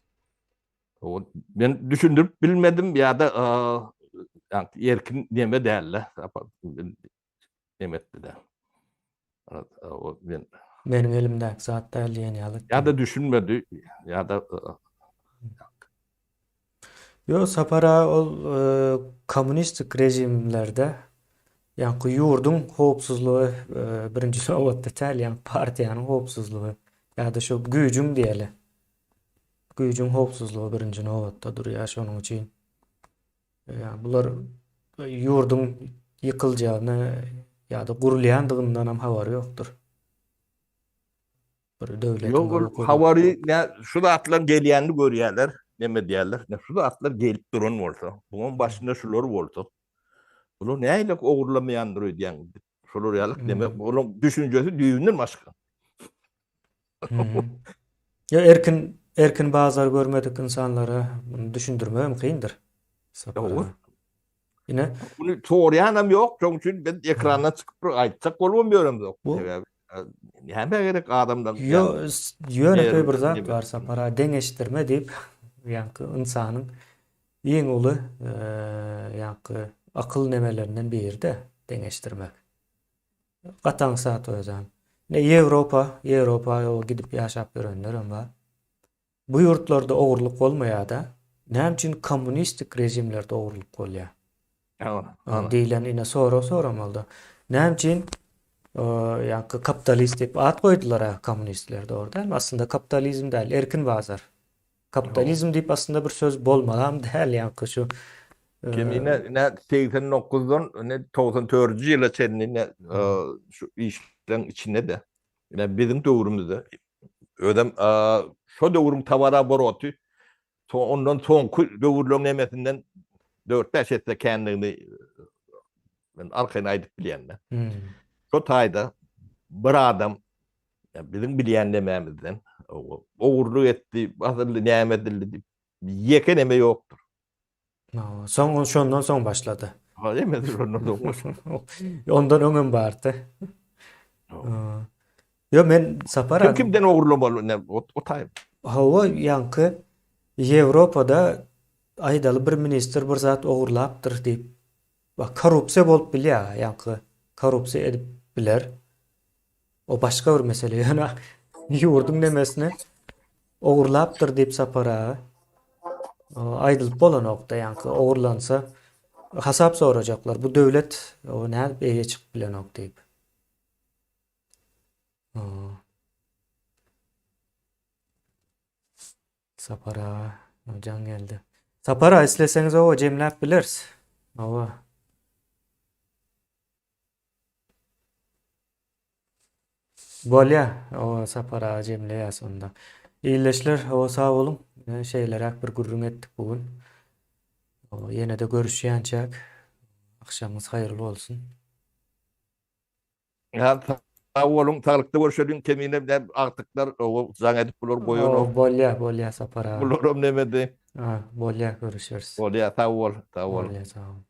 O men düşündirip bilmedim ýa-da erkin neme däl-de. Neme etdi-de. O men Meniň elimdäki zat däl diýen ýaly etdi. Ýa-da düşünmedi, ýa-da Ýok, Sapar aga ol kommunistik režimlerde ýaňky ýurduň howpsuzlygy birinji nobatda däl, ýaňky partiýanyň howpsuzlygy ýa-da şo güýjüň diýeli. Güýjüň howpsuzlygy birinji nobatda durýar, şonuň üçin ýa bular ýurduň ýykyljagyny ýa-da gurulýandygyndanam habary ýokdur. Bir döwletiň Ýok, ol habary nä şu zatlaryň gelýänini görýärler, neme diýýärler, nä şu zatlar gelip duran bolsa, buňam başynda şular bolsa, bular nähili ogurlamaýandyr öýdýäň diýip, şolar ýaly neme, olaryň düşünjesi düýbünden başga. Ýa erkin erkin bazar görmedik ynsanlara muny düşündirmegem kyndyr. Dogry. Ine. Muny soraýanam ýok, şonuň üçin biz ekrandan çykyp bir aýtjak bolubam ýöremzok. Sebäbi nämä gerek adamdan? Ýo, ýönekeý bir zat bar Sapar aga, deňeşdirme diýip, ýaňky ynsanyň iň uly ýaňky akyl nemelerinden biri-de deňeşdirmek. Gaty aňsat özem. Ine Ýewropa, Ýewropa gidip ýaşap ýörenlerem bar. Bu ýurtlarda ogurlyk bolmaýada, näme üçin kommunistik režimlerde ogurlyk bolýar? Diýlen ine sorag soramalyda. Näme üçin ýaňky kapitalist diýip at goýdular-a kommunistler dogry dälmi? Aslynda kapitalizm däl, erkin bazar. Kapitalizm diýip aslynda bir söz bolmalam däl ýaňky şu Kemine ine 89-dan ine 94-nji ýyla çenli ine şu işleň içinde-de ine biziň döwrümizde Özem şo döwrüň towar oboroty ondan soňky döwürleň nemesinden dört-bäş esse kändigini men arkaýyn aýdyp bilýän-de. Şo taýda bir adam biziň bilýän nemämizden ogurlyk etdi, basyldy, näme edildi diýip ýeke neme ýokdur. Soň şondan soň başlady. Ha, hemmesi şondan soň başlady. Ondan öňem bardy. Ýo men Sapar Kim kimden ogurlamaly ne o, o taý. Hawa, ýaňky Ýewropada aýdaly bir ministr bir zat ogurlapdyr diýip. Bak korrupsiýa bolup bilýär, ýaňky korrupsiýa edip biler. O başga bir mesele. Ýöne ýurduň nemesini ogurlapdyr diýip Sapar aga aýdylyp bolanokda ýaňky ogurlansa hasap sorajaklar. Bu döwlet o nädip eýe çykyp bilenok diýip. Sapar aga jaň geldi. Sapar aga isleseňiz owa jemläp bileris. Owa. Bolýa, owa Sapar aga jemleýäs onda. Ildeşler, owa sag boluň. Şeýleräk bir gürrüň etdik bu gün. Owa ýene-de görüşýänçäk agşamyňyz haýyrly bolsun. Ýa sag boluň, saglykda görşeliň. Kemine bilen agtyklar owa jaň edip bular goýanok. Bolýa, bolýa Sapar aga. Bularam nemedi. Ha, bolýa görüşeris. Bolýa, sag bol, sag bol. Bolýa, sag bol.